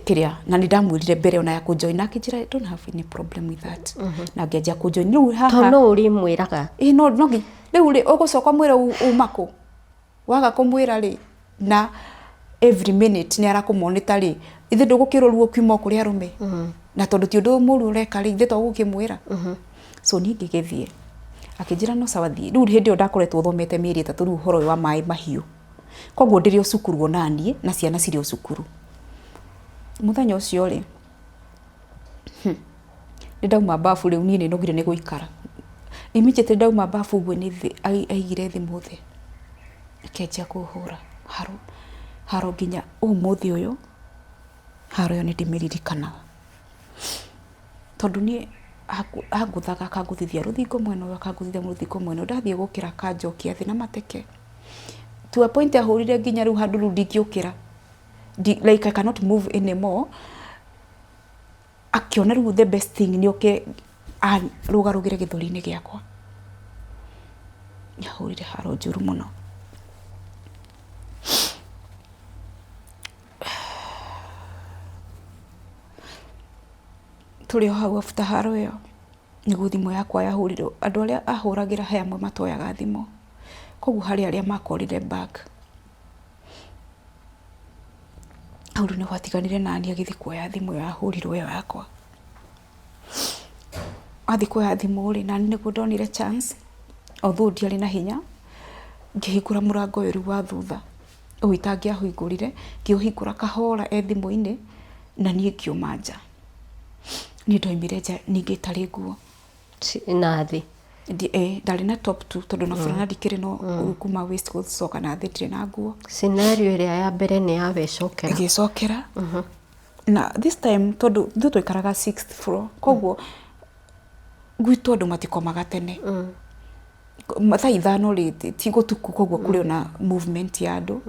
kĩrĩa, na nĩ ndamwĩrire mbere ona ya kũjoin, akĩnjĩra, "I don't have any problem with that," na ngĩanjia kũjoin rĩu haha. Tondũ no ũrĩmwĩraga. Ĩ, no rĩu rĩ, ũgũcoka mwĩre uma kũ waga kũmwĩra rĩ, na every minute nĩ arakũmonita rĩ, ithe ndũgũkĩrwo ruo kiuma o kũrĩ arũme, na tondũ ti ũndũ mũru ũreka rĩ, ithe to gũkĩmwĩra. So niĩ ngĩgĩthiĩ, akĩnjĩra no sawa, thiĩ. Rĩu hĩndĩ ĩyo ndakoretwo thomete mĩeri 3 rĩu ũhoro ũyũ wa maĩ mahiũ, koguo ndĩrĩ o cukuru onaniĩ na ciana cirĩ o cukuru. Mũthenya ũcio rĩ, nĩ ndauma bafu rĩu, niĩ nĩ nogire nĩ gũikara. Immediately ndauma bafu ũguo, nĩ aigire thimũ thĩ, akĩanjia kũhũra haro haro nginya ũmũthĩ ũyũ. Haro ĩyo nĩ ndĩmĩririkanaga tondũ niĩ angũthaga, akangũthithia rũthingo mwena ũyũ, akangũthithia rũthingo mwena ũyũ, ndathiĩ gũkĩra akanjokia thĩ na mateke, to a point ahũrire nginya rĩu handũ rĩu ndingĩũkĩra. Like I cannot move anymore. Akĩona rĩu the best thing nĩ oke arũgarũgĩre gĩthũri-inĩ gĩakwa. Nĩ ahũrire haro njũru mũno. Tũrĩ o hau after haro ĩyo, nĩguo thimũ yakwa yahũrirwo. Andũ arĩa ahũragĩra he amwe matoyaga thimũ, koguo harĩ arĩa makorire back. Hau rĩu nĩho atiganire naniĩ agĩthiĩ kuoya thimũ ĩyo yahũrirwo ĩyo yakwa. Athiĩ kuoya thimũ rĩ, naniĩ nĩguo ndonire chance, although ndiarĩ na hinya, ngĩhingũra mũrango ũyũ rĩu wa thutha, ũyũ itangĩahingũrire, ngĩũhingũra kahora e thimũ-inĩ, na niĩ ngiuma nja. Niĩ ndaumire nja ningĩ itarĩ nguo. Na thĩ? Ndarĩ na top tu, tondũ na burana ndikĩrĩ, no kuma waist gũcoka na thĩ ndirĩ na nguo. Scenario ĩrĩa ya mbere nĩ yawecokera. Ĩgĩcokera, na this time tondũ ithuĩ twaikaraga sixth floor, koguo gwitũ andũ matikomaga tene, thaa 5 rĩ, ti gũtuku, koguo kũrĩ ona movement ya andũ.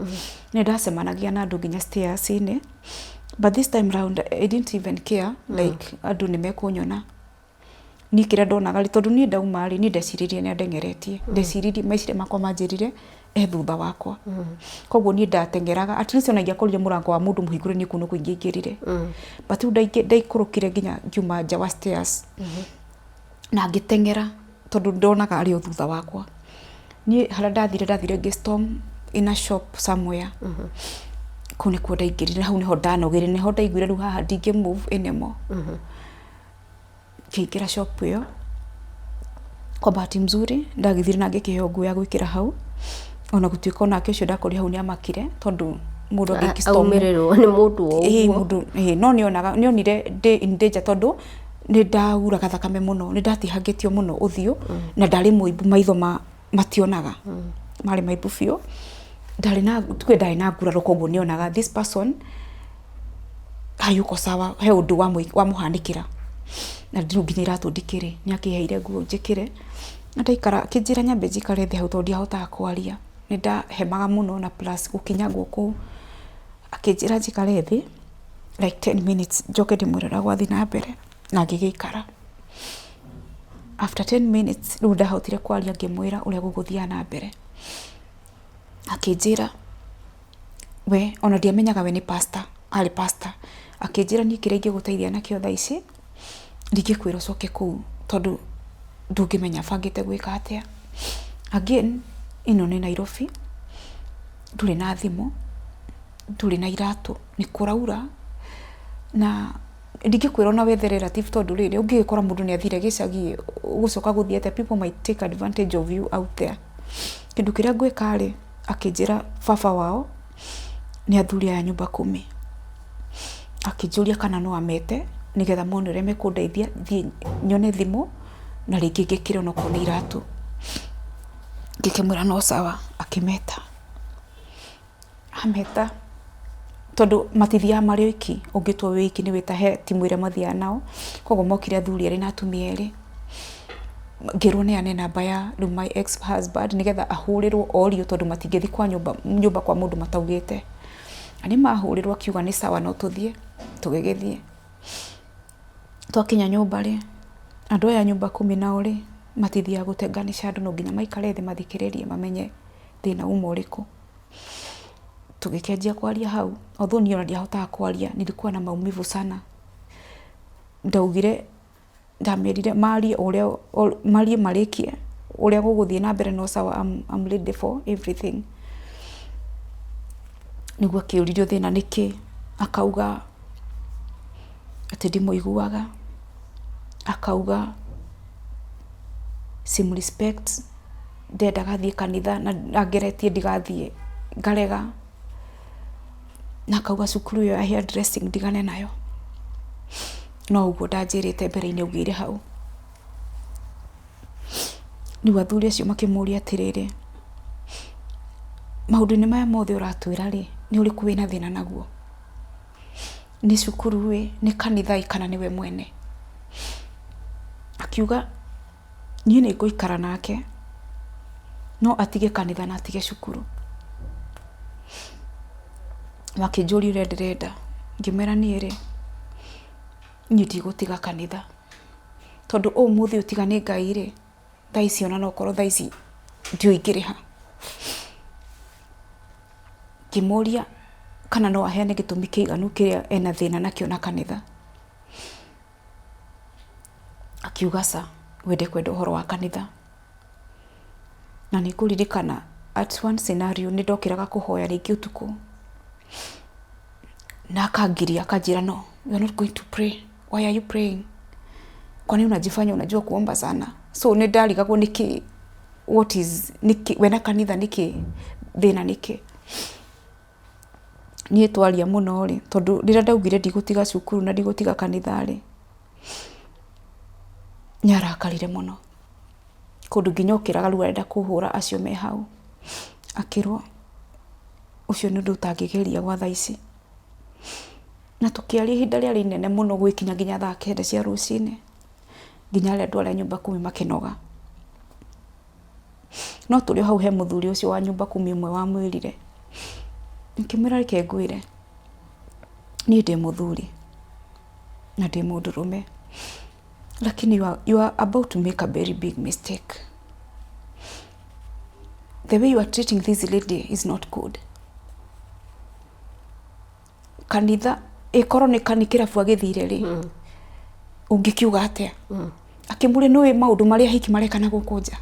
Nĩ ndacemanagia na andũ nginya stairs-inĩ, but this time round I didn't even care, like andũ nĩ mekũnyona. Niĩ kĩrĩa ndonaga rĩ, tondũ niĩ ndauma rĩ, niĩ ndeciririe nĩ andengeretie. Ndeciririe, meciria makwa manjĩrire e thutha wakwa. Koguo niĩ ndateng'eraga, at least ona ingĩakorire mũrango wa mũndũ mũhingũre niĩ kũu nĩkuo ingĩaingĩrire. But rĩu ndaikũrũkire nginya ngiuma nja wa stairs na ngĩteng'era tondũ ndonaga arĩ o thutha wakwa. Niĩ harĩa ndathire, ndathire ngĩ storm in a shop somewhere. Kũu nĩkuo ndaingĩrire, hau nĩho ndanogeire, nĩho ndaiguire rĩu haha ndingĩ move anymore. Ngĩingĩra shop ĩyo, kwa bahati mzuri ndagĩthire na ngĩkĩheo nguo ya gwĩkĩra hau, ona gũtuĩka onake ũcio ndakorire hau nĩ amakire tondũ mũndũ angĩkĩ storm Aumĩrĩrwo nĩ mũndũ o ĩĩ ũguo. Mũndũ ĩĩ, no nĩonaga nĩonire ndĩ in danger tondũ nĩ ndauraga thakame mũno, nĩ ndatihangĩtio mũno ũthiũ na ndarĩ mũimbu, maitho ma mationaga, marĩ maimbu biũ. Ndarĩ na tuge ndarĩ na nguraro, koguo nĩonaga this person hayuko sawa, he ũndũ wamũhanĩkĩra. Na rĩu nginya iratũ ndikĩrĩ, nĩ akĩheire nguo njĩkĩre na ndaikara, akĩnjĩra nyambe njikare thĩ hau tondũ ndiahotaga kwaria, nĩ ndahemaga mũno na plus gũkinyangwo kũu. Akĩnjĩra njikare thĩ like 10 minutes njoke ndĩmwĩre ũrĩa gwathiĩ na mbere, na ngĩgĩikara. After 10 minutes rĩu ndahotire kwaria, ngĩmwĩra ũrĩa gũgũthiaga na mbere. Akĩnjĩra we ona ndiamenyaga we nĩ pastor, arĩ pastor. Akĩnjĩra niĩ kĩrĩa ingĩgũteithia nakĩo thaa ici, ndingĩkwĩra ũcoke kũu tondũ ndũngĩmenya bangĩte gwĩka atĩa. Again ĩno nĩ Nairobi, ndũrĩ na thimũ, ndũrĩ na iratũ, nĩ kũraura na ndingĩkwĩra ona wethe relative tondũ rĩrĩ, ũngĩgĩkora mũndũ nĩ athire gĩcagi ũgũcoka gũthiĩ atĩa? People might take advantage of you out there. Kĩndũ kĩrĩa ngwĩka rĩ, akĩnjĩra baba wao nĩ athuri aya nyumba kumi. Akĩnjũria kana no amete nĩgetha mone ũrĩa mekũndeithia thiĩ nyone thimũ na rĩngĩ ngĩkĩre onokorwo nĩ iratũ. Ngĩkĩmwĩra no sawa, akĩmeta. Ameta, tondũ matithiaga marĩ oiki, ũngĩtua wĩ wiki nĩ wĩta he timu ĩrĩa mathiaga nao, koguo mokire athuri erĩ na atumia erĩ. Ngĩrwo neane namba ya rĩu my ex husband nĩgetha ahũrĩrwo orio tondũ matingĩthiĩ kwa nyũmba, nyũmba kwa mũndũ mataugĩte. Na nĩ mahũrĩrwo akiuga nĩ sawa no tũthiĩ, tũgĩgĩthiĩ. Twakinya nyũmba rĩ, andũ aya a nyumba kumi nao rĩ, matithiaga gũtenganisha andũ, no nginya maikare thĩ mathikĩrĩrie mamenye thĩna uma ũrĩkũ. Tũgĩkĩanjia kwaria hau, although niĩ ona ndiahotaga kwaria, nilikuwa na maumivu sana. Ndaugire, ndamerire marie ũrĩa, marie marĩkie ũrĩa gũgũthiĩ na mbere no sawa, I'm ready for everything. Nĩguo akĩũririo thĩna nĩ kĩ, akauga atĩ ndimũiguaga, akauga sim respect, ndendaga thiĩ kanitha na angeretie ndigathiĩ ngarega, na akauga cukuru ĩyo ya hair dressing ndigane nayo. No ũguo ndanjĩrĩte mbere-inĩ augĩire hau. Rĩu athuri acio makĩmũria atĩrĩrĩ, maũndũ-inĩ maya mothe ũratwĩra rĩ, nĩ ũrĩkũ wĩna thĩna naguo? Nĩ cukuru ĩ, nĩ kanitha ĩ, kana nĩwe mwene? Akiuga niĩ nĩ ngũikara nake no atige kanitha na atige cukuru. Makĩnjũria ũrĩa ndĩrenda, ngĩmera niĩ rĩ, niĩ ndigũtiga kanitha tondũ ũmũthĩ ũyũ tiga nĩ Ngai rĩ, thaa ici ona no ũkorwo thaa ici ndiũĩ ingĩrĩ ha. Ngĩmũria kana no aheane gĩtũmi kĩiganu kĩrĩa ena thĩna nakĩo na kanitha. Akiuga aca, we ndekwenda ũhoro wa kanitha. Na nĩ ngũririkana at one scenario nĩ ndokĩraga kũhoya rĩngĩ ũtukũ, na akangiria akanjĩra, "No, you are not going to pray. Why are you praying? Kwani unajifanya unajua kuomba sana?" So nĩ ndarigagwo nĩkĩ, what is, nĩkĩ we na kanitha, nĩkĩ thĩna nĩkĩ? Niĩ twaria mũno rĩ, tondũ rĩrĩa ndaugire ndigũtiga cukuru na ndigũtiga kanitha rĩ, nĩ arakarire mũno. Kũndũ nginya okĩraga rĩu arenda kũhũra acio me hau. Akĩrwo ũcio nĩ ũndũ ũtangĩgeria gwa thaa ici. Na tũkĩaria ihinda rĩarĩ inene mũno gũgĩkinya nginya thaa kenda cia rũcinĩ, nginya arĩa andũ arĩa nyũmba kumi makĩnoga. No tũrĩ o hau he mũthuri ũcio wa nyũmba kumi ũmwe wamwĩrire, akĩmwĩra, "Reke ngwĩre, niĩ ndĩ mũthuri na ndĩ mũndũrũme. Lakini you are about to make a very big mistake. The way you are treating this lady is not good. Kanitha ĩkorwo nĩ kani kĩrabu agĩthire rĩ, ũngĩkiuga atĩa? Akĩmũria nĩũĩ maũndũ marĩa hiki mareka na gũkũ nja,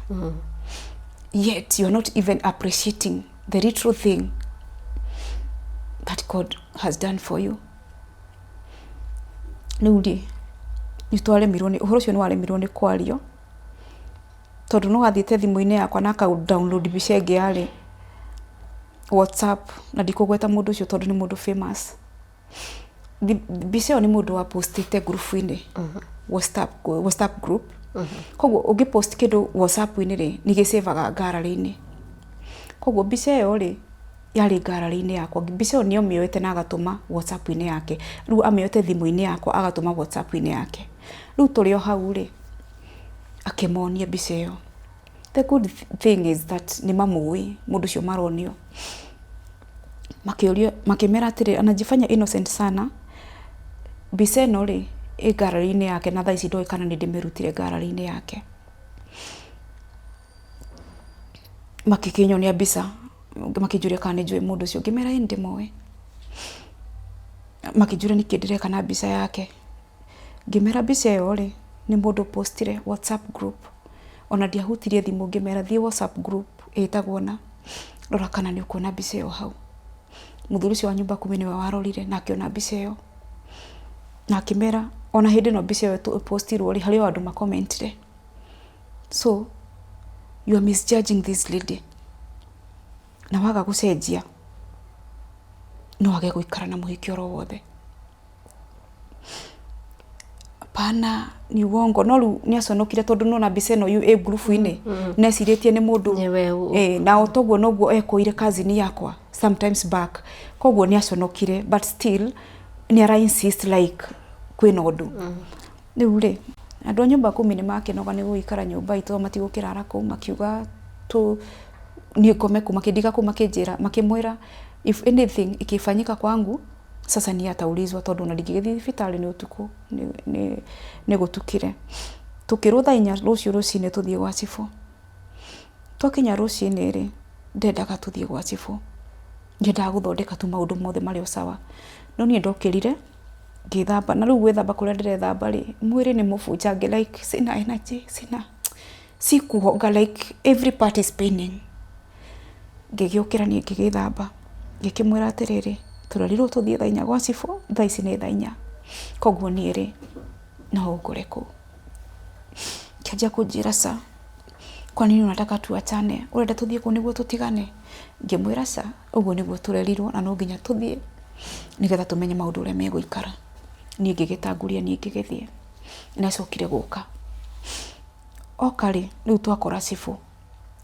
yet you are not even appreciating the little thing that God has done for you. Rĩu rĩ, nĩ twaremirwo nĩ ũhoro ũcio, nĩ waremirwo nĩ kwario tondũ no athiĩte thimũ-inĩ yakwa na aka download mbica ĩngĩ yarĩ WhatsApp, na ndikũgweta mũndũ ũcio tondũ nĩ mũndũ famous. Mbica ĩyo nĩ mũndũ wa postĩte ngurubu-inĩ, WhatsApp group. Koguo ũngĩ post kĩndũ WhatsApp-inĩ rĩ, nĩ gĩcĩvaga gallery-inĩ. Koguo mbica ĩyo rĩ, yarĩ gallery-inĩ yakwa. Mbica ĩyo nĩ amĩoete na agatũma WhatsApp-inĩ yake. Rĩu amĩoete thimũ-inĩ yakwa agatũma WhatsApp-inĩ yake. Rĩu tũrĩ o hau rĩ, akĩmonia mbica ĩyo. The good thing is that nĩ mamũĩ mũndũ ũcio maronio. Makĩũrio, makĩmera atĩrĩ, anajifanya innocent sana. Mbica ĩno rĩ, ĩ gallery-inĩ yake na thaa ici ndoĩ kana nĩ ndĩmĩrutire gallery-inĩ yake. Makĩkĩnyonia mbica, makĩnjũria kana nĩ njũĩ mũndũ ũcio, ngĩmera ĩĩ nĩ ndĩmũĩ. Makĩnjũria nĩkĩ ndĩreka na mbica yake. Ngĩmera mbica ĩyo rĩ, nĩ mũndũ postire WhatsApp group. Ona ndiahutirie thimũ, ngĩmera thiĩ WhatsApp group ĩtagwo na rora kana nĩ ũkuona mbica ĩyo hau. Mũthuri ũcio wa nyumba kumi nĩwe warorire na akĩona mbica ĩyo. Na akĩmera ona hĩndĩ ĩno mbica ĩyo ĩpostirwo rĩ, harĩ o andũ makomentire. So you are misjudging this lady. Na waga gũcenjia no wage gũikara na mũhiki oro wothe. Hapana, ni uongo. No rĩu nĩ aconokire tondũ nona mbica ĩno ĩ ngurubu-inĩ, necirĩtie nĩ mũndũ. Nĩwe. Na o toguo noguo ekũire cousin yakwa sometimes back, koguo nĩ aconokire, but still nĩ ara insist like kwĩna ũndũ. Rĩu rĩ, andũ a nyumba kumi nĩ makĩnoga nĩ gũikara nyũmba itũ, matigũkĩrara kũu, makiuga tũ niĩ ngome kũu, makĩndiga kũu, makĩnjĩra, makĩmwĩra if anything ikifanyika kwangu sasa ni ataulizwa, tondũ ona ndingĩgĩthiĩ thibitarĩ, nĩ ũtukũ, nĩ gũtukire. Tũkĩrwo thaa 4 rũciũ rũcinĩ tũthiĩ gwa cibũ. Twakinya rũcinĩ rĩ, ndendaga tũthiĩ gwa cibũ, nyendaga gũthondeka tu maũndũ mothe marĩ o sawa, no niĩ ndokĩrire ngĩthamba, na rĩu gwĩthamba kũrĩa ndĩrethamba rĩ, mwĩrĩ nĩ mũbunjange, like sina energy, sina, sikuhonga, like every part is paining. Ngĩgĩũkĩra niĩ ngĩgĩthamba, ngĩkĩmwĩra atĩrĩrĩ, tũrerirwo tũthiĩ thaa 4 gwa cibũ, thaa ici nĩ thaa 4, koguo niĩ rĩ, no ũngore kũu. Kĩanjia kũnjĩra, "Sa kwa nini unataka tuachane? Ũrenda tũthiĩ kũu nĩguo tũtigane?" Ngĩmwĩra, "Ca, ũguo nĩguo tũrerirwo na no nginya tũthiĩ nĩgetha tũmenye maũndũ ũrĩa megũikara." Niĩ ngĩgĩtanguria, niĩ ngĩgĩthiĩ. Nĩ acokire gũka. Oka rĩ, rĩu twakora cibũ,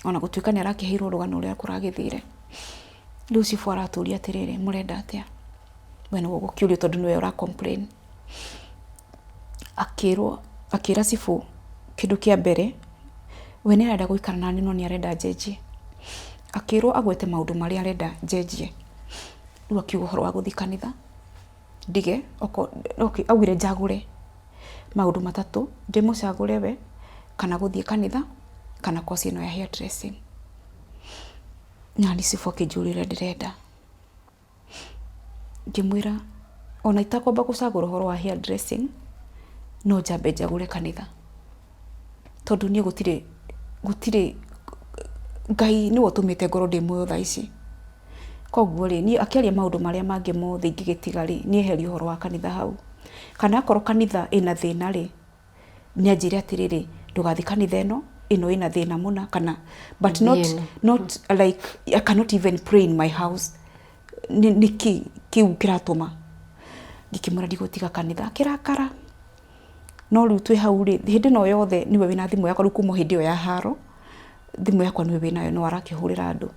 ona gũtuĩka nĩ arakĩheirwo rũgano ũrĩa kũragĩthire. Rĩu cibũ aratũria atĩrĩrĩ, "Mũrenda atĩa?" We nĩwe ũgũkĩũrio tondũ nĩwe ũra complain. Akĩrwo, akĩra cibũ kĩndũ kĩa mbere, we nĩ arenda gũikara nani no nĩ arenda njenjie. Akĩrwo agwete maũndũ marĩa arenda njenjie. Rĩu akiuga ũhoro wa gũthiĩ kanitha ndige, okay, augire njagũre maũndũ matatũ, ndĩmũcagũre we, kana gũthiĩ kanitha, kana course ĩno ya hair dressing. Nani cibũ akĩnjũria ũrĩa ndĩrenda. Ngĩmwĩra ona itakwamba gũcagũra ũhoro wa hair dressing, no njambe njagũre kanitha, tondũ niĩ gũtirĩ Ngai nĩwe ũtũmĩte ngorwo ndĩ muoyo thaa ici. Koguo rĩ, niĩ akĩaria maũndũ marĩa mangĩ mothe ingĩgĩtiga rĩ, niĩ eherie ũhoro wa kanitha hau. Kana akorwo kanitha ĩna thĩna rĩ, nĩ anjĩre atĩrĩrĩ, "Ndũgathiĩ kanitha ĩno, ĩno ĩna thĩna mũna," kana but not, Ĩno. not like I cannot even pray in my house. Nĩ kĩ kĩu kĩratũma? Ngĩkĩmwĩra ndigũtiga kanitha, akĩrakara. No rĩu twĩ hau rĩ, hĩndĩ ĩno yothe nĩwe wĩna thimũ yakwa. Rĩu kuma hĩndĩ ĩyo ya haro, thimũ yakwa nĩwe wĩnayo, no arakĩhũrĩra andũ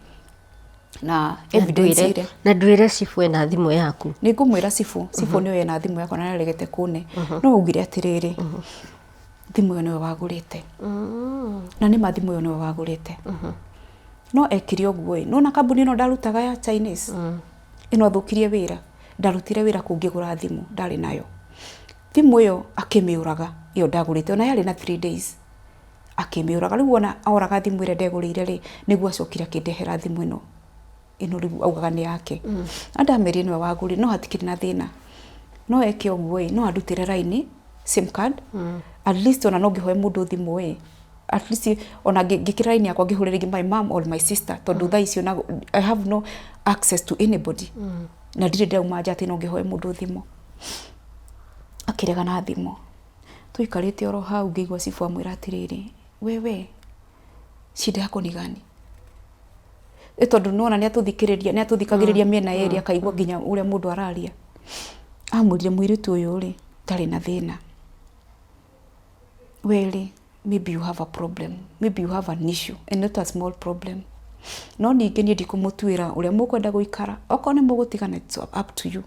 na evidence ĩrĩa Na ndwĩre cibũ ena thimũ yaku. Nĩ ngũmwĩra cibũ. Cibũ nĩwe ena thimũ yakwa na nĩaregete kũne, no augire atĩrĩrĩ, thimũ ĩyo nĩwe wagũrĩte, na nĩma thimũ ĩyo nĩwe wagũrĩte, no ekire ũguo ĩ, nona kambuni ĩno ndarutaga ya Chinese ĩno athũkirie wĩra. Ndarutire wĩra kũu ngĩgũra thimũ ndarĩ nayo. Thimũ ĩyo akĩmĩũraga, ĩyo ndagũrĩte ona yarĩ na 3 days, akĩmĩũraga. Rĩu ona oraga thimũ ĩrĩa ndegũrĩire rĩ, nĩguo acokire akĩndehera thimũ ĩno ĩno rĩu augaga nĩ yake. Na ndamĩrire nĩwe wagũrire, no hatikĩrĩ na thĩna, no eke ũguo ĩ, no andutĩre raini, sim card at least. Ona no ngĩhoe mũndũ thimũ ĩ, at least ona ngĩkĩra raini yakwa ngĩhũrĩra rĩngĩ my mom or my sister, tondũ thaa icio na I have no access to anybody na ndirĩ ndĩrauma nja atĩ no ngĩhoe mũndũ thimũ. Akĩrega na thimũ. Tũikarĩte oro hau, ngĩigua cibũ amwĩra atĩrĩrĩ, "Wewe, shida yako ni gani?" Ĩ tondũ nĩwona nĩatũthikĩrĩria, nĩatũthikagĩrĩria mĩena yerĩ, akaigua nginya ũrĩa mũndũ araria. Amwĩrire, "Mũirĩtu ũyũ rĩ, ndarĩ na thĩna. We rĩ, maybe you have a problem, maybe you have an issue and not a small problem. No ningĩ niĩ ndikũmũtuĩra ũrĩa mũkwenda gũikara. Okorwo nĩ mũgũtigana, it's up to you.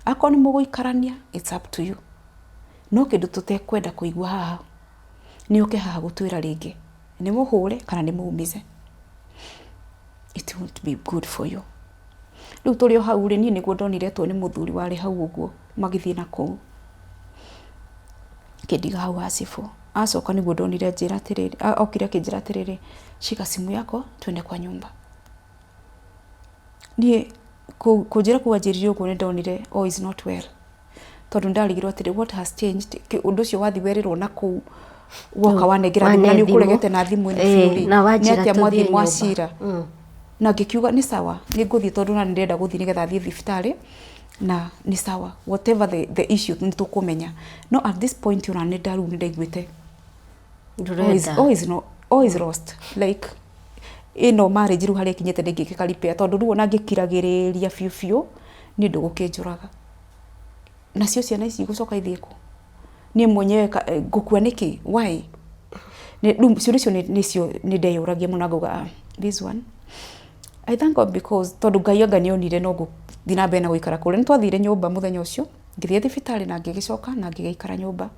Akorwo nĩ mũgũikarania, it's up to you. No kĩndũ tũtekwenda kũigua haha nĩ ũke haha gũtwĩra rĩngĩ nĩ mũhũre kana nĩ mũumize. It won't be good for you." Rĩu tũrĩ o hau rĩ, niĩ nĩguo ndonire etwo nĩ mũthuri warĩ hau ũguo, magĩthiĩ na kũu, kĩndiga hau ha cibũ. Acoka nĩguo ndonire anjĩra atĩrĩrĩ, okire akĩnjĩra atĩrĩrĩ, "Shika simu yako, twende kwa nyumba." Niĩ kũnjĩra kũu anjĩrire ũguo, nĩ ndonire all is not well, tondũ ndarigirwo atĩrĩ, what has changed? Ũndũ ũcio wathi werĩrwo na kũu, woka wanengera thimũ na nĩ ũkũregete na thimũ ĩno biũ rĩ, na nĩ wanjĩra atĩa mwathiĩ tũthiĩ mwacira? Na ngĩkiuga nĩ sawa, nĩ ngũthiĩ, tondũ na nĩ ndĩrenda gũthiĩ nĩgetha thiĩ thibitarĩ, na nĩ sawa, whatever the issue, nĩ tũkũmenya. No at this point ona nĩ ndarĩu nĩ ndaiguĩte all is, ndũrenda all is, no, all is lost. Like ĩno marriage rĩu harĩa ĩkinyĩte ndĩngĩkĩka repair, tondũ rĩu ona ngĩkiragĩrĩria biũ biũ niĩ ndũgũkĩnjũraga. Nacio ciana ici igũcoka ithiĩ kũ? Niĩ mwenyewe ngũkua nĩkĩ? Why? Rĩu ciũria icio nĩcio nĩ ndeyũragia mũno na ngauga, "Ah, this one." I thank God because tondũ Ngai anga nĩonire no ngũthiĩ na mbere na gũikara kũrĩa. Nĩ twathire nyũmba mũthenya ũcio, ngĩthiĩ thibitarĩ na ngĩgĩcoka na ngĩgĩikara nyũmba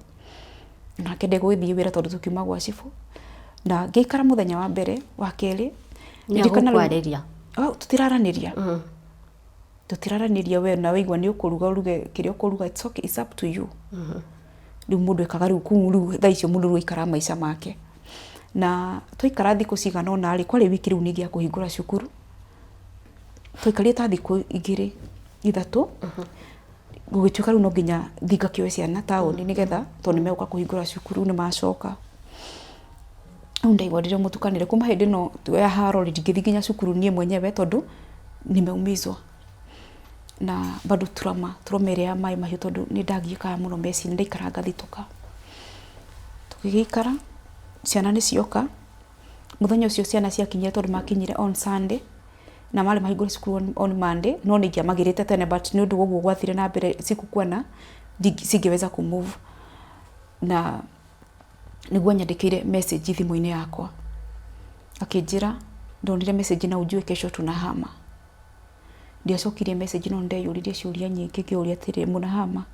nake ndegũgĩthiĩ wĩra, tondũ tũkiuma gwa cibũ na ngĩikara mũthenya wa mbere, wa kerĩ. Ririkana Nĩagũkwarĩria? Oh, tũtiraranĩria, tũtiraranĩria. We na waigua nĩ ũkũruga, ũruge kĩrĩa ũkũruga, it's okay, it's up to you. Rĩu mũndũ ekaga rĩu kũu, rĩu thaa icio mũndũ rĩu aikaraga maica make. Na twaikara thikũ cigana ũna rĩ, kwarĩ wiki rĩu ningĩ ya kũhingũra cukuru. Twaikarire ta thikũ 2, 3, gũgĩtuĩka rĩu no nginya thiĩ ngakĩoe ciana taũni, nĩgetha tondũ nĩ megũka kũhingũra cukuru, nĩ macoka. Rĩu ndaigua ndĩrĩ mũtukanĩre kuma hĩndĩ ĩno ya haro rĩ, ndingĩthiĩ nginya cukuru niĩ mwenyewe, tondũ nimeumizwa na bado trauma, trauma ĩrĩa ya maĩ mahiũ, tondũ nĩ ndagiĩkaga mũno meciria, ndaikara ngathitũka. Tũgĩgĩikara, ciana nĩ cioka. Mũthenya ũcio ciana ciakinyire, tondũ makinyire on Sunday na marĩ mahingũre cukuru on Monday, no nĩ ingĩamagĩrĩte tene, but nĩ ũndũ wa ũguo gwathire na mbere, sikukuwa na singeweza kumove. Na nĩguo anyandĩkĩire message thimũ-inĩ yakwa, akĩnjĩra, "Ndonire message na ujue kesho tunahama." Ndiacokirie message, no nĩndeyũririe ciũria nyingĩ. Ngĩũria atĩrĩrĩ, "Mũnahama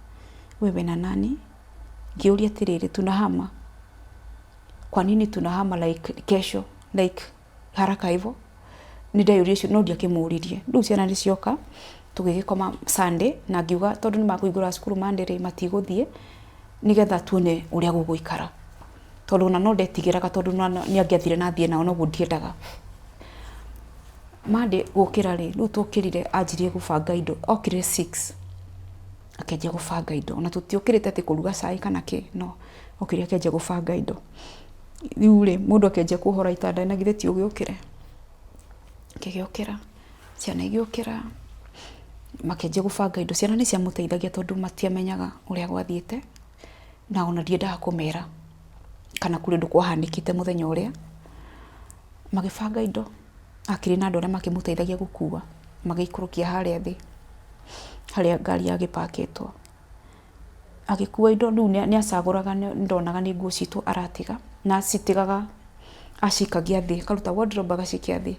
wewe na nani?" Ngĩũria atĩrĩrĩ, "Tunahama kwa nini? Tunahama like kesho, like haraka hivyo?" Nĩ ndeyũririe no ndiakĩmũririe. Rĩu ciana nĩ cioka, tũgĩgĩkoma Sunday, na ngiuga tondũ nĩ makũhingũra cukuru Monday rĩ, matigũthiĩ, nĩgetha tuone ũrĩa gũgũikara, tondũ ona no ndetigĩraga, tondũ nĩ angĩathire na athiĩ nao, noguo ndiendaga. Monday gũkĩra rĩ, rĩu tũkĩrire, anjirie gũbanga indo. Okire 6, akĩanjia gũbanga indo. Ona tũtiũkĩrĩte atĩ kũruga cai kana kĩ, no okire akĩanjia gũbanga indo. Rĩu rĩ, mũndũ akĩanjia kuohora itanda, na githĩ ti ũgĩũkĩre? Ngĩgĩũkĩra, ciana igĩũkĩra, makĩanjia gũbanga indo. Ciana nĩ ciamũteithagia, tondũ matiamenyaga ũrĩa gwathiĩte, na ona ndiendaga kũmera kana kũrĩ ũndũ kwahanĩkĩte. Mũthenya ũrĩa magĩbanga indo, akĩrĩ na andũ arĩa makĩmũteithagia gũkua, magĩikũrũkia harĩa thĩ harĩa ngari yagĩpakĩtwo, agĩkua indo. Rĩu nĩ acagũraga, nĩ ndonaga nĩ nguo citũ aratiga, na acitigaga, acikagia thĩ, akaruta wardrobe agacikia thĩ.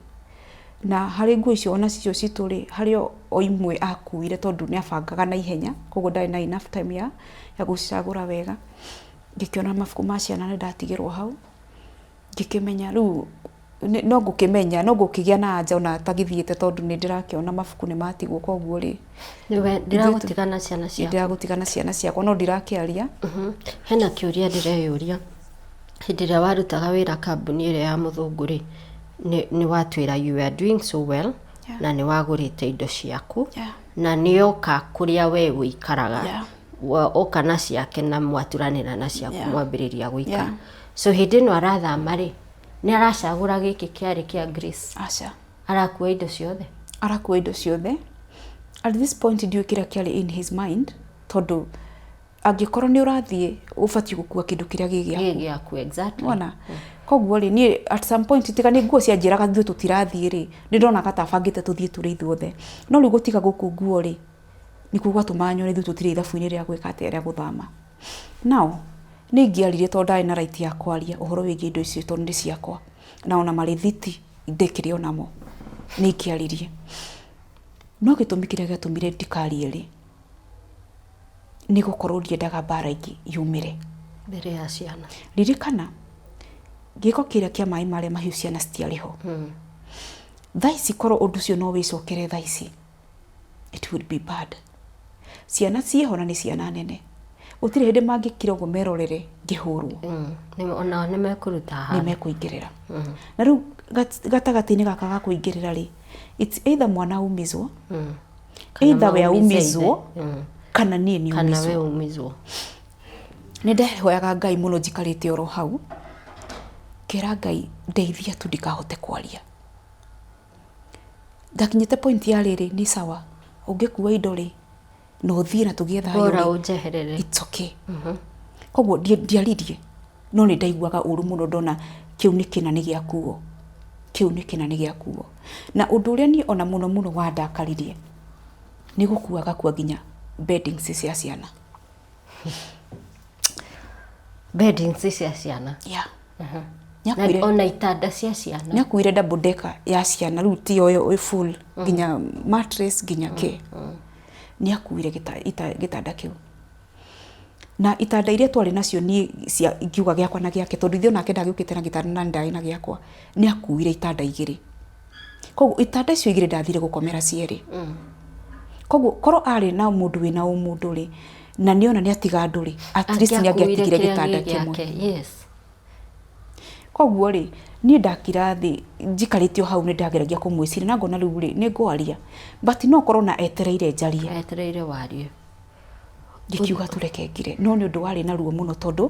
Na harĩ nguo icio ona cicio citũ rĩ, harĩ o imwe akuire, tondũ nĩ abangaga na ihenya, koguo ndarĩ na enough time ya gũcagũra wega. Ngĩkĩona mabuku ma ciana nĩ ndatigĩrwo hau, ngĩkĩmenya rĩu No ngũkĩmenya, no ngũkĩgĩa na anja ona atagĩthiĩte tondũ nĩ ndĩrakĩona mabuku nĩ matigwo koguo rĩ. Nĩwe ndĩragũtiga na ciana ciaku. Ndĩragũtiga na ciana ciakwa no ndirakĩaria. Hena kĩũria ndĩreyũria, hĩndĩ ĩrĩa warutaga wĩra kambuni ĩrĩa ya mũthũngũ rĩ, nĩ watwĩra you were doing so well na nĩ wagũrĩte indo ciaku na nĩ oka kũrĩa we ũikaraga oka na ciake na mwaturanĩra na ciaku mwambĩrĩria gũikara. So hĩndĩ ĩno arathama rĩ, Nĩ aracagũra gĩkĩ kĩarĩ kĩa Grace? Aca. Arakua indo ciothe? Arakua indo ciothe. At this point ndiũĩ kĩrĩa kĩarĩ in his mind tondũ angĩkorwo nĩ ũrathiĩ ũbatiĩ gũkua kĩndũ kĩrĩa gĩ gĩaku. Gĩ gĩaku, exactly. Wona? Koguo rĩ, niĩ at some point tiga nĩ nguo cianjĩraga ithuĩ tũtirathiĩ rĩ, nĩ ndonaga ta abangĩte tũthiĩ tũrĩ ithuothe. No rĩu gũtiga gũkũ nguo rĩ, nĩkuo gwatũmaga nyone ithuĩ tũtirĩ ithabu-inĩ rĩa gwĩka atĩa, rĩa gũthama. Now, nĩ ingĩaririe tondũ ndarĩ na right ya kwaria ũhoro wĩgiĩ indo icio tondũ nĩ ciakwa, na ona marĩthiti ndĩkĩrĩ o namo, nĩ ingĩaririe. No gĩtũmi kĩrĩa gĩatũmire ndikarie rĩ, nĩ gũkorwo ndiendaga mbara ingĩ yumĩre. Mbere ya ciana. Ririkana, gĩko kĩrĩa kĩa maĩ marĩa mahiũ ciana citiarĩ ho. Thaa ici korwo ũndũ ũcio no wĩcokere thaa ici, it would be bad. Ciana ciĩho na nĩ ciana nene. Gũtirĩ hĩndĩ mangĩkira ũguo merorere ngĩhũrwo. Onao nĩ mekũruta Nĩ haro. mekũingĩrĩra. Na rĩu gatagatĩ-inĩ gaka ga kũingĩrĩra rĩ, it's either mwana aumizwo, Kana either we maumize ithe. aumizwo, kana niĩ Kana we niumizwo. umizwo. Nĩ ndehoyaga Ngai mũno njikarĩte oro hau, ngera Ngai ndeithia tu ndikahote kwaria. Ndakinyĩte point ya rĩrĩ nĩ sawa ũngĩkua indo rĩ na ũthiĩ na tũgĩe thayũ Bora rĩ ũnjeherere. it's okay. Koguo ndiaririe no nĩ ndaiguaga ũru mũno ndona kĩu nĩ kĩna nĩ gĩakuo, kĩu nĩ kĩna nĩ gĩakuo. Na ũndũ ũrĩa niĩ ona mũno mũno wandakaririe nĩ gũkua agakua nginya beddings cia ciana. Beddings cia ciana. Yeah. Na Nĩakuire ona itanda cia ciana. Nĩakuire double decker ya ciana rĩu ti yo ĩ full nginya mattress nginya kĩ. Nĩakuire gĩtanda kĩu. Na itanda iria twarĩ nacio niĩ cia ingiuga gĩakwa na gĩake tondũ ithuĩ onake ndagĩũkĩte na gĩtanda na niĩ ndarĩ na gĩakwa, nĩakuire itanda igĩrĩ. Koguo itanda icio igĩrĩ ndathire gũkomera cierĩ. Koguo korwo arĩ na mũndũ wĩna ũmũndũ rĩ, na nĩona nĩatiga andũ rĩ, at least Angĩakuire nĩangĩatigire kĩrĩa gĩtanda gĩ kĩmwe. gĩake. Yes. Koguo rĩ, niĩ ndakira thĩ njikarĩte o hau nĩ ndageragia kũmwĩciria na ngona rĩu rĩ, nĩ ngwaria but no korwo na etereire njarie. Etereire warie. Ngĩkiuga tũreke ngire, no nĩ ũndũ warĩ na ruo mũno tondũ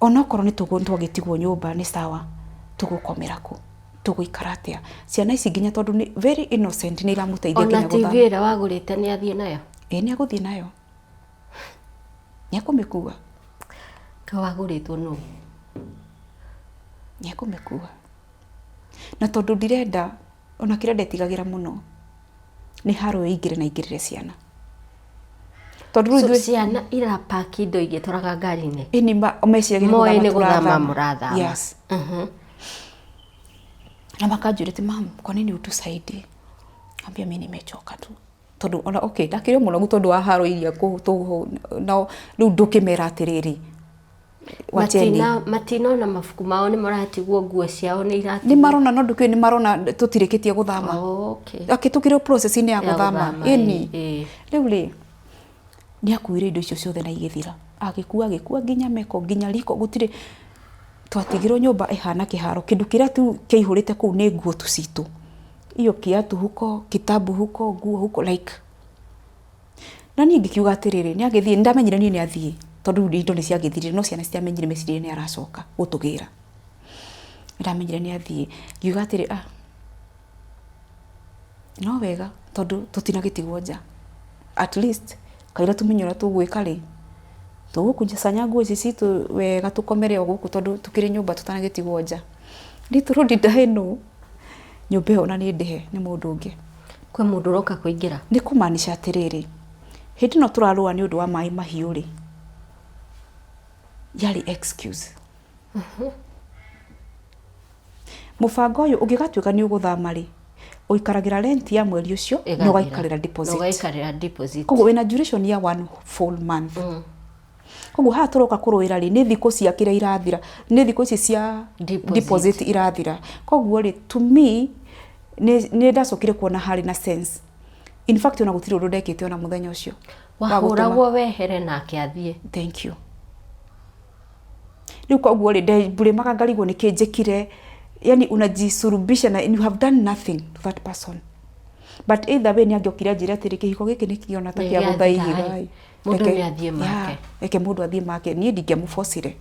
onokorwo nĩ twagĩtigwo nyũmba nĩ sawa, tũgũkomera kũ? Tũgũikara atĩa? Ciana ici nginya tondũ nĩ very innocent nĩ iramũteithia Ona nginya TV gũthama. ĩrĩa wagũrĩte nĩ athiĩ nayo? Ĩĩ nĩ agũthiĩ nayo. Nĩ ekũmĩkua. Kaĩ wagũrĩtwo nũ? Nĩ ekũmĩkua. Na tondũ ndirenda, ona kĩrĩa ndetigagĩra mũno, nĩ haro ĩingĩre na ĩingĩrĩre ciana. Tondũ rĩu So, ithuĩ ciana irapaki indo igĩtwaraga ngari-inĩ? Ĩni meciragia nĩ Moĩ gũthama nĩ gũthama tũrathama. mũrathama. Yes. Na makanjũria atĩ mam, kwa nini hutusaidii? Ambia mimi nimechoka tu. Tondũ ona okay, ndakĩrĩ o mũnogu tondũ wa haro iria no rĩu ndũkĩmera atĩrĩrĩ, wacheni. Matinona mabuku mao nĩ maratigwo, nguo ciao nĩ iratigwo. Nĩ marona no ndũkĩũĩ nĩ marona tũtirĩkĩtie gũthama. Oh, okay. Akĩ tũkĩrĩ process-inĩ ya Ya gũthama. gũthama, Ĩni. ĩĩ. Rĩu rĩ, nĩ akuire indo icio ciothe na igĩthira. Agĩkua agĩkua nginya meko nginya riko gũtirĩ twatigirwo nyũmba ĩhana kĩharo. Kĩndũ kĩrĩa tu kĩaihũrĩte kũu nĩ nguo tu citũ. Hiyo kiatu huko, kitabu huko, nguo huko like. Na niĩ ngĩkiuga atĩrĩrĩ, nĩ agĩthiĩ, nĩ ndamenyire niĩ nĩ athiĩ tondũ rĩu indo nĩ ciagĩthirire no ciana citiamenyire meciria nĩ aracoka gũtũgĩra. Nĩ ndamenyire nĩ athiĩ, ngiuga atĩrĩ ah, no wega tondũ tũtinagĩtigwo nja. At least kaira tũmenye ũrĩa tũgwĩka rĩ, tũgũkusanya nguo ici citũ wega tũkomere o gũkũ tondũ tũkĩrĩ nyũmba tũtanagĩtigwo nja. Little did I know, nyũmba ĩyo ona nĩ ndĩhe nĩ mũndũ ũngĩ. Kwĩ mũndũ ũroka kũingĩra? Nĩ kũmaanisha atĩrĩrĩ, hĩndĩ ĩno tũrarũa nĩ ũndũ wa maĩ mahiũ rĩ, yarĩ excuse. Mũbango ũyũ ũngĩgatuĩka nĩ ũgũthama rĩ, ũikaragĩra rent ya mweri ũcio na ũgaikarĩra deposit. Na ũgaikarĩra deposit. Koguo wĩna duration ya one full month. Koguo haha tũroka kũrũĩra rĩ, nĩ thikũ cia kĩrĩa irathira, nĩ thikũ ici cia Deposit. Deposit irathira. Koguo rĩ, to me nĩ ndacokire kuona harĩ na sense. In fact, ona gũtirĩ ũndũ ndekĩte ona mũthenya ũcio wa gũtũma. Wahũragwo wehere nake athiĩ. Thank you. Rĩu koguo rĩ, ndemburĩmaga ngarigwo nĩkĩ njĩkire, yani unajisurubisha na you have done nothing to that person. But either way nĩ angĩokire anjĩre atĩrĩ, kĩhiko gĩkĩ nĩ kĩona ta Nĩ kĩa gũtha gĩathira, ihiga ĩ. ĩ. Mũndũ Reke- nĩ athiĩ make. Yeah, reke mũndũ athiĩ make. Niĩ ndingĩamũbocire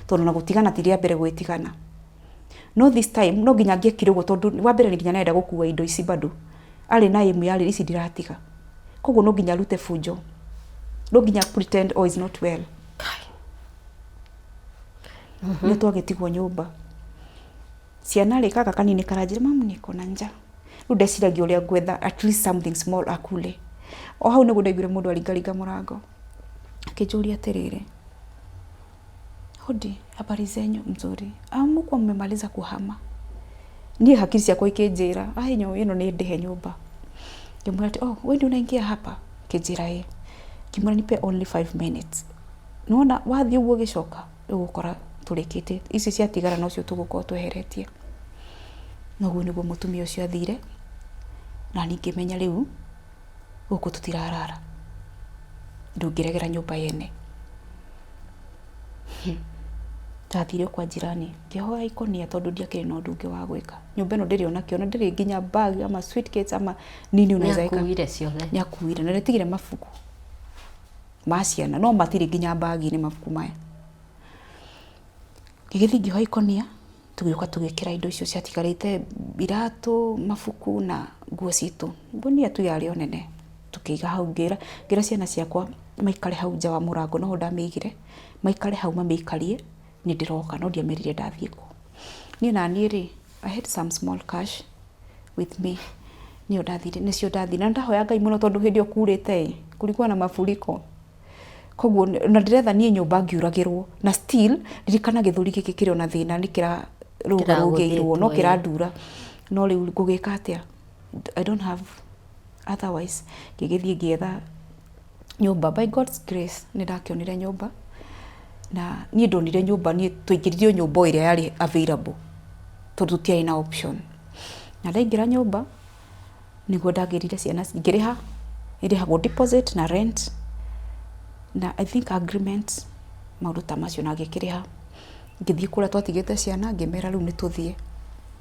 tondũ na gũtigana ti rĩa mbere gwĩtigana, no this time no nginya angĩekire ũguo, tondũ wa mbere nĩ nginya nĩarenda gũkua indo ici, bado arĩ na aim yarĩ ici ndiratiga, koguo no nginya arute bunjo, no nginya pretend all is not well. Nĩ twagĩtigwo nyũmba ciana rĩ, gaka kanini karanjĩra, "Mamu, niko na njaa." Rĩu ndeciragia ũrĩa ngwetha at least something small akule. O hau nĩguo ndaiguire mũndũ aringaringa mũrango, akĩnjũria atĩrĩrĩ, "Hodi, habari zenyu?" "Mzuri." "Hamkuwa mmemaliza kuhama?" Niĩ hakiri ciakwa ikĩnjĩra, "Ai, ĩno nĩ ndĩhe nyũmba." Ngĩmwĩra atĩ, "Oh, wewe ndio unaingia hapa?" Akĩnjĩra ĩĩ. Ngĩmwĩra, "Nipe only 5 minutes." Nĩwona wathiĩ ũguo ũgĩcoka ũgũkora tũrĩkĩtie ici ciatigara, nocio tũgũkorwo tweheretie. Noguo nĩguo mũtumia ũcio athire, na niĩ ngĩmenya rĩu gũkũ tũtirarara, ndũngĩregera nyũmba yene. Ndathire kwa jirani ngĩhoya ikũnia, tondũ ndiakĩrĩ na ũndũ ũngĩ wa gwĩka. Nyũmba ĩno ndĩrĩ ona kĩo, na ndĩrĩ nginya bag ama suitcase ama nini unaweza weka. Nĩakuire ciothe. Nĩakuire na nĩatigire mabuku ma ciana, no matirĩ nginya bag-inĩ mabuku maya. Ngĩgĩthiĩ ngĩhoya ikũnia, tũgĩũka tũgĩkĩra indo icio ciatigarĩte, iratũ, mabuku na nguo citũ. Ngũnia tu yarĩ o nene, tũkĩiga hau. Ngĩra ciana ciakwa maikare hau nja wa mũrango, noho ndamĩigire, maikare hau mamĩikarie, nĩ ndĩroka, no ndiamerire ndathiĩ kũ. Niĩ naniĩ rĩ, I had some small cash with me, nĩyo ndathire, nĩcio ndathire na ndahoya Ngai mũno, tondũ hĩndĩ ĩyo kurĩte ĩ, kulikuwa na mafuriko, koguo na ndĩretha niĩ nyũmba ngiuragĩrwo, na still ririkana gĩthũri gĩkĩ kĩrĩ ona thĩna, nĩ kĩrarũgarũgĩirwo no Kĩragũthĩtwo, ĩ. Kĩrandura, no rĩu ngũgĩka atĩa? I don't have otherwise. Ngĩgĩthiĩ ngĩetha nyũmba. By God's grace nĩ ndakĩonire nyũmba, na niĩ ndonire nyũmba, niĩ twaingĩririo nyũmba o ĩrĩa yarĩ available, tondũ tũtiarĩ na option. Na ndaingĩra nyũmba nĩguo ndagĩrire ciana, ngĩrĩha, ĩrĩhagwo deposit na rent na I think agreement, maũndũ ta macio, na ngĩkĩrĩha. Ngĩthiĩ kũrĩa twatigĩte ciana, ngĩmera rĩu nĩ tũthiĩ.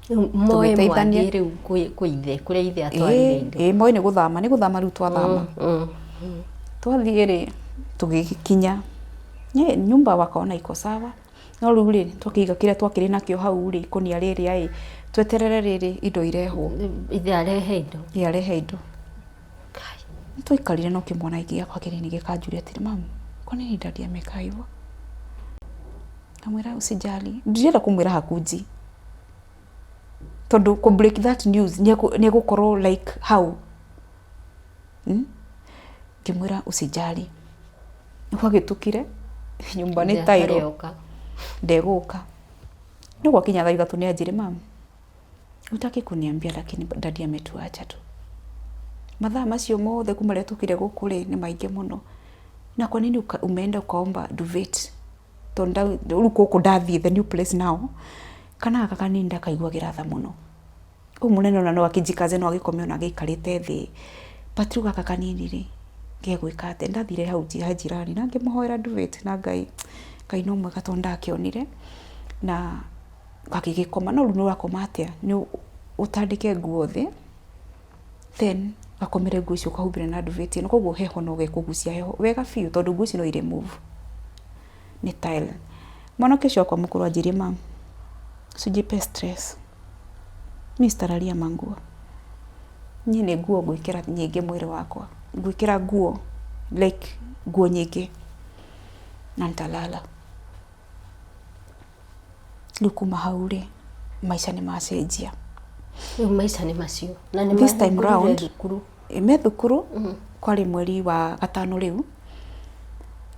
Rĩu moĩ Tũgĩteithania. Mwathiĩ rĩu kwĩ ithe, kũrĩa ithe atwarire indo? Ĩĩ, moĩ nĩ gũthama, nĩ gũthama rĩu twathama. Twathiĩ rĩ, tũgĩkinya nyumba, wakaona iko sawa, no rĩu rĩ, twakĩiga kĩrĩa twakĩrĩ nakĩo hau rĩ, ikũnia rĩrĩa ĩ, tweterere rĩrĩ indo irehwo. Ithe arehe indo. Ĩ, arehe indo. Kai. Nĩtwaikarire no kĩmwana gĩkĩ gĩakwa kĩnini gĩkanjũria atĩrĩ, "Mamu, kwa nini daddy amekaa hivyo?" Ngamwĩra, "Usijali." Ndirenda kũmwĩra hakunji, tondũ kũ break that news nĩ egũkorwo like how, Ngĩmwĩra, "Usijali." Gwagĩtukire, nyũmba nĩ Ithe tairo. atarĩ oka. Ndegũka. No gwakinya thaa 3 nĩ anjĩre, "Mam, hutaki kuniambia, lakini daddy ametuacha tu. Mathaa macio mothe kuma rĩrĩa tũkire gũkũ rĩ, nĩ maingĩ mũno. Na kwa nini umeenda ukaomba duvet?" Tondũ rĩu gũkũ ndathiĩ, the new place now, kana gaka kanini ndakaiguagĩra tha mũno. Ũyũ mũnene ona no akĩnjikaze, no agĩkome ona agĩikarĩte thĩ. But rĩu gaka kanini rĩ, gegwĩka atĩa? Ndathire hau ha jirani na ngĩmũhoera duvet, na Ngai, Ngai no mwega, tondũ ndakĩonire na gagĩgĩkoma. No rĩu nĩ ũrakoma atĩa? Nĩ ũtandĩke nguo thĩ, then gakomere nguo icio, ũkahumbĩre na duvet ĩno, koguo heho no gekũgucia heho wega biũ, tondũ nguo ici no irĩ move, nĩ tile. Mwanake ũcio wakwa mũkũrũ anjĩrire, "Mam, usijipe stress, mi sitalalia manguo. Niĩ nĩ nguo ngwĩkĩra nyingĩ mwĩrĩ wakwa, ngwĩkĩra nguo like nguo nyingĩ na nitalala." Rĩu kuma hau rĩ, maica nĩ macenjia. Rĩu maica nĩ macio na nĩ This time mahingũrire round thukuru. Me thukuru. Kwarĩ mweri wa gatano rĩu,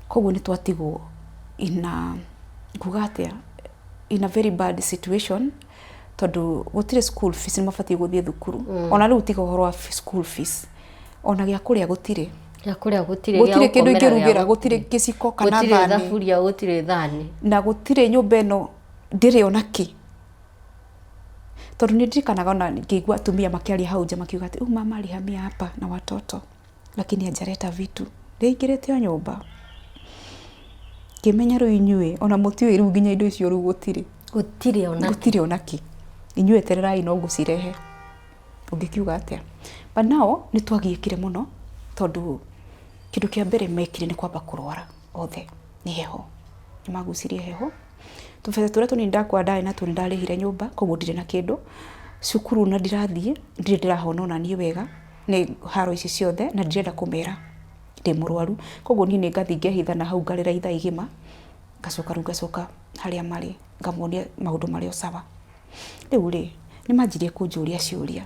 koguo nĩ twatigwo ina, nguga atĩa, in a very bad situation, tondũ gũtirĩ school fees, nĩ mabatiĩ gũthiĩ thukuru. Ona rĩu tiga ũhoro wa school fees, ona gĩa kũrĩa gũtirĩ. Gĩa kũrĩa gũtirĩ, gũtirĩ kĩndũ ingĩrugĩra, gũtirĩ gĩciko kana gũtirĩ thani, thaburia, gũtirĩ thani. Na gũtirĩ nyũmba ĩno ndĩrĩ ona kĩ. Tondũ nĩ ndirikanaga ona ngĩigua atumia makĩaria hau nja makiuga atĩ huyu mama alihamia hapa na watoto lakini hajaleta vitu. Rĩaingĩrĩte o nyũmba. Ngĩmenya rĩu inyuĩ ona mũtiũĩ rĩu nginya indo icio rĩu gũtirĩ. Gũtirĩ ona kĩ. Gũtirĩ ona kĩ. Inyuĩ etererai no ngũcirehe. Ũngĩkiuga atĩa? But now nĩ twagiĩkire mũno tondũ kĩndũ kĩa mbere mekire nĩ kwamba kũrwara othe nĩ heho. Nĩ magucirie heho. Tũbeca tũrĩa tũnini ndakuaga ndarĩ natuo nĩ ndarĩhire nyũmba koguo ndirĩ na kĩndũ. Cukuru ona ndirathiĩ, ndirĩ ndĩrahona ona niĩ wega nĩ haro ici ciothe na ndirenda kũmera ndĩ mũrwaru. Koguo niĩ nĩ ngathiĩ ngehitha na hau ngarĩra ithaa igima, ngacoka rĩu ngacoka harĩa marĩ ngamonia maũndũ marĩ o sawa. Rĩu rĩ, nĩ manjirie kũnjũria ciũria,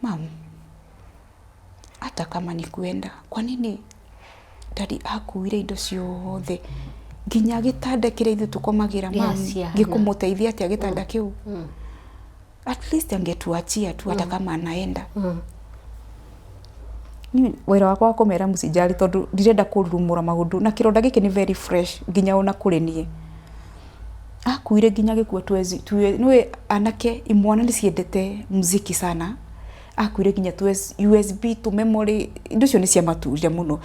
mum, hata kama ni kuenda, kwa nini daddy akuire indo ciothe nginya gĩtanda kĩrĩa ithuĩ tũkomagĩra Gĩa mum, ciana. Gĩkũmũteithia atĩa gĩtanda kĩu? At least angetuachia tu hata kama anaenda. Niĩ wĩra wakwa wa kũmera msijali tondũ ndirenda kũrurumũra maũndũ na kĩronda gĩkĩ nĩ very fresh nginya ona kũrĩ niĩ. Akuire nginya agĩkua nĩũĩ anake imwana nĩ ciendete muziki sana. Akuire nginya USB tũ memory, indo icio nĩ ciamaturire mũno.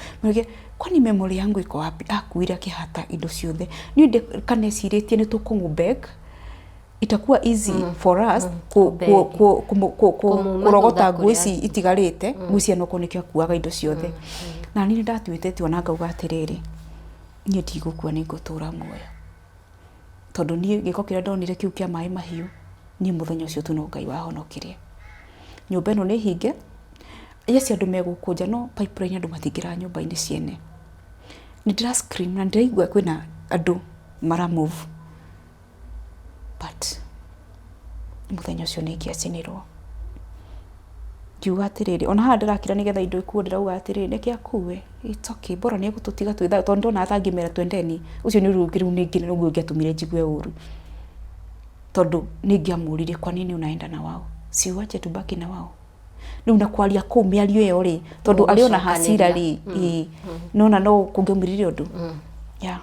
Kwani memory yangu iko wapi? Akuire akĩhata indo ciothe. Niĩ kana ecirĩtie nĩ tũkũmũ beg itakuwa easy for us Kũmuma kũrogota thutha nguo kũrĩa ici itigarĩte, ngwĩciria no korwo nĩkĩo akuaga indo ciothe. Na niĩ nĩ ndatuĩte itua na ngauga atĩrĩrĩ, niĩ ndigũkua, nĩ ngũtũra muoyo. Tondũ niĩ gĩko kĩrĩa ndonire kĩu kĩa maĩ mahiũ, niĩ mũthenya ũcio tu no Ngai wahonokirie. Nyũmba ĩno nĩ hinge, yes, andũ me gũkũ nja, no pipeline andũ matingĩraga nyũmba-inĩ ciene. Nĩ ndĩra scream na ndĩraigua kwĩna andũ mara move. But mũthenya ũcio nĩ ingĩacinirwo. Ngiuga atĩrĩrĩ, ona haha ndĩrakira nĩgetha indo ikuo, ndĩrauga atĩrĩrĩ, reke akue, it's okay, bora nĩ egũtũtiga twĩ thayũ, tondũ ndonaga ta angĩmera twendeni, ũcio nĩ ũndũ ũngĩ rĩu ningĩ nĩguo ũngĩatũmire njigue ũru. Tondũ nĩ ingĩamũririe, kwa nini unaenda na wao? Si uache tubaki na wao. Rĩu na kwaria kũu mĩario ĩyo rĩ, tondũ arĩ ona hasira rĩ, ĩĩ, nona no kũngĩaumĩrire ũndũ. Yeah.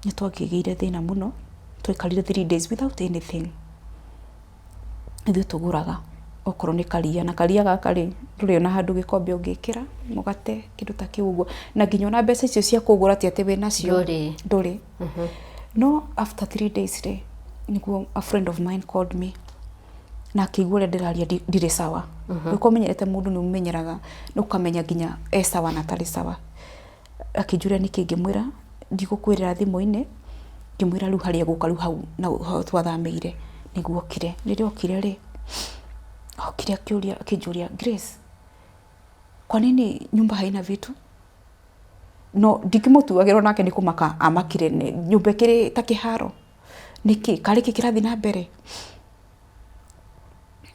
Nĩ twakĩgĩire thĩna mũno, twaikarire 3 days without anything. Ithuĩ tũgũraga okorwo nĩ karia, na karia gaka rĩ, ndũrĩ ona handũ gĩkombe ũngĩkĩra mũgate, kĩndũ ta kĩu ũguo. Na nginya ona mbeca icio cia kũgũra ti atĩ wĩnacio. Ndũrĩ. Ndũrĩ. No after 3 days rĩ, nĩguo a friend of mine called me na akĩigua ũrĩa ndĩraria ndirĩ sawa. Ũngĩkorwo ũmenyerete mũndũ nĩ ũmenyeraga na ũkamenya nginya e sawa na atarĩ sawa. Akĩnjũria nĩkĩ, ngĩmwĩra ndigũkwĩrĩra thimũ-inĩ, ngĩmwĩra rĩu harĩa egũka rĩu hau hau twathamĩire nĩguo okire. Rĩrĩa okire rĩ, okire akĩũria, akĩnjũria, "Grace, kwa nini nyumba haina vitu?" No ndingĩmũtuagĩra onake nĩ kũmaka amakire, nyũmba ĩkĩrĩ ta kĩharo, nĩkĩ, karĩ kĩ kĩrathiĩ na mbere?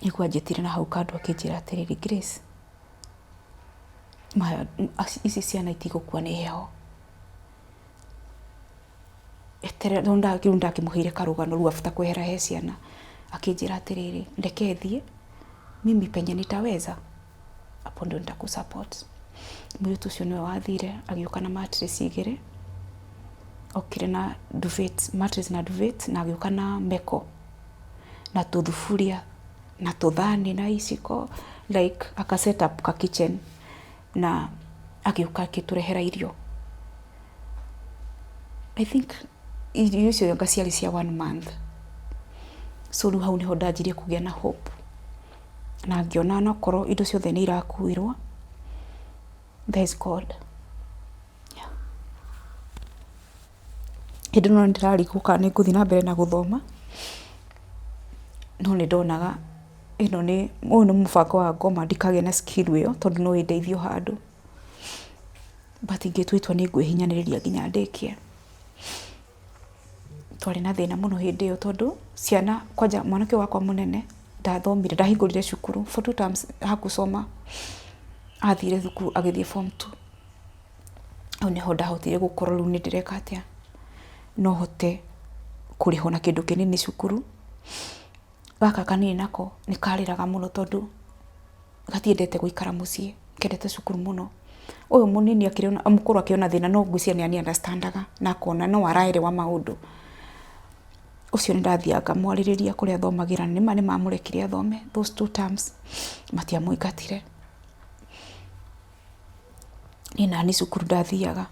Nĩguo anjĩtire na hau kando akĩnjĩra atĩrĩrĩ, "Grace, ici ciana itigũkua nĩ heho. Eterera," rĩu ndakĩmũheire karũgano rĩu after kwehera he ciana. Akĩnjĩra atĩrĩrĩ, "Reke thiĩ, mimi penye nitaweza hapo ndio nitakusupport." Mũirĩtu ũcio nĩwe wathire agĩũka na mattress igĩrĩ, okire na duvet, mattress na duvet, na agĩũka na meko na tũthuburia na tũthani na iciko, like aka set up ka kitchen, na agĩũka akĩtũrehera irio. I think irio icio anga ciarĩ cia one month. So rĩu hau nĩho ndanjirie kũgĩa na hope na ngĩona onokorwo indo ciothe nĩ irakuirwo, there is God. Yeah. Hĩndĩ ĩno ndĩrarigwo kana nĩ ngũthiĩ na mbere na gũthoma, no nĩ ndonaga ĩno nĩ ũyũ nĩ mũbango wa ngoma ndikagĩe na skill ĩyo tondũ no ĩndeithie o handũ. But ngĩtua itua nĩ ngwĩhinyanĩrĩria nginya ndĩkie. Twarĩ na thĩna mũno hĩndĩ ĩyo tondũ ciana kwanja mwanake ũyũ wakwa mũnene ndathomire, ndahingũrire cukuru for two terms hakusoma, athire thukuru agĩthiĩ form two. Hau nĩho ndahotire gũkorwo rĩu nĩ ndĩreka atĩa, no hote kũrĩhwo na kĩndũ kĩnini cukuru. Gaka kanini nako nĩ karĩraga mũno tondũ gatiendete gũikara mũciĩ, kendete cukuru mũno. Ũyũ mũnini akĩrĩ ona mũkũrũ akĩrĩ ona thĩna no ngwĩciria nĩ ani understand aga na akona no araerewa maũndũ. Ũcio nĩ ndathiaga ngamwarĩrĩria kũrĩa athomagĩra na nĩma nĩ mamũrekire athome those two terms matiamũingatire. Niĩ naniĩ cukuru ndathiaga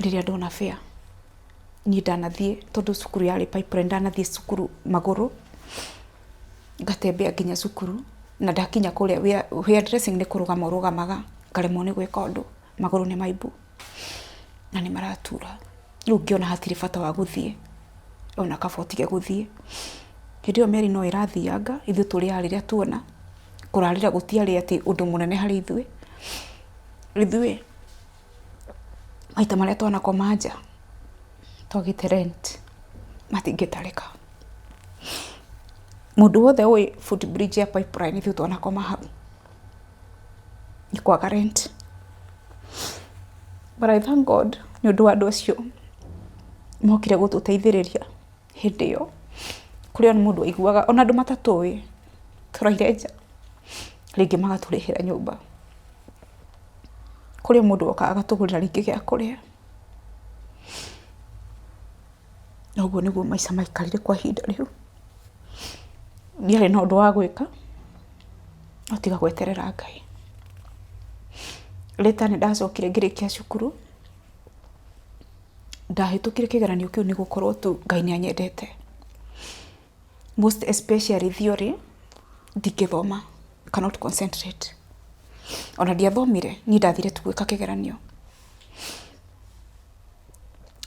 rĩrĩa ndona fare niĩ ndanathiĩ tondũ cukuru yarĩ Pipeline ndanathiĩ cukuru magũrũ ngatembea nginya cukuru na ndakinya kũrĩa hair dressing nĩ kũrũgama ũrũgamaga ngaremwo nĩ gwĩka ũndũ magũrũ nĩ maimbu na nĩ maratura. Rĩu ngĩona hatirĩ bata wa gũthiĩ ona kaba ũtige gũthiĩ. Hĩndĩ ĩyo meri no ĩrathianga ithuĩ tũrĩaga rĩrĩa tuona, kũrarĩra gũtiarĩ atĩ ũndũ mũnene harĩ ithuĩ. Ithuĩ maita marĩa twanakoma nja twagĩte rent matingĩtarĩka. Mũndũ wothe ũĩ foot bridge ya Pipeline ithuĩ twanakoma hau nĩ kwaga rent. But I thank God nĩ ũndũ wa andũ acio mokire gũtũteithĩrĩria hĩndĩ ĩyo. Kũrĩ o mũndũ aiguaga ona andũ matatũĩ tũraire nja rĩngĩ magatũrĩhĩra nyũmba. Kũrĩ mũndũ wokaga agatũgũrĩra rĩngĩ gĩa kũrĩa. Na ũguo nĩguo maica maikarire kwa ihinda rĩu. Ndiarĩ na ũndũ wa gwĩka no tiga gweterera Ngai. Later nĩ ndacokire ngĩrĩkia cukuru, ndahĩtũkire kĩgeranio kĩu nĩ gũkorwo tu Ngai nĩ anyendete. Most especially theory ndingĩthoma, cannot concentrate. Ona ndiathomire, niĩ ndathire tu gwĩka kĩgeranio.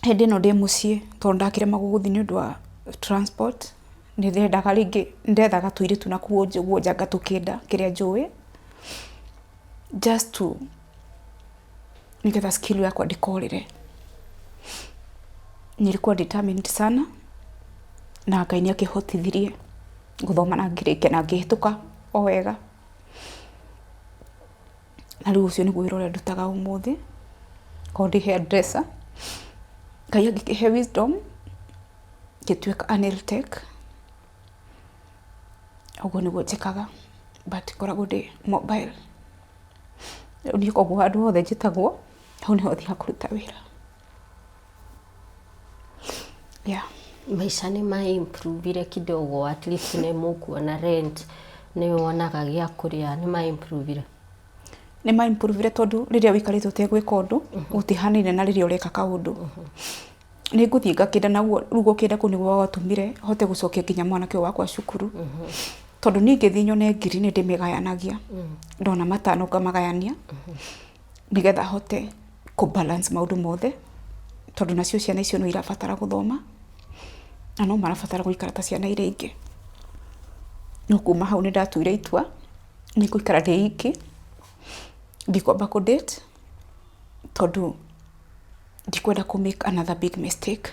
Hĩndĩ ĩno ndĩ mũciĩ tondũ ndakĩremagwo gũthiĩ nĩ ũndũ wa transport, nĩ ndendaga rĩngĩ, nĩ ndethaga tũirĩtu nakũu ũguo nja ngatũkĩnda kĩrĩa njũĩ, just to nĩgetha skill yakwa ndĩkorĩre. Nilikuwa determined sana na Ngai nĩ akĩhotithirie gũthoma na ngĩrĩkia na ngĩhĩtũka o wega. Na rĩu ũcio nĩguo wĩra ũrĩa ndutaga ũmũthĩ, korwo ndĩ hairdresser. Ngai agĩkĩhe wisdom, ngĩtuĩka a nail tech. Ũguo nĩguo njĩkaga, but ngoragwo ndĩ mobile. Rĩu niĩ koguo handũ hothe njĩtagwo, hau nĩho thiaga kũruta wĩra. Yeah. Maica nĩ ma improve kidogo, at least nĩ mũkuona rent, nĩ wonaga gĩa kũrĩa, nĩ ma improve. Nĩ ma improve tondũ rĩrĩa ũikarĩte ũtegwĩka ũndũ, gũtihanaine na rĩrĩa ũreka kaũndũ. Nĩ ngũthiĩ ngakĩnda naguo, rĩu gũkĩnda kũu nĩguo gwatũmire hote gũcokia nginya mwanake ũyũ wakwa cukuru. Tondũ niĩ ingĩthiĩ nyone ngiri nĩ ndĩmĩgayanagia. Ndona matano ngamagayania nĩgetha hote kũ balance maũndũ mothe, tondũ nacio ciana icio no irabatara gũthoma, na no marabatara gũikara ta ciana iria ingĩ. No kuma hau nĩ ndatuire itua nĩ ngũikara ndĩ iki, ndikwamba kũ date tondũ ndikwenda kũ make another big mistake.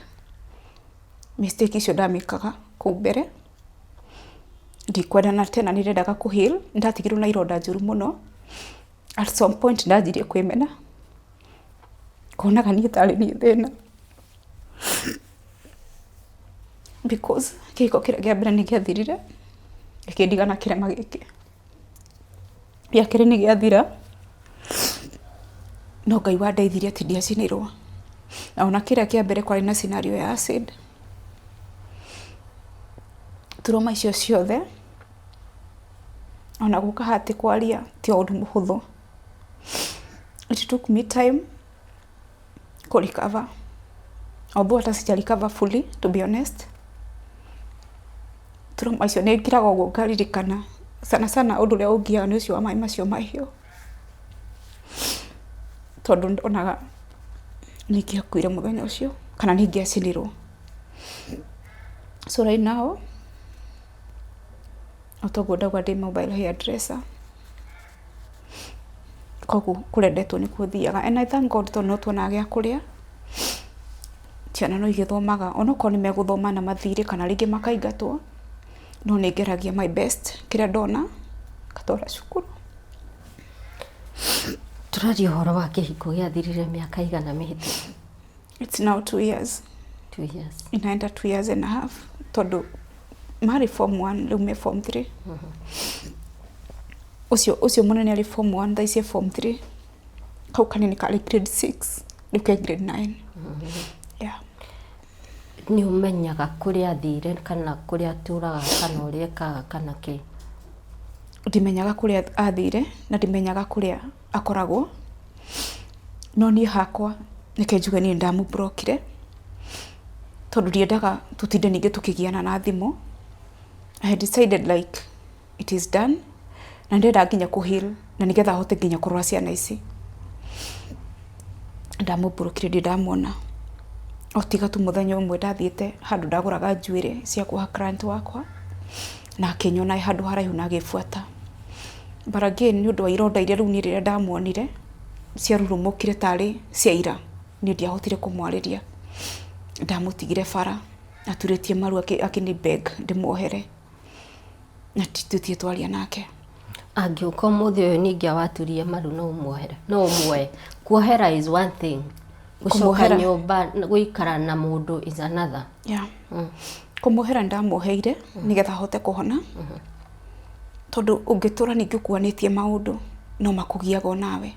Mistake icio ndamĩkaga kũu mbere, ndikwenda na tena nĩ ndendaga kũ heal, nĩ ndatigirwo na ironda njũru mũno. At some point ndanjirie kwĩmena, ngonaga niĩ tarĩ niĩ thĩna because kĩhiko kĩrĩa kĩa mbere nĩ gĩathirire, gĩkĩndiga na kĩrema gĩkĩ. Gĩa kerĩ nĩ gĩathira, no Ngai wandeithirie atĩ ndiacinirwo. Na ona kĩrĩa kĩa mbere kwarĩ na scenario ya acid. Trauma icio ciothe, ona gũka haha atĩ kwaria ti ũndũ mũhũthũ. It took me time kũ recover, although hata sija recover fully to be honest. Trauma icio nĩ ngiraga ũguo ngaririkana, sana sana ũndũ ũrĩa ũngiaga nĩ ũcio wa maĩ macio mahiũ, tondũ ndonaga nĩ ingĩakuire mũthenya ũcio kana nĩ ingĩacinirwo. So right now, o ta ũguo ndauga ndĩ mobile hairdresser, koguo kũrĩa ndetwo nĩkuo thiaga and I thank God tondũ no tuonaga gĩa kũrĩa, ciana no igĩthomaga onokorwo nĩ megũthoma na mathirĩ kana rĩngĩ makaingatwo, no nĩ ngeragia my best kĩrĩa ndona ngatwara cukuru. Tũraria ũhoro wa kĩhiko gĩathirire mĩaka igana mĩhĩtũku? It's now 2 years. 2 years. Inaenda 2 years and a half tondũ marĩ form one, rĩu me form three. Ũcio ũcio mũnene arĩ form 1, thaa ici e form 3. Kau kanini karĩ grade 6, rĩu ke grade 9. Yeah. Nĩ ũmenyaga kũrĩa athire kana kũrĩa atũraga kana ũrĩa ekaga kana kĩ? Ndimenyaga kũrĩa athire na ndimenyaga kũrĩa akoragwo, no niĩ hakwa reke njuge niĩ nĩndamũmburokire tondũ ndiendaga tũtinde ningĩ tũkĩgiana na thimũ. I had decided like it is done na ndĩrenda nginya kũ heal na nĩgetha hote nginya kũrora ciana ici. Ndamũmburokire ndirĩ ndamuona o tiga tu mũthenya ũmwe ndathiĩte handũ ndagũraga njuĩrĩ cia kuoha client wakwa na akĩnyona e handũ haraihu na agĩbuata. But again nĩ ũndũ wa ironda iria rĩu niĩ rĩrĩa ndamuonire ciarurumũkire tarĩ cia ira, niĩ ndiahotire kũmwarĩria. Ndamũtigire bara aturĩtie maru akĩni beg ndĩmuohere na tũtirĩ twaria nake. Angĩũka ũmũthĩ ũyũ ningĩ awaturie maru no ũmuohere? No ũmuoe? Kuohera is one thing, gũcoka nyũmba gũikara na mũndũ is another. Yeah. Kũmuohera nĩndamuoheire nĩgetha ahote kũhona tondũ ũngĩtũra ningĩ ũkuanĩtie maũndũ no makũgiaga onawe.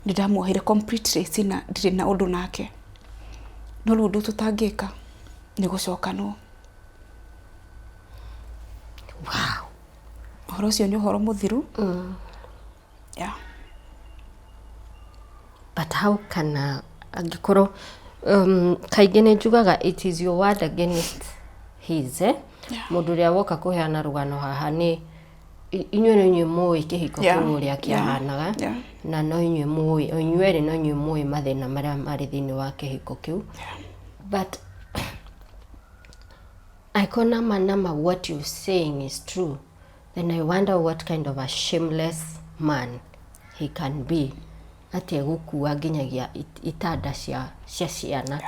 Nĩndamuoheire completely sina ndirĩ na ũndũ nake. No rĩu ũndũ tũtangĩka nĩ gũcokanwo. Wow. Ũhoro ũcio nĩ ũhoro mũthiru. Yeah. But how can angĩkorwo kaingĩ nĩ njugaga it is your word against his, eh? Yeah. Mũndũ ũrĩa woka kũheana rũgano haha nĩ inyuĩ no inyuĩ mũĩ kĩhiko kĩu ũrĩa kĩahanaga na no inyuĩ mũĩ, o inyuĩ erĩ no inyuĩ mũĩ mathĩna marĩa marĩ thĩinĩ wa kĩhiko kĩu. But angĩkorwo nama nama what you're saying is true, then I wonder what kind of a shameless man he can be atĩ egũkua nginyagia itanda cia ciana,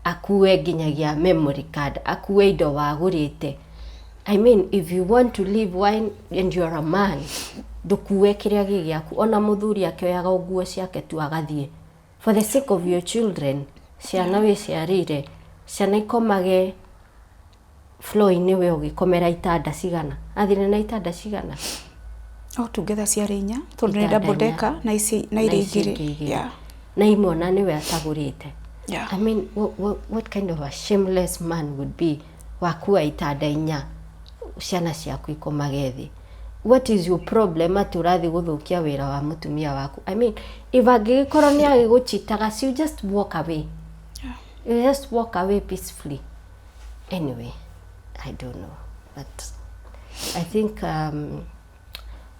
akue nginyagia memory card, akue indo wagũrĩte. I mean, if you want to live wine and you are a man, ndũkue kĩrĩa gĩ gĩaku. Ona mũthuri akĩoyaga o nguo ciake tu agathiĩ. For the sake of your children, ciana wĩciarĩire, ciana ikomage floor-inĩ we ũgĩkomera itanda cigana? Athire na itanda cigana? All together ciarĩ inya tondũ nĩ Itanda double inya. decker na ici na Na iria ici igĩrĩ. ingĩ igĩrĩ. Yeah. Na imwe ona nĩwe atagũrĩte. Yeah. I mean, what kind of a shameless man would be wakua itanda inya ciana ciaku ikomage thĩ? What is your problem atĩ ũrathiĩ gũthũkia wĩra wa mũtumia waku? I mean, if angĩgĩkorwo nĩ agĩgũchitaga, you just walk away. You just walk away peacefully. Anyway, I don't know, but I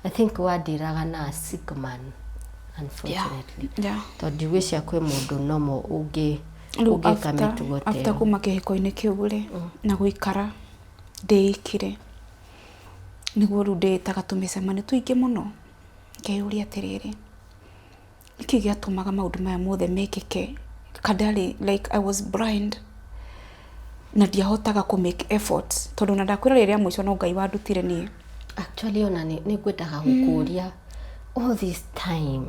think wandiraga na a sick man, unfortunately. Tondũ ndigwĩciria kwĩ mũndũ normal ũngĩ Rĩu ũngĩka mĩtugo ta after ĩyo. Kuma kĩhiko-inĩ kĩu rĩ, na gũikara ndĩikire, nĩguo rĩu ndĩĩtaga tũmĩcemanio tũingĩ mũno, ngeyũria atĩrĩrĩ, nĩkĩ gĩatũmaga maũndũ maya mothe mekĩke kandarĩ like I was blind na ndiahotaga kũ make effort tondũ ona ndakwĩra rĩrĩa mũico no Ngai wandutire niĩ. Actually, ona nĩ ngwendaga gũkũria, all this time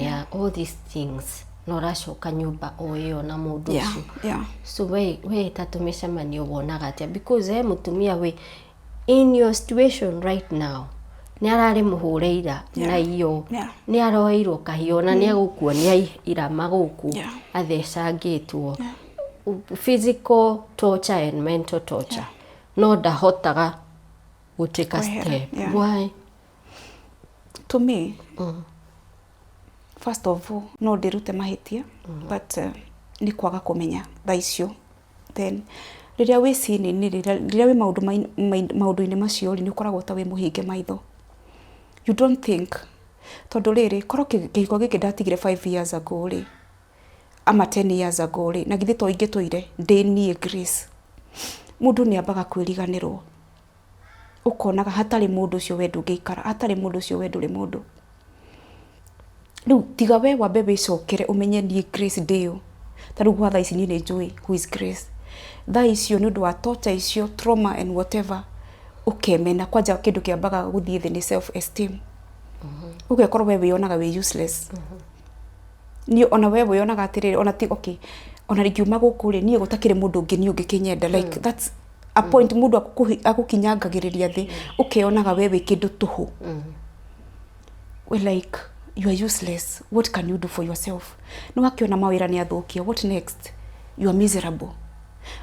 yeah, all these things na ũracoka nyũmba o ĩyo na mũndũ ũcio, so we ta tũmĩcemanio wonaga atĩa? Because he mũtumia wĩ in your situation right now nĩ ararĩ mũhũre ira na iyo nĩ aroeirwo kahiũ na nĩ egũkuonia irama gũkũ athecangĩtwo, physical torture and mental torture, no ndahotaga gũtake a Kwehera, step. Why? To me, first of all, no ndĩrute mahĩtia, but nĩ kwaga kũmenya thaa icio. Then rĩrĩa wĩ scene-inĩ, rĩrĩa wĩ maũndũ-inĩ macio rĩ, nĩ ũkoragwo ta wĩ mũhinge maitho, you don't think, tondũ rĩrĩ korwo kĩhiko gĩkĩ ndatigire 5 years ago rĩ, ama 10 years ago rĩ, na githĩ to ingĩtũire ndĩ niĩ Grace? Mũndũ nĩ ambaga kwĩriganĩrwo, ũkonaga hatarĩ mũndũ ũcio we ndũngĩikara, hatarĩ mũndũ ũcio we ndũrĩ mũndũ. Rĩu tiga we wambe wĩcokere ũmenye niĩ Grace ndĩũ. Ta rĩu gwa thaa ici niĩ nĩ njũĩ who is Grace. Thaa icio nĩ ũndũ wa torture icio, trauma and whatever, ũkemena. Kwanja kĩndũ kĩambaga gũthiĩ thĩ nĩ self esteem. Ũgekorwo we wĩyonaga wĩ useless. Niĩ ona we wĩyonaga atĩrĩrĩ, ona ti okay, ona ingiuma gũkũ rĩ, niĩ gũtakĩrĩ mũndũ ũngĩ niĩ ũngĩkĩnyenda, like that's A point mũndũ agũkinyangagĩrĩria thĩ, ũkeonaga we wĩ kĩndũ tũhũ. We like you are useless, what can you do for yourself? Nĩ wakĩona mawĩra nĩ athũkia, what next? You are miserable.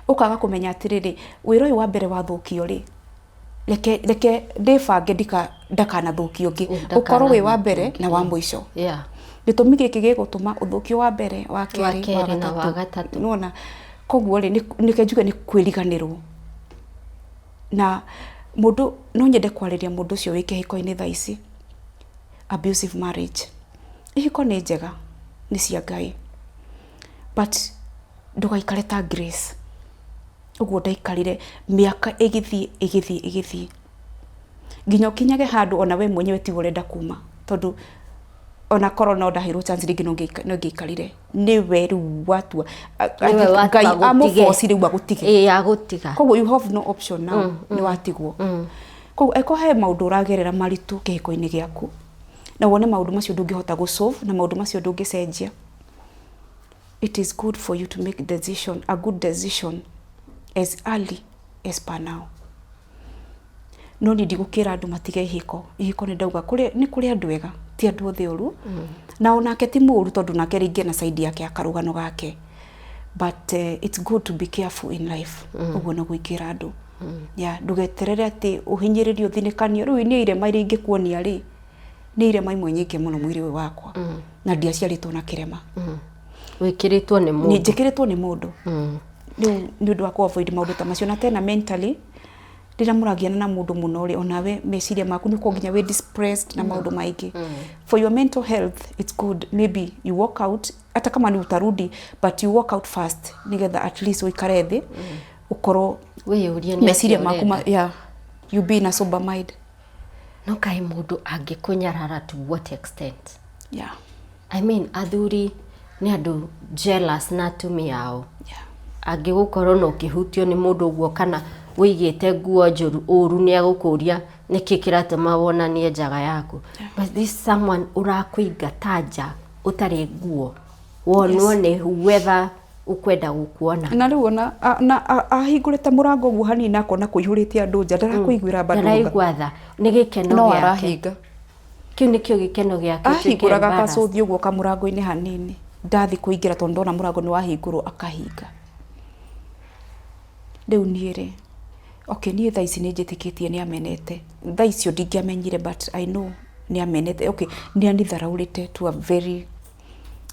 Ũkaga kũmenya atĩrĩrĩ, wĩra ũyũ wa mbere wathũkio rĩ, reke reke ndĩbange ndika ndakanathũkio ũngĩ, ũkorwo wĩ wa mbere na wa mũico. Gĩtũmi gĩkĩ gĩgũtũma ũthũkio wa mbere, wa kerĩ, kerĩ na wa gatatũ. Nĩwona? Koguo rĩ, nĩke njuge nĩ kwĩriganĩrwo. Na mũndũ, no nyende kwarĩria mũndũ ũcio wĩ kĩhiko-inĩ thaa ici, abusive marriage. Ihiko nĩ njega, nĩ cia Ngai, but ndũgaikare ta Grace, ũguo ndaikarire mĩaka ĩgĩthiĩ ĩgĩthiĩ ĩgĩthiĩ, nginya ũkinyage handũ ona we mwenyewe tiwe ũrenda kuma, tondũ ona korwo no ndaheirwo chance rĩngĩ no ngĩikarire. Nĩwe rĩu watua, Nĩwe watua Ngai agũtige. amũboci rĩu agũtige. Ĩĩ agũtiga. Koguo you have no option now, nĩ watigwo. Koguo angĩkorwo he maũndũ ũragerera maritũ kĩhiko-inĩ gĩaku, na wone maũndũ macio ndũngĩhota gũ solve, na maũndũ macio ndũngĩcenjia, it is good for you to make decision, a good decision as early as per now. No niĩ ndigũkĩra andũ matige ihiko. Ihiko nĩ ndauga kũrĩ, nĩ kũrĩ andũ ega, ti andũ othe oru. Na onake ti mũru tondũ nake rĩngĩ ena side yake ya karũgano gake. But it's good to be careful in life. Ũguo nĩguo ingĩra andũ. Yeah, ndũgeterere atĩ ũhinyĩrĩrio ũthinĩkanio. Rĩu niĩ irema iria ingĩkuonia rĩ, nĩ irema imwe nyingĩ mũno mwĩrĩ ũyũ wakwa. Na ndiaciarĩtwo na kĩrema. Wĩkĩrĩtwo nĩ mũndũ. Njĩkĩrĩtwo nĩ mũndũ. Rĩu nĩ ũndũ wa kũ avoid maũndũ ta macio. Na tena mentally, rĩrĩa mũragiana na mũndũ mũno rĩ, onawe meciria maku nĩ ũkoragwo nginya wĩ depressed na maũndũ maingĩ. For your mental health, it's good maybe you walk out, hata kama ni utarudi, but you walk out first, nĩgetha at least ũikare thĩ, ũkorwo Wĩyũrie nĩ meciria atĩa maku ũrenda. Yeah, you be in a sober mind. No kaĩ mũndũ angĩkũnyarara to what extent? Yeah. I mean, athuri nĩ andũ jealous na atumia ao. Angĩgũkorwo na ũkĩhutio nĩ mũndũ ũguo kana wĩigĩte nguo njũru ũru, nĩ agũkũria nĩkĩ kĩratũma wonanie njaga yaku. But this someone ũrakũingata nja ũtarĩ nguo, wonwo nĩ whoever ũkwenda gũkuona. Na rĩu ona na ahingũrĩte mũrango ũguo hanini akona kũihũrĩte andũ nja, ndarakũiguĩra bado tha. Ndaraigua tha, nĩ gĩkeno No gĩake. Arahinga. Kĩu nĩkĩo gĩkeno gĩake, ũtuĩke Ahingũraga embarrassed. gacũthi ũguo kamũrango-inĩ hanini, ndathi kũingĩra tondũ ndona mũrango nĩ wahingũrwo, akahinga. Rĩu niĩ rĩ, okay, niĩ thaa ici nĩ njĩtĩkĩtie nĩ amenete. Thaa icio ndingĩamenyire, but I know nĩ amenete. Okay, nĩ anitharaũrĩte to a very,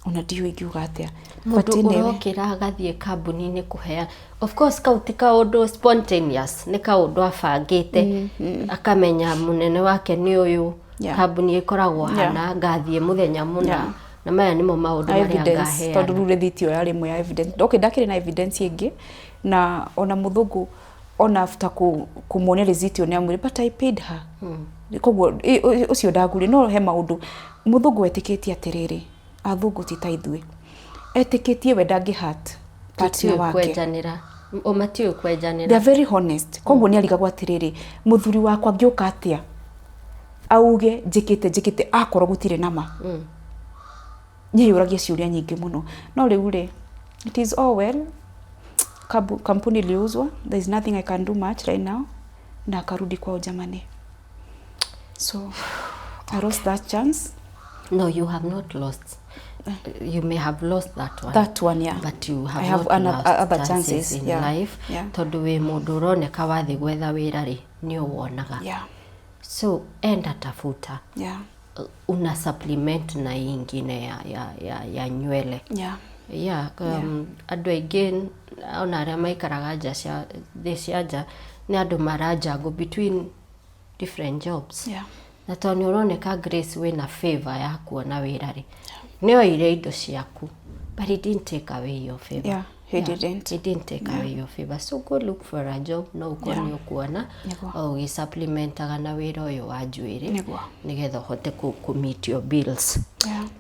ona ndiũĩ ingiuga atĩa. But Mũndũ anyway, ũrokĩra agathiĩ kambuni-inĩ kũheana, of course kau ti kaũndũ spontaneous, nĩ kaũndũ abangĩte, akamenya mũnene wake nĩ ũyũ, kambuni ĩkoragwo hana, ngathiĩ mũthenya mũna, na maya nĩmo maũndũ na marĩa evidence, tondũ ngaheana. Rĩu rĩthiti ĩyo yarĩ ĩmwe ya evidence. Okay, ndakĩrĩ na evidence ĩngĩ, na ona mũthũngũ ona after kũmuonia receipt ĩyo nĩ amwĩrire, "But I paid her." Koguo ũcio ndagũrire. No he maũndũ mũthũngũ etĩkĩtie atĩrĩrĩ, athũngũ ti ta ithuĩ, etĩkĩtie we ndangĩ hurt partner Tũtiũĩ wake. Kwenjanĩra o matiũĩ kwenjanĩra. They are very honest. Koguo nĩ arigagwo atĩrĩrĩ, mũthuri wakwa angĩũka atĩa auge njĩkĩte njĩkĩte akorwo gũtirĩ nama. Nĩeyũragia ciũria nyingĩ mũno. No rĩu rĩ, it is all well. Kampuni iliuzwa, there is nothing I can do much right now, na akarudi kwao Germany. So I lost that chance. No, you have not lost. You may have lost that one. That one, yeah. But you have I have not lost other chances chances, in yeah. life. Tondũ wĩ mũndũ ũroneka wathiĩ gwetha wĩra rĩ, nĩ ũwonaga. So enda tafuta. Una supplement na hii ingine ya nywele. Yeah, andũ aingĩ ona arĩa maikaraga nja cia thĩ cia nja nĩ andũ marajango between different jobs. Na tondũ nĩ ũroneka Grace wĩna favor ya kuona wĩra rĩ, nĩ oire indo ciaku, but he didn't take away your favor. Yeah, he didn't. He didn't take away your favor. So go look for a job, no ũkorwo nĩ ũkuona o ũgĩsupplementaga na wĩra ũyũ wa njuĩrĩ nĩgetha ũhote kũ meet your bills.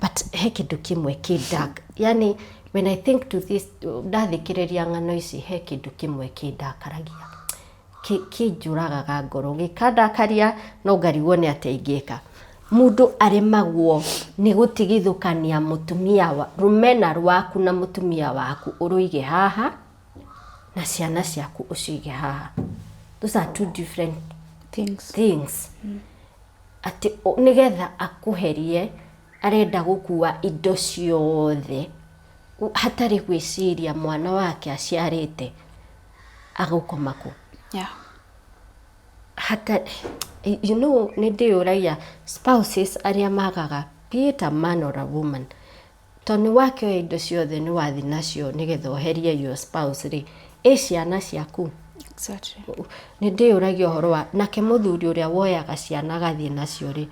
But he kĩndũ kĩmwe kĩ dark. Yani when I think to this, ndathikĩrĩria ng'ano ici, he kĩndũ kĩmwe kĩndakaragia, kĩnjũragaga ngoro, gĩkandakaria, no ngarigwo nĩ atĩa ingĩka. Mũndũ aremagwo nĩ gũtigithũkania mũtumia wa rũmena rwaku na mũtumia waku ũrũige haha, na ciana ciaku ũcige haha. Those are two different things. Things. Atĩ nĩgetha akũherie arenda gũkua indo ciothe hatarĩ gwĩciria mwana wake aciarĩte agũkoma kũ. Hata nĩ ndĩyũragia spouses arĩa magaga, be it a man or a woman, to nĩ wakĩoya indo ciothe, nĩ wathi nacio nĩgetha ũherie your spouse rĩ, ĩ ciana ciaku? Nĩ ndĩyũragia ũhoro wa nake mũthuri ũrĩa woyaga ciana agathiĩ nacio rĩ,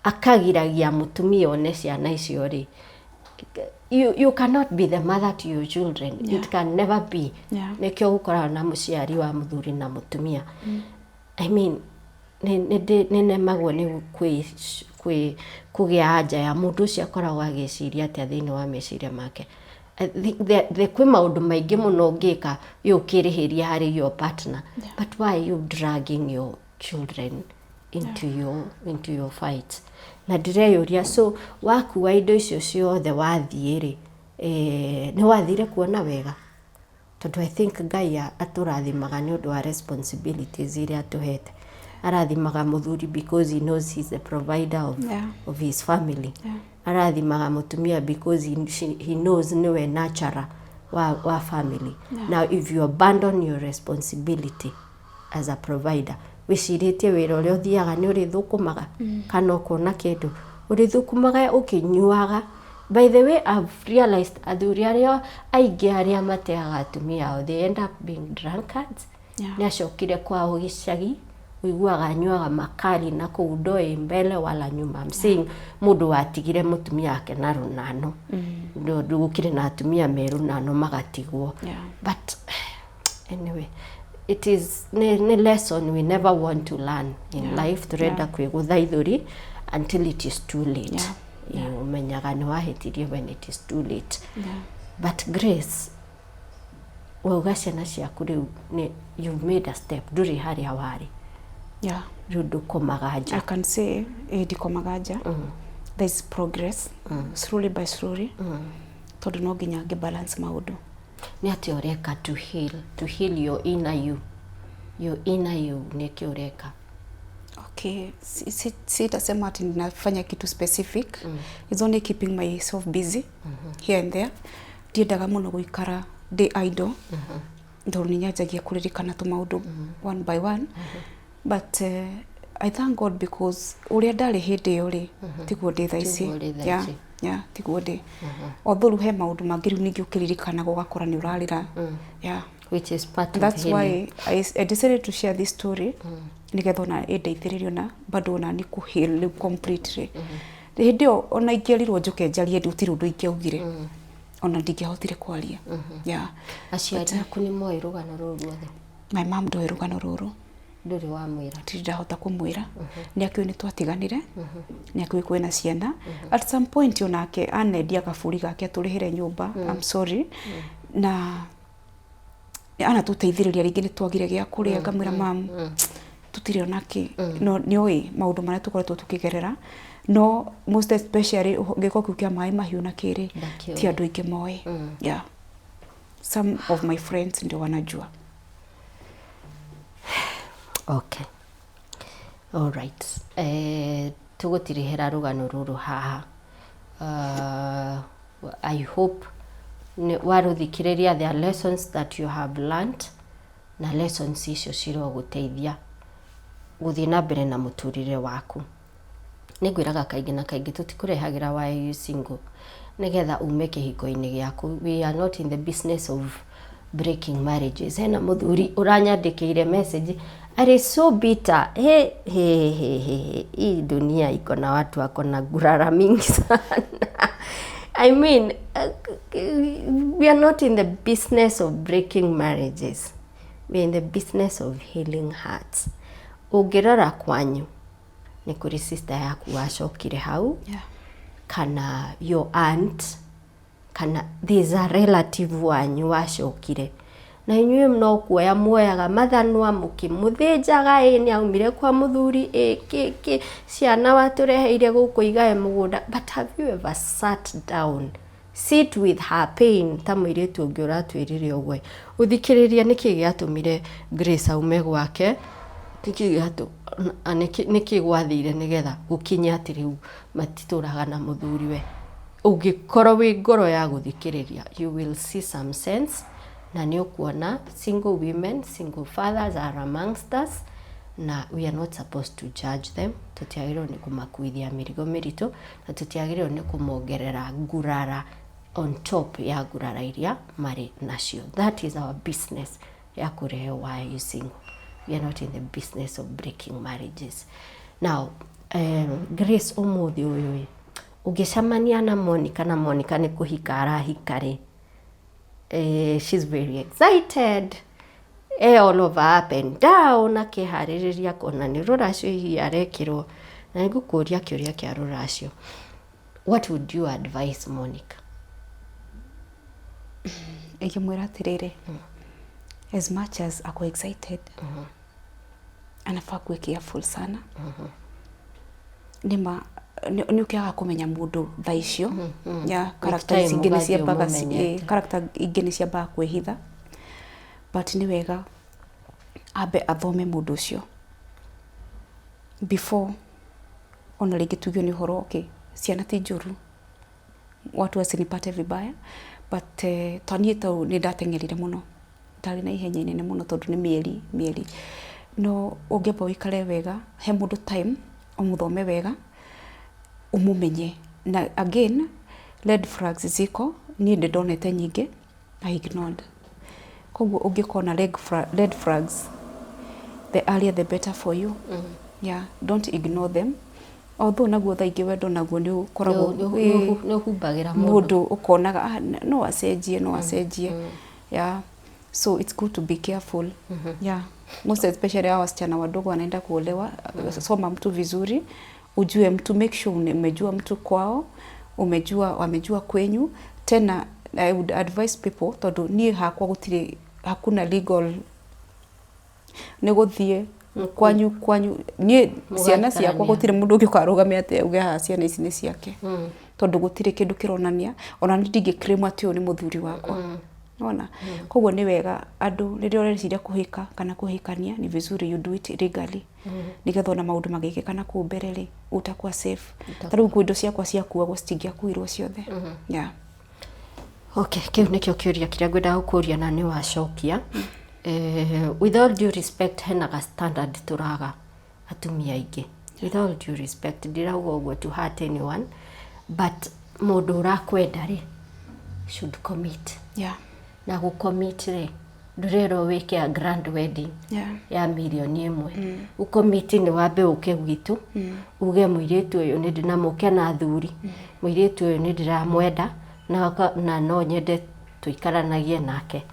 akagiragia mũtumia one ciana icio rĩ. You cannot be the mother to your children. It can never be. Nĩkĩo gũkoragwo na mũciari wa mũthuri na mũtumia. I mean, nĩ nemagwo nĩ kwĩ kũgĩa anja ya mũndũ ũcio akoragwo agĩciria atĩa thĩinĩ wa meciria make. I think kwĩ maũndũ maingĩ mũno ũngĩka wĩ ũkĩrĩhĩria harĩ your partner, but why are you dragging your children into your fight? Na ndĩreyũria, so wakua indo icio ciothe wathiĩ rĩ, nĩ wathire kuona wega? Tondũ I think Ngai atũrathimaga nĩ ũndũ wa responsibilities iria atũhete. Arathimaga mũthuri because he knows he's the provider of his family. Arathimaga mũtumia because he knows nĩwe nurturer wa family. Now if you abandon your responsibility as a provider, wĩcirĩtie wĩra ũrĩa ũthiaga nĩ ũrĩthũkũmaga kana ũkona kĩndũ ũrĩthũkũmaga ũkĩnyuaga. By the way, I've realized athuri arĩa aingĩ arĩa mateaga atumia ao, they end up being drunkards. Nĩ acokire kwao gĩcagi, ũiguaga anyuaga makali na kũu, ndoĩ mbele wala nyuma. I'm saying mũndũ watigire mũtumia wake na rũnano. Gũkĩrĩ na atumia me rũnano magatigwo. But anyway, it is nĩ lesson we never want to learn in life. Turenda kwĩgũtha ithũri until it is too late. Ũmenyaga nĩ wahĩtirie when it is too late. But Grace, wauga ciana ciaku rĩu nĩ you've made a step, ndũrĩ harĩa warĩ. Rĩu ndũkomaga nja. I can say ndikomaga nja. There's progress, slowly by slowly, tondũ no nginya ngĩ balance maũndũ. Nĩ atĩa ũreka to heal your inner you, your inner you? Nĩkĩ ũreka? Okay, sitasema ati ninafanya kitu specific. It's only keeping myself busy here and there. Ndiendaga mũno gũikara ndĩ idle, tondũ nĩ nyanjagia kũririkana tũmaũndũ one by one. But I thank God because ũrĩa ndarĩ hĩndĩ ĩyo rĩ, tiguo ndĩ thaa ici. Tiguo ũrĩ thaa ici. Yeah, tiguo ndĩ. Although rĩu he maũndũ mangĩ rĩu ningĩ ũkĩririkanaga ũgakora nĩ ũrarĩra. Yeah. Which is part And of that's healing. Why I decided to share this story, nigetha ona ĩndeithĩrĩrie ona bado ona ni kũ heal rĩu completely. Hĩndĩ ĩyo ona ingĩerirwo njũke njarie, gũtirĩ ũndũ ingĩaugire, ona ndingĩahotire kwaria. Yeah. Aciari aku nĩ moĩ rũgano rũrũ ruothe? My mom ndoĩ rũgano rũrũ. Ndũrĩ wamwĩra? Ndirĩ ndahota kũmwĩra. Nĩ akĩũĩ nĩ twatiganire, nĩ akĩũĩ kwĩna ciana. At some point onake anendia kaburi gake atũrĩhĩre nyũmba. I'm sorry, na anatũteithĩrĩria rĩngĩ nĩ twagire gĩa kũrĩa, ngamwĩra, "Mam, tũtirĩ ona kĩ." No nĩ oĩ maũndũ marĩa tũkoretwo tũkĩgerera, no most especially gĩko kĩu kĩa maĩ mahiũ na kĩrĩ Ndakĩũĩ. ti andũ aingĩ moĩ. Yeah, some of my friends ndio wanajua. Okay, all right, tũgũtirihĩra rũgano rũrũ haha. I hope warũthikĩrĩria there are lessons that you have learned, na lessons icio cirogũteithia gũthiĩ na mbere na mũtũrĩre waku. Nĩ ngwĩraga kaingĩ na kaingĩ, tũtikũrehagĩra Why You Single nĩgetha ume kĩhiko-inĩ gĩaku. We are not in the business of breaking marriages. Hena mũthuri ũranyandĩkĩire message arĩ so bitter. He he he he he, hii dunia iko na watu wako na gurara mingi sana. I mean, we are not in the business of breaking marriages, we are in the business of healing hearts. Ũngĩrora kwanyu nĩ kũrĩ sister yaku wacokire hau, kana your aunt, kana there's a relative wanyu wacokire, na inyuĩ no kuoya muoyaga mathanwa mũkĩmũthĩnjaga, ĩ nĩ aumire kwa mũthuri, ĩ kĩ kĩ ciana watũreheire gũkũ igae mũgũnda. But have you ever sat down, sit with her pain, ta mũirĩtu ũngĩ ũratwĩrire ũguo? Ũthikĩrĩria nĩkĩ gĩatũmire Grace aume gwake. Nĩkĩ nĩkĩ gwathire nĩgetha gũkinye atĩ rĩu matitũraga na mũthuriwe? Ũngĩkorwo wĩ ngoro ya gũthikĩrĩria, you will see some sense, na nĩ ũkuona single women, single fathers are amongst us, na we are not supposed to judge them. Tũtiagĩrĩirwo nĩ kũmakuithia mĩrigo mĩritũ, na tũtiagĩrĩirwo nĩ kũmongerera ngurara on top ya ngurara iria marĩ nacio. That is our business ya kũrehe Why Are You Single. We are not in the business of breaking marriages. Now, Grace, ũmũthĩ ũyũ ĩ, ũngĩcemania na Monica, na Monica nĩ kũhika arahika rĩ, she's very excited, all over, up and down, akĩharĩrĩria kuona nĩ rũracio hihi arekĩrwo, na nĩ ngũkũria kĩũria kĩa rũracio. What would you advise Monica? Ingĩmwĩra atĩrĩrĩ, as much as ako excited, anafaa kuwe careful sana. Nĩma nĩ ũkĩaga kũmenya mũndũ thaa icio ya character time ingĩ nĩ ũgathiĩ ciambaga ũmũmenyete. Character ingĩ nĩ ciambaga kwĩhitha, but nĩ wega ambe athome mũndũ ũcio before ona rĩngĩ tuge nĩ ũhoro. Okay, ciana ti njũru, watu wasinipate vibaya, but ta niĩ tau nĩ ndateng'erire mũno, ndarĩ na ihenya inene mũno, tondũ nĩ mĩeri mĩeri. No ũngĩamba ũikare wega, he mũndũ time, ũmũthome wega, ũmũmenye. Na again, red flags ziko, niĩ nĩ ndonete nyingĩ, I ignored. Koguo ũngĩkona red flags, the earlier the better for you. Yeah, don't ignore them, although naguo thaa ingĩ wendo naguo nĩ ũkoragwo Nĩ ũhumbagĩra mũndũ. Mũndũ ũkonaga, ah, no acenjie, no acenjie. Yeah, so it's good to be careful. Yeah, most especially hawa wasichana wadogo wanaenda kuolewa. Soma mtu vizuri, ujue mtu, make sure umejua mtu kwao, umejua wamejua kwenyu. Tena I would advise people, tondũ niĩ hakwa gũtirĩ, hakuna legal, nĩ gũthiĩ kwanyu kwanyu niĩ ciana ciakwa Mũgaikarania. Gũtirĩ mũndũ ũngĩ ũkarũgamia atĩ auge haha ciana ici nĩ ciake, tondũ gũtirĩ kĩndũ kĩronania. Ona niĩ ndingĩ claim atĩ ũyũ nĩ mũthuri wakwa, nona. Koguo nĩ wega andũ rĩrĩa ũreciria kũhika kana kũhikania, ni vizuri you do it legally, nĩgetha ona maũndũ magĩkĩka na kũu mbere rĩ, utakuwa safe. Ta rĩu indo ciakwa ciakuagwo, citingĩakuirwo ciothe, yeah. Okay, kĩu nĩkĩo kĩũria kĩrĩa ngwendaga gũkũria na nĩ wacokia. With all due respect, hena ga standard tũraga atumia aingĩ. With all due respect, ndirauga ũguo to hurt anyone, but mũndũ ũrakwenda rĩ, should commit. Na gũcommit rĩ, ndũrerwo wĩke a grand wedding ya mirioni 1. Gũcommit nĩ wambe ũke gwitũ, uge mũirĩtu ũyũ nĩ ndĩ na mũke na athuri, mũirĩtu ũyũ nĩ ndĩramwenda na no nyende tũikaranagie nake.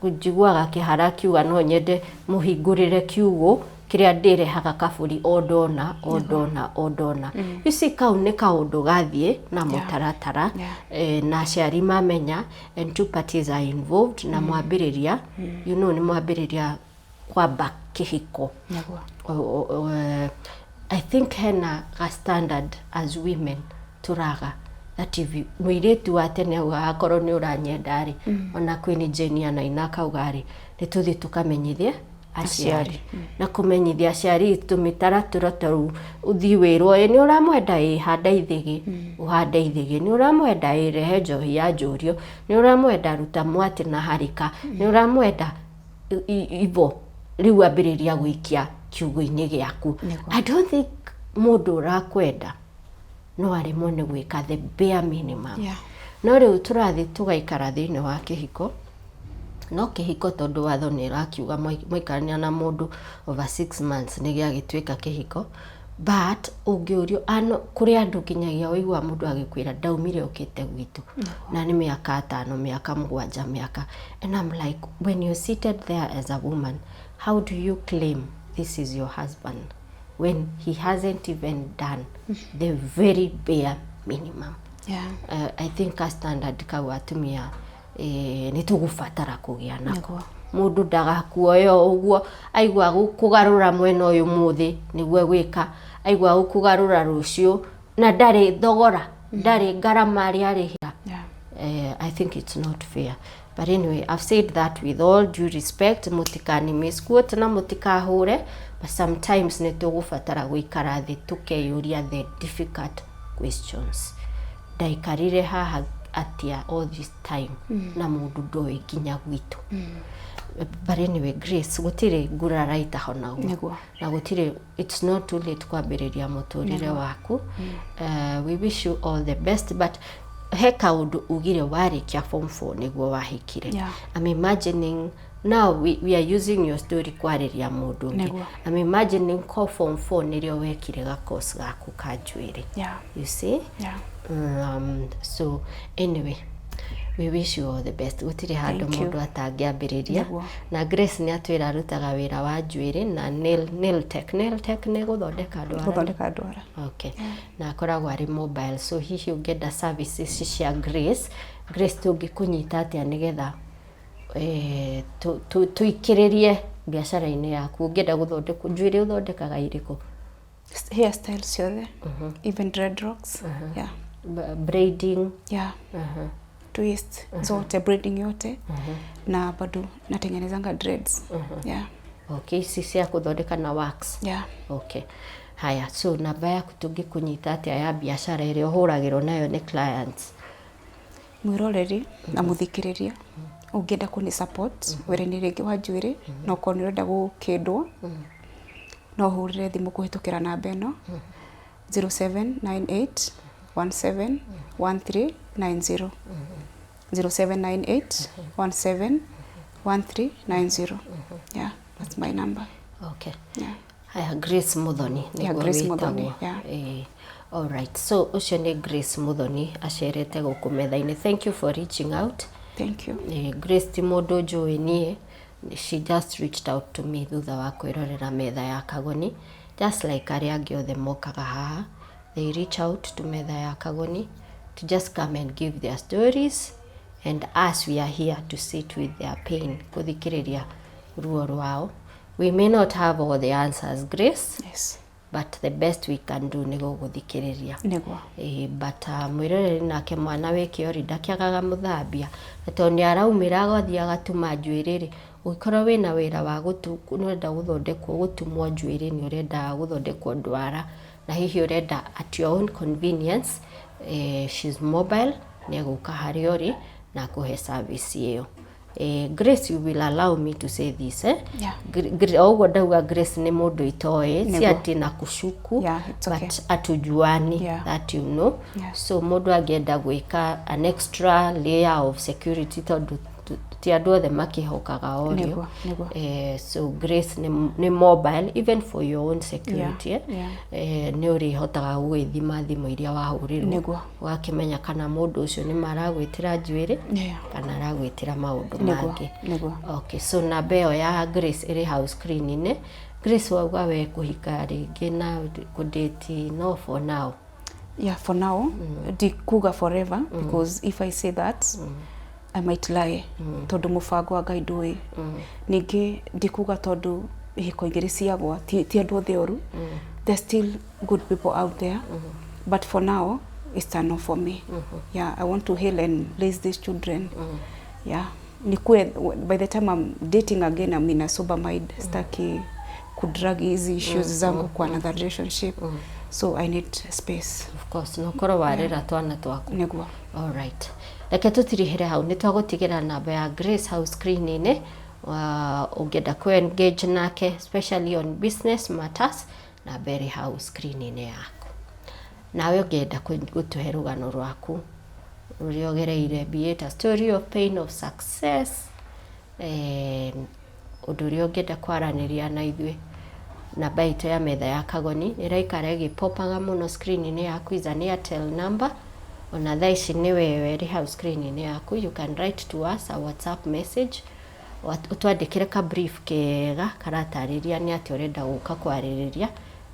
Njiguaga kĩhara akiuga no nyende mũhingũrĩre kiugũ kĩrĩa ndĩrehaga kabũri o ndona, o ndona, o ndona. You see, kau nĩ kaũndũ gathiĩ na mũtaratara, na aciari mamenya and two parties are involved, na mwambĩrĩria, nĩ mwambĩrĩria kwamba kĩhiko. Nĩguo. I think hena ga standard as women tũraga, that if you, mũirĩtu wa tene augaga akorwo nĩ ũranyenda rĩ, ona Queen Jane anaina akauga rĩ, nĩ tũthiĩ tũkamenyithie aciari. Na kũmenyithia aciari tũmĩtaratara tarĩu ũthiĩ wĩrwo, ĩ nĩ ũramwenda, ĩ handa ithĩgĩ, ũhande ithĩgĩ, nĩ ũramwenda, ĩ rehe njohi ya njũrio, nĩ ũramwenda, ruta mwatĩ na harika, nĩ ũramwenda, ivo rĩu ambĩrĩria gũikia kiugo-inĩ gĩaku. Nĩguo. I don't think mũndũ ũrakwenda no aremwo nĩ gwĩka the bare minimum. No rĩu tũrathiĩ tũgaikara thĩinĩ wa kĩhiko, no kĩhiko tondũ watho nĩ ũrakiuga mwaikarania na mũndũ over 6 months nĩ gĩagĩtuĩka kĩhiko. But ũngĩũrio ano, kũrĩ andũ nginyagia ũigua mũndũ agĩkwĩra ndaumire ũkĩte gwitũ na nĩ mĩaka 5, mĩaka 7, mĩaka, and I'm like, when you're seated there as a woman, how do you claim this is your husband when he hasn't even done the very bare minimum? I think a standard kau atumia nĩ tũgũbatara kũgĩa nako. Mũndũ ndagakuoya o ũguo aigua kũgarũra mwena ũyũ mũthĩ nĩguo gwĩka, aigua gũkũgarũra rũciũ, na ndarĩ thogora, ndarĩ ngarama arĩa arĩhĩra. I think it's not fair. But anyway, I've said that with all due respect, mũtikani misquote na mũtikahũre, but sometimes nĩ tũgũbatara gũikara thĩ tũkeyũria the difficult questions. Ndaikarire haha atĩa all this time na mũndũ ndoĩ nginya gwitũ? But anyway, Grace, gũtirĩ ngurara itahonagwo. Na gũtirĩ, it's not too late kwambĩrĩria mũtũrĩre waku. We wish you all the best, but he kaũndũ ugire warĩkia form 4 nĩguo wahikire. I'm imagining now we are using your story kwarĩria mũndũ ũngĩ. I'm imagining ko form 4 nĩrĩo wekire gakosi gaku ka njuĩrĩ. You see? So anyway, we wish you all the best. Gũtirĩ handũ Thank you. mũndũ atangĩambĩrĩria. Na Grace nĩ atwĩra arutaga wĩra wa njuĩrĩ na nail tech. Nail tech nĩ gũthondeka ndwara? Gũthondeka ndwara. Okay. Na akoragwo arĩ mobile, so hihi ũngĩenda services cia Grace, Grace, tũngĩkũnyita atĩa nĩgetha tũikĩrĩrie biacara-inĩ yaku? Ũngĩenda gũthondekwo njuĩrĩ, ũthondekaga irĩkũ? Hairstyle ciothe, even dreadlocks, yeah. Braiding? Yeah, twist zote, braiding yote, na bado natengenezanga dreads, yeah. Okay, ici cia gũthondeka na wax? Yeah. Okay. Haya, so namba yaku tũngĩkũnyita atĩa ya biacara ĩrĩa ũhũragĩrwo nayo nĩ clients? Mwĩroreri na mũthikĩrĩria, ũngĩenda kũni support wĩra-inĩ rĩngĩ wa njuĩrĩ, na ũkorwo nĩ ũrenda gũkĩndwo, no ũhũrĩre thimũ kũhĩtũkĩra namba ĩno, 0798 17 1390, 0798 17 1390. Yeah, that's my number. Yeah. Haya, Grace Muthoni Yeah, nĩguo Grace Muthoni, wĩtagwo. Yeah. All right. So ũcio nĩ Grace Muthoni acerete gũkũ metha-inĩ. Thank you for reaching out. Thank you. Grace ti mũndũ njũĩ niĩ. She just reached out to me thutha wa kwĩrorera Metha ya Kagoni, just like arĩa angĩ othe mokaga haha. They reach out to Metha ya Kagoni to just come and give their stories, and us, we are here to sit with their pain, gũthikĩrĩria ruo rwao. We may not have all the answers, Grace, but the best we can do nĩ gũgũthikĩrĩria. Ĩĩ, but mwĩroreri nake, mwana wĩ kĩori ndakĩagaga mũthambia, na tondũ nĩ araumĩra agathiĩ agatuma njuĩrĩ rĩ, ũngĩkorwo wĩna wĩra wa gũtu, nĩ ũrenda gũthondekwo, gũtumwo njuĩrĩ, nĩ ũrenda gũthondekwo ndwara, na hihi ũrenda at your own convenience, she's mobile, nĩ egũka harĩa ũrĩ na akũhe service ĩyo. Grace, you will allow me to say this, eh? Yeah. O ũguo ndauga, Grace nĩ mũndũ itoĩ, si atĩ na kũshuku, Yeah, it's okay. but atujuani, that you know. So mũndũ angĩenda gwĩka an extra layer of security, tondũ ti andũ othe makĩhokaga o rĩo. Nĩguo. So Grace nĩ mobile, even for your own security, eh? Yeah. Nĩ ũrĩhotaga gũgĩthima thimũ iria wahũrĩrwo, ũgakĩmenya kana mũndũ ũcio nĩ maragwĩtĩra njuĩrĩ kana aragwĩtĩra maũndũ mangĩ. Okay, so namba ĩyo ya Grace ĩrĩ hau screen-inĩ. Grace, wauga we kũhika rĩngĩ na kũdate, no for now? Yeah, for now. Ndikuga forever, because if I say that, I might lie, tondũ mũbango wa Ngai ndũĩ. Ningĩ ndikuga tondũ ihiko igĩrĩ ciagwa ti andũ othe oru. There's still good people out there, but for now it's a no for me. Yeah, I want to heal and raise these children. Yeah, nikue, by the time I'm dating again, I'm in a sober mind. Staki kudrag hizi issues zangu kwa another relationship, so I need space. Of course, no korwo warera twana twaku. Alright, reke tũtirihĩre hau. Nĩ twagũtigĩra namba ya Grace hau screen-inĩ. Ũngĩenda kũ engage nake, especially on business matters, namba ĩrĩ hau screen-inĩ yaku. Nawe ũngĩenda gũtũhe rũgano rwaku rũrĩa ũgereire, be it a story of pain, of success, ũndũ ũrĩa ũngĩenda kwaranĩria na ithuĩ, namba itũ ya Metha ya Kagoni nĩ ĩraikara ĩgĩpopaga mũno screen-inĩ yaku, is an Airtel number. Ona thaa ici nĩwe ĩrĩ hau screen-inĩ yaku. You can write to us a WhatsApp message, ũtwandĩkĩre ka brief kega karatarĩria nĩ atĩa ũrenda gũka kwarĩrĩria.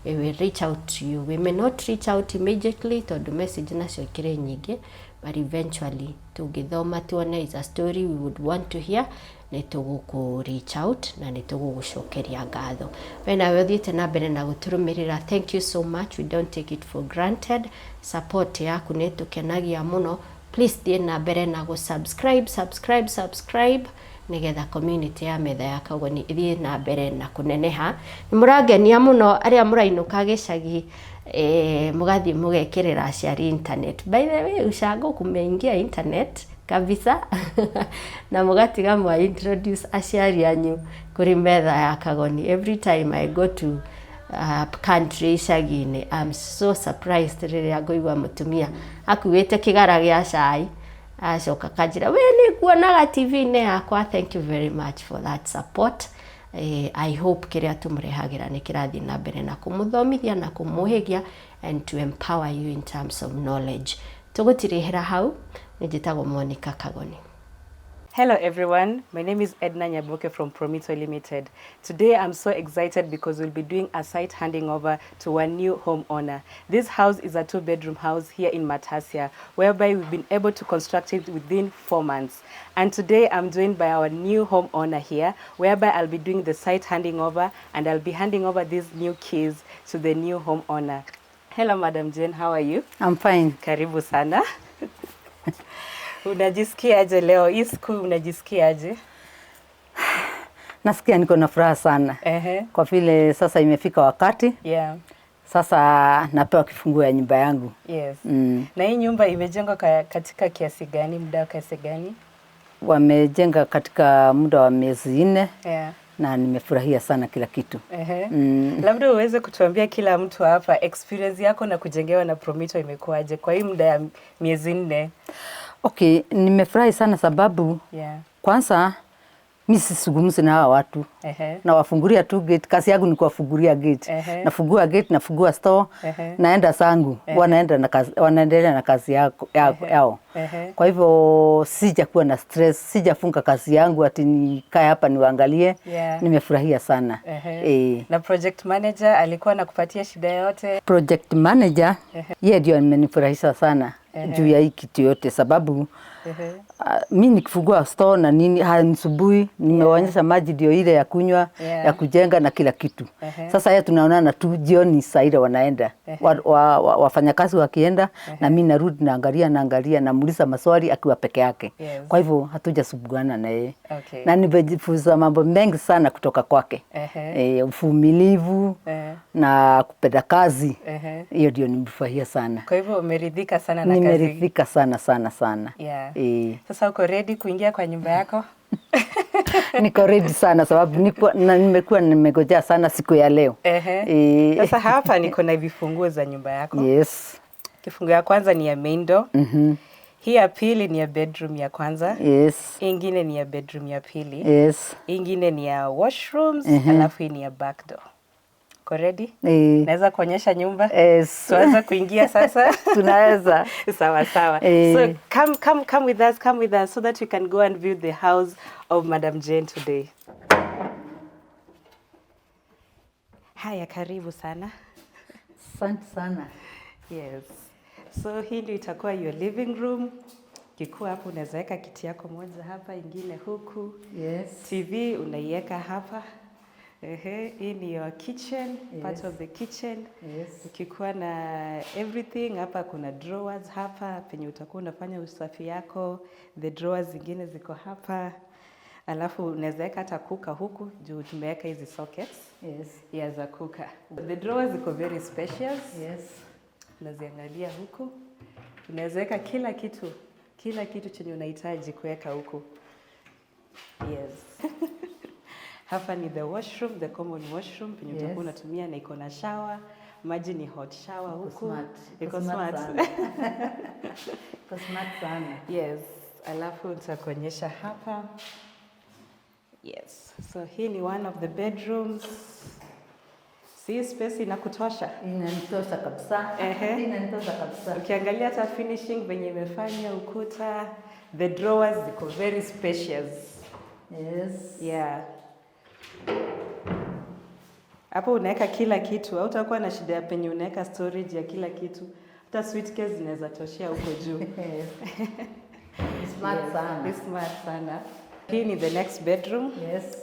We will reach out to you. We may not reach out immediately tondũ message nacio ikĩrĩ nyingĩ, but eventually tũngĩthoma tuone is a story we would want to hear, nĩ tũgũkũ reach out na nĩ tũgũgũcokeria ngatho. We nawe ũthiĩte na mbere na gũtũrũmĩrĩra, thank you so much. We don't take it for granted. Support yaku nĩ tũkenagia mũno. Please thiĩ na mbere na gũ subscribe, subscribe, subscribe nĩgetha community ya metha ya Kagoni ĩthiĩ na mbere na kũneneha. Nĩ mũrangenia mũno arĩa mũrainũka gĩcagi, mũgathiĩ mũgekĩrĩra aciari internet. By the way, ushago kumeingia internet kabisa na mũgatiga mwa introduce aciari anyu kũrĩ metha ya Kagoni. Every time I go to country icagi-inĩ, I'm so surprised rĩrĩa ngũigua mũtumia akuĩte kĩgara gĩa cai acoka kanjĩra, we nĩ nguonaga TV-inĩ yakwa. Thank you very much for that support. I hope kĩrĩa tũmũrehagĩra nĩ kĩrathiĩ na mbere na kũmũthomithia na kũmũhĩgia and to empower you in terms of knowledge. Tũgũtirĩhĩra hau. Nĩ njĩtagwo Monica Kagoni. Hello everyone, my name is Edna Nyaboke from Promito Limited. Today I'm so excited because we'll be doing a site handing over to a new homeowner. This house is a 2-bedroom house here in Matasia, whereby we've been able to construct it within 4 months. And today I'm joined by our new homeowner here, whereby I'll be doing the site handing over and I'll be handing over these new keys to the new homeowner. Hello Madam Jane, how are you? I'm fine. Karibu sana. Unajisikia aje leo? Hii siku unajisikia aje? Nasikia niko na furaha sana. Kwa vile sasa imefika wakati. Sasa napewa kifunguo ya nyumba yangu. Yes. Na hii nyumba imejengwa katika kiasi gani, muda wa kiasi gani? Wamejenga katika muda wa miezi 4. Na nimefurahia sana kila kitu. Labda uweze kutuambia kila mtu hapa experience yako na kujengewa na Promito imekuwaje kwa hii muda ya miezi 4? Okay, nimefurahi sana sababu kwanza mimi sizungumzi na hawa watu. Nawafungulia tu gate, kazi yangu ni kuwafungulia gate. Nafungua gate, nafungua store, naenda zangu. Wanaenda na kazi, wanaendelea na kazi yao. Kwa hivyo sijakuwa na stress, sijafunga kazi yangu ati nikae hapa niwaangalie. Nimefurahia sana. Na project manager alikuwa anakupatia shida yote? Project manager, yeye ndio amenifurahisha sana juu ya hii kitu yote sababu mimi nikifungua store na nini hanisubui, nimewaonyesha maji ndio ile ya kunywa, ya kujenga na kila kitu. Sasa yeye tunaonana tu jioni saa ile wanaenda. Wafanyakazi wakienda, na mimi narudi naangalia, naangalia, namuuliza maswali akiwa peke yake. Kwa hivyo hatujasumbuana na yeye. Na nimejifunza mambo mengi sana kutoka kwake. Uvumilivu na kupenda kazi. Hiyo ndio nimefurahia sana. Kwa hivyo umeridhika sana na kazi? Nimeridhika sana sana sana. Sasa uko ready kuingia kwa nyumba yako? Niko ready sana sababu nimekuwa nimegojea sana siku ya leo. Sasa hapa niko na vifunguo za nyumba yako. Kifunguo ya kwanza ni ya main door. Hii ya pili ni ya bedroom ya kwanza. Hii ingine ni ya bedroom ya pili. Hii ingine ni ya washrooms, alafu hii ni ya back door. Uko ready? Naweza kuonyesha nyumba? Yes. Tunaweza kuingia sasa? Tunaweza. Sawa sawa. So come with us, come with us so that we can go and view the house of Madam Jane today. Haya, karibu sana. Asante sana. Yes. So hii ndio itakuwa your living room. Kikuwa hapo unaweza weka kiti yako moja hapa, ingine huku. TV unaiweka hapa. Hii ni your kitchen, part of the kitchen. Ukikuwa na everything hapa, kuna drawers hapa penye utakuwa unafanya usafi yako. The drawers zingine ziko hapa. Alafu unaweza weka hata kuka huku juu tumeweka hizi sockets. Ya za kuka. The drawers ziko very spacious. Unaziangalia huku. Unaweza weka kila kitu, kila kitu chenye unahitaji kuweka huku. Yes. Hapa ni the washroom, the common washroom penye utakuwa unatumia na iko na shower. Maji ni hot shower Iko huku. smart. Iko Iko smart smart. sana. Iko smart sana. Yes. Alafu nitakuonyesha hapa. Yes. So hii ni one of the bedrooms. Si space inakutosha? Inanitosha kabisa. Inanitosha kabisa. Ukiangalia hata finishing venye imefanya ukuta, the drawers ziko very spacious. Hapo unaweka kila kitu, hautakuwa na shida ya penye unaweka storage ya kila kitu. Hata suitcase zinaweza toshea huko juu. Ni smart sana. Ni smart sana. Hii ni the next bedroom.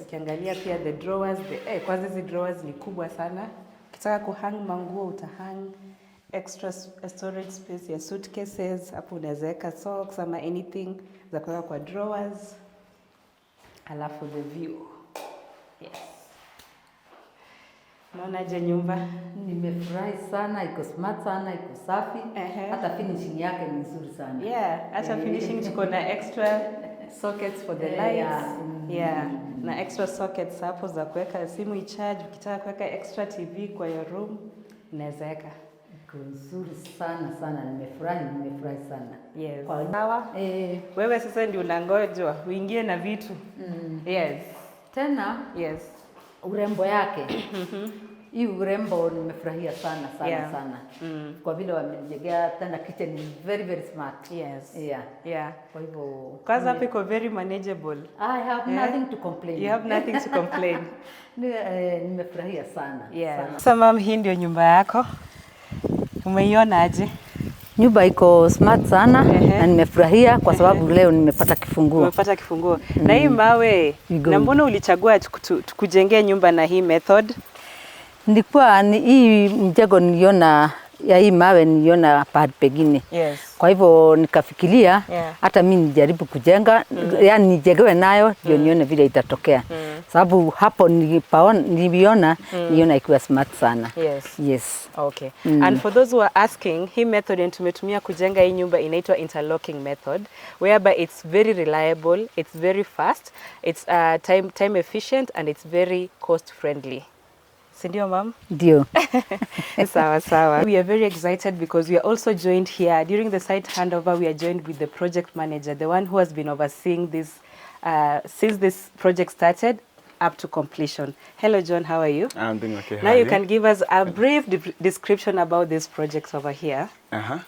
Ukiangalia pia the drawers, kwanza hizi drawers ni kubwa sana. Ukitaka kuhang manguo utahang. Extra storage space ya suitcases hapo, unaweza weka socks ama anything za kuweka kwa drawers. Alafu the view. Yes. Unaonaje nyumba? Nimefurahi sana, iko smart sana, iko safi. Hata finishing yake ni nzuri sana. Yeah, hata finishing tuko na extra sockets for the lights. Yeah, na extra sockets hapo za kuweka simu icharge. Ukitaka kuweka extra TV kwa your room, unaweza weka. Iko nzuri sana sana, nimefurahi, nimefurahi sana. Yes. Kwa Sawa. Wewe sasa ndio unangojwa uingie na vitu. Yes. Tena urembo yake, hii urembo nimefurahia sana sana sana kwa vile wamenijengea tena kitchen ni very very smart. Kwa hivyo Kwanza hapo iko very manageable. I have nothing to complain. You have nothing to complain. Nimefurahia sana sana. Sasa ma'am, hii ndio nyumba yako. Umeiona aje? Nyumba iko smart sana na nimefurahia kwa sababu leo nimepata kifunguo. Umepata kifunguo. Na hii mawe, Iko na mbona ulichagua tukujengee nyumba na hii method? Nilikuwa ni hii mjengo niliona ya hii mawe, niliona pahali pengine. Kwa hivyo nikafikiria hata mi nijaribu kujenga, yani nijengewe nayo ndio nione vile itatokea. Sababu hapo nilipaona, niliona ikiwa smart sana. Yes. Okay. And for those who are asking, hii method yenye tumetumia kujenga hii nyumba inaitwa interlocking method, whereby it's very reliable, it's very fast, it's time efficient and it's very cost friendly. Si ndio, ma'am? Ndio. Sawa sawa. We are very excited because we are also joined here during the site handover. We are joined with the project manager, the one who has been overseeing this since this project started up to completion. Hello, John. How are you? I'm doing okay. Now How are you can give us a brief description about this project over here.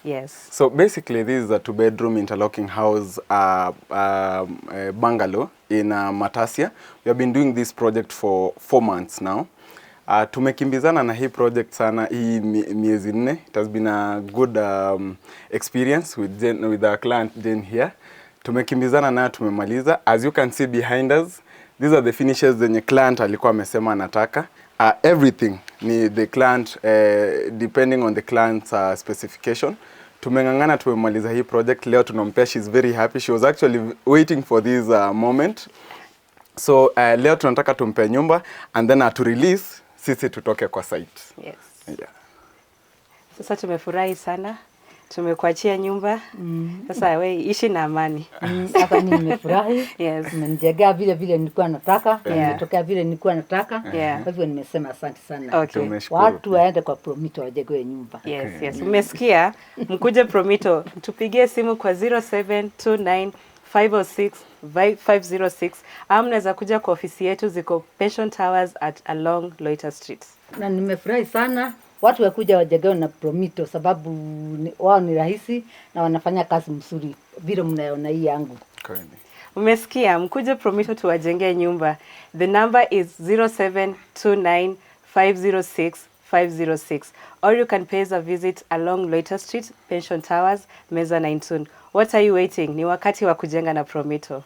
Yes. So basically, this is a two-bedroom interlocking house bungalow in Matasia. We have been doing this project for 4 months now. Tumekimbizana na hii project sana hii miezi 4. It has been a good experience with Jane, with our client Jane here. Tumekimbizana nayo, tumemaliza. As you can see behind us, these are the finishes zenye client alikuwa amesema anataka. Everything ni the client, depending on the client's specification. Tumeng'ang'ana, tumemaliza hii project. Leo tunampea, she's very happy. She was actually waiting for this moment. So leo tunataka tumpe nyumba and then atu release sisi tutoke kwa site. Yeah. Sasa tumefurahi sana. Tumekuachia nyumba. Sasa we ishi na amani. Hata mimi nimefurahi. Umenijengea vile vile nilikuwa nataka, imetokea vile nilikuwa nataka. Kwa hivyo nimesema asante sana. Tumeshukuru. Watu waende kwa Promito wajengewe nyumba. Yes. Umesikia? Mkuje Promito, tupigie simu kwa 0729 506 506 au mnaweza kuja kwa ofisi yetu, ziko Pension Towers at along Loiter Street. Na nimefurahi sana watu wakuja wajengewe na Promito sababu wao ni rahisi na wanafanya kazi mzuri vile mnaona hii yangu. Kweli. Umesikia? Mkuje Promito tuwajengee nyumba. The number is 0729 506 506 or you can pay us a visit along Loiter Street, Pension Towers, Meza 19. What are you waiting? Ni wakati wa kujenga na Promito.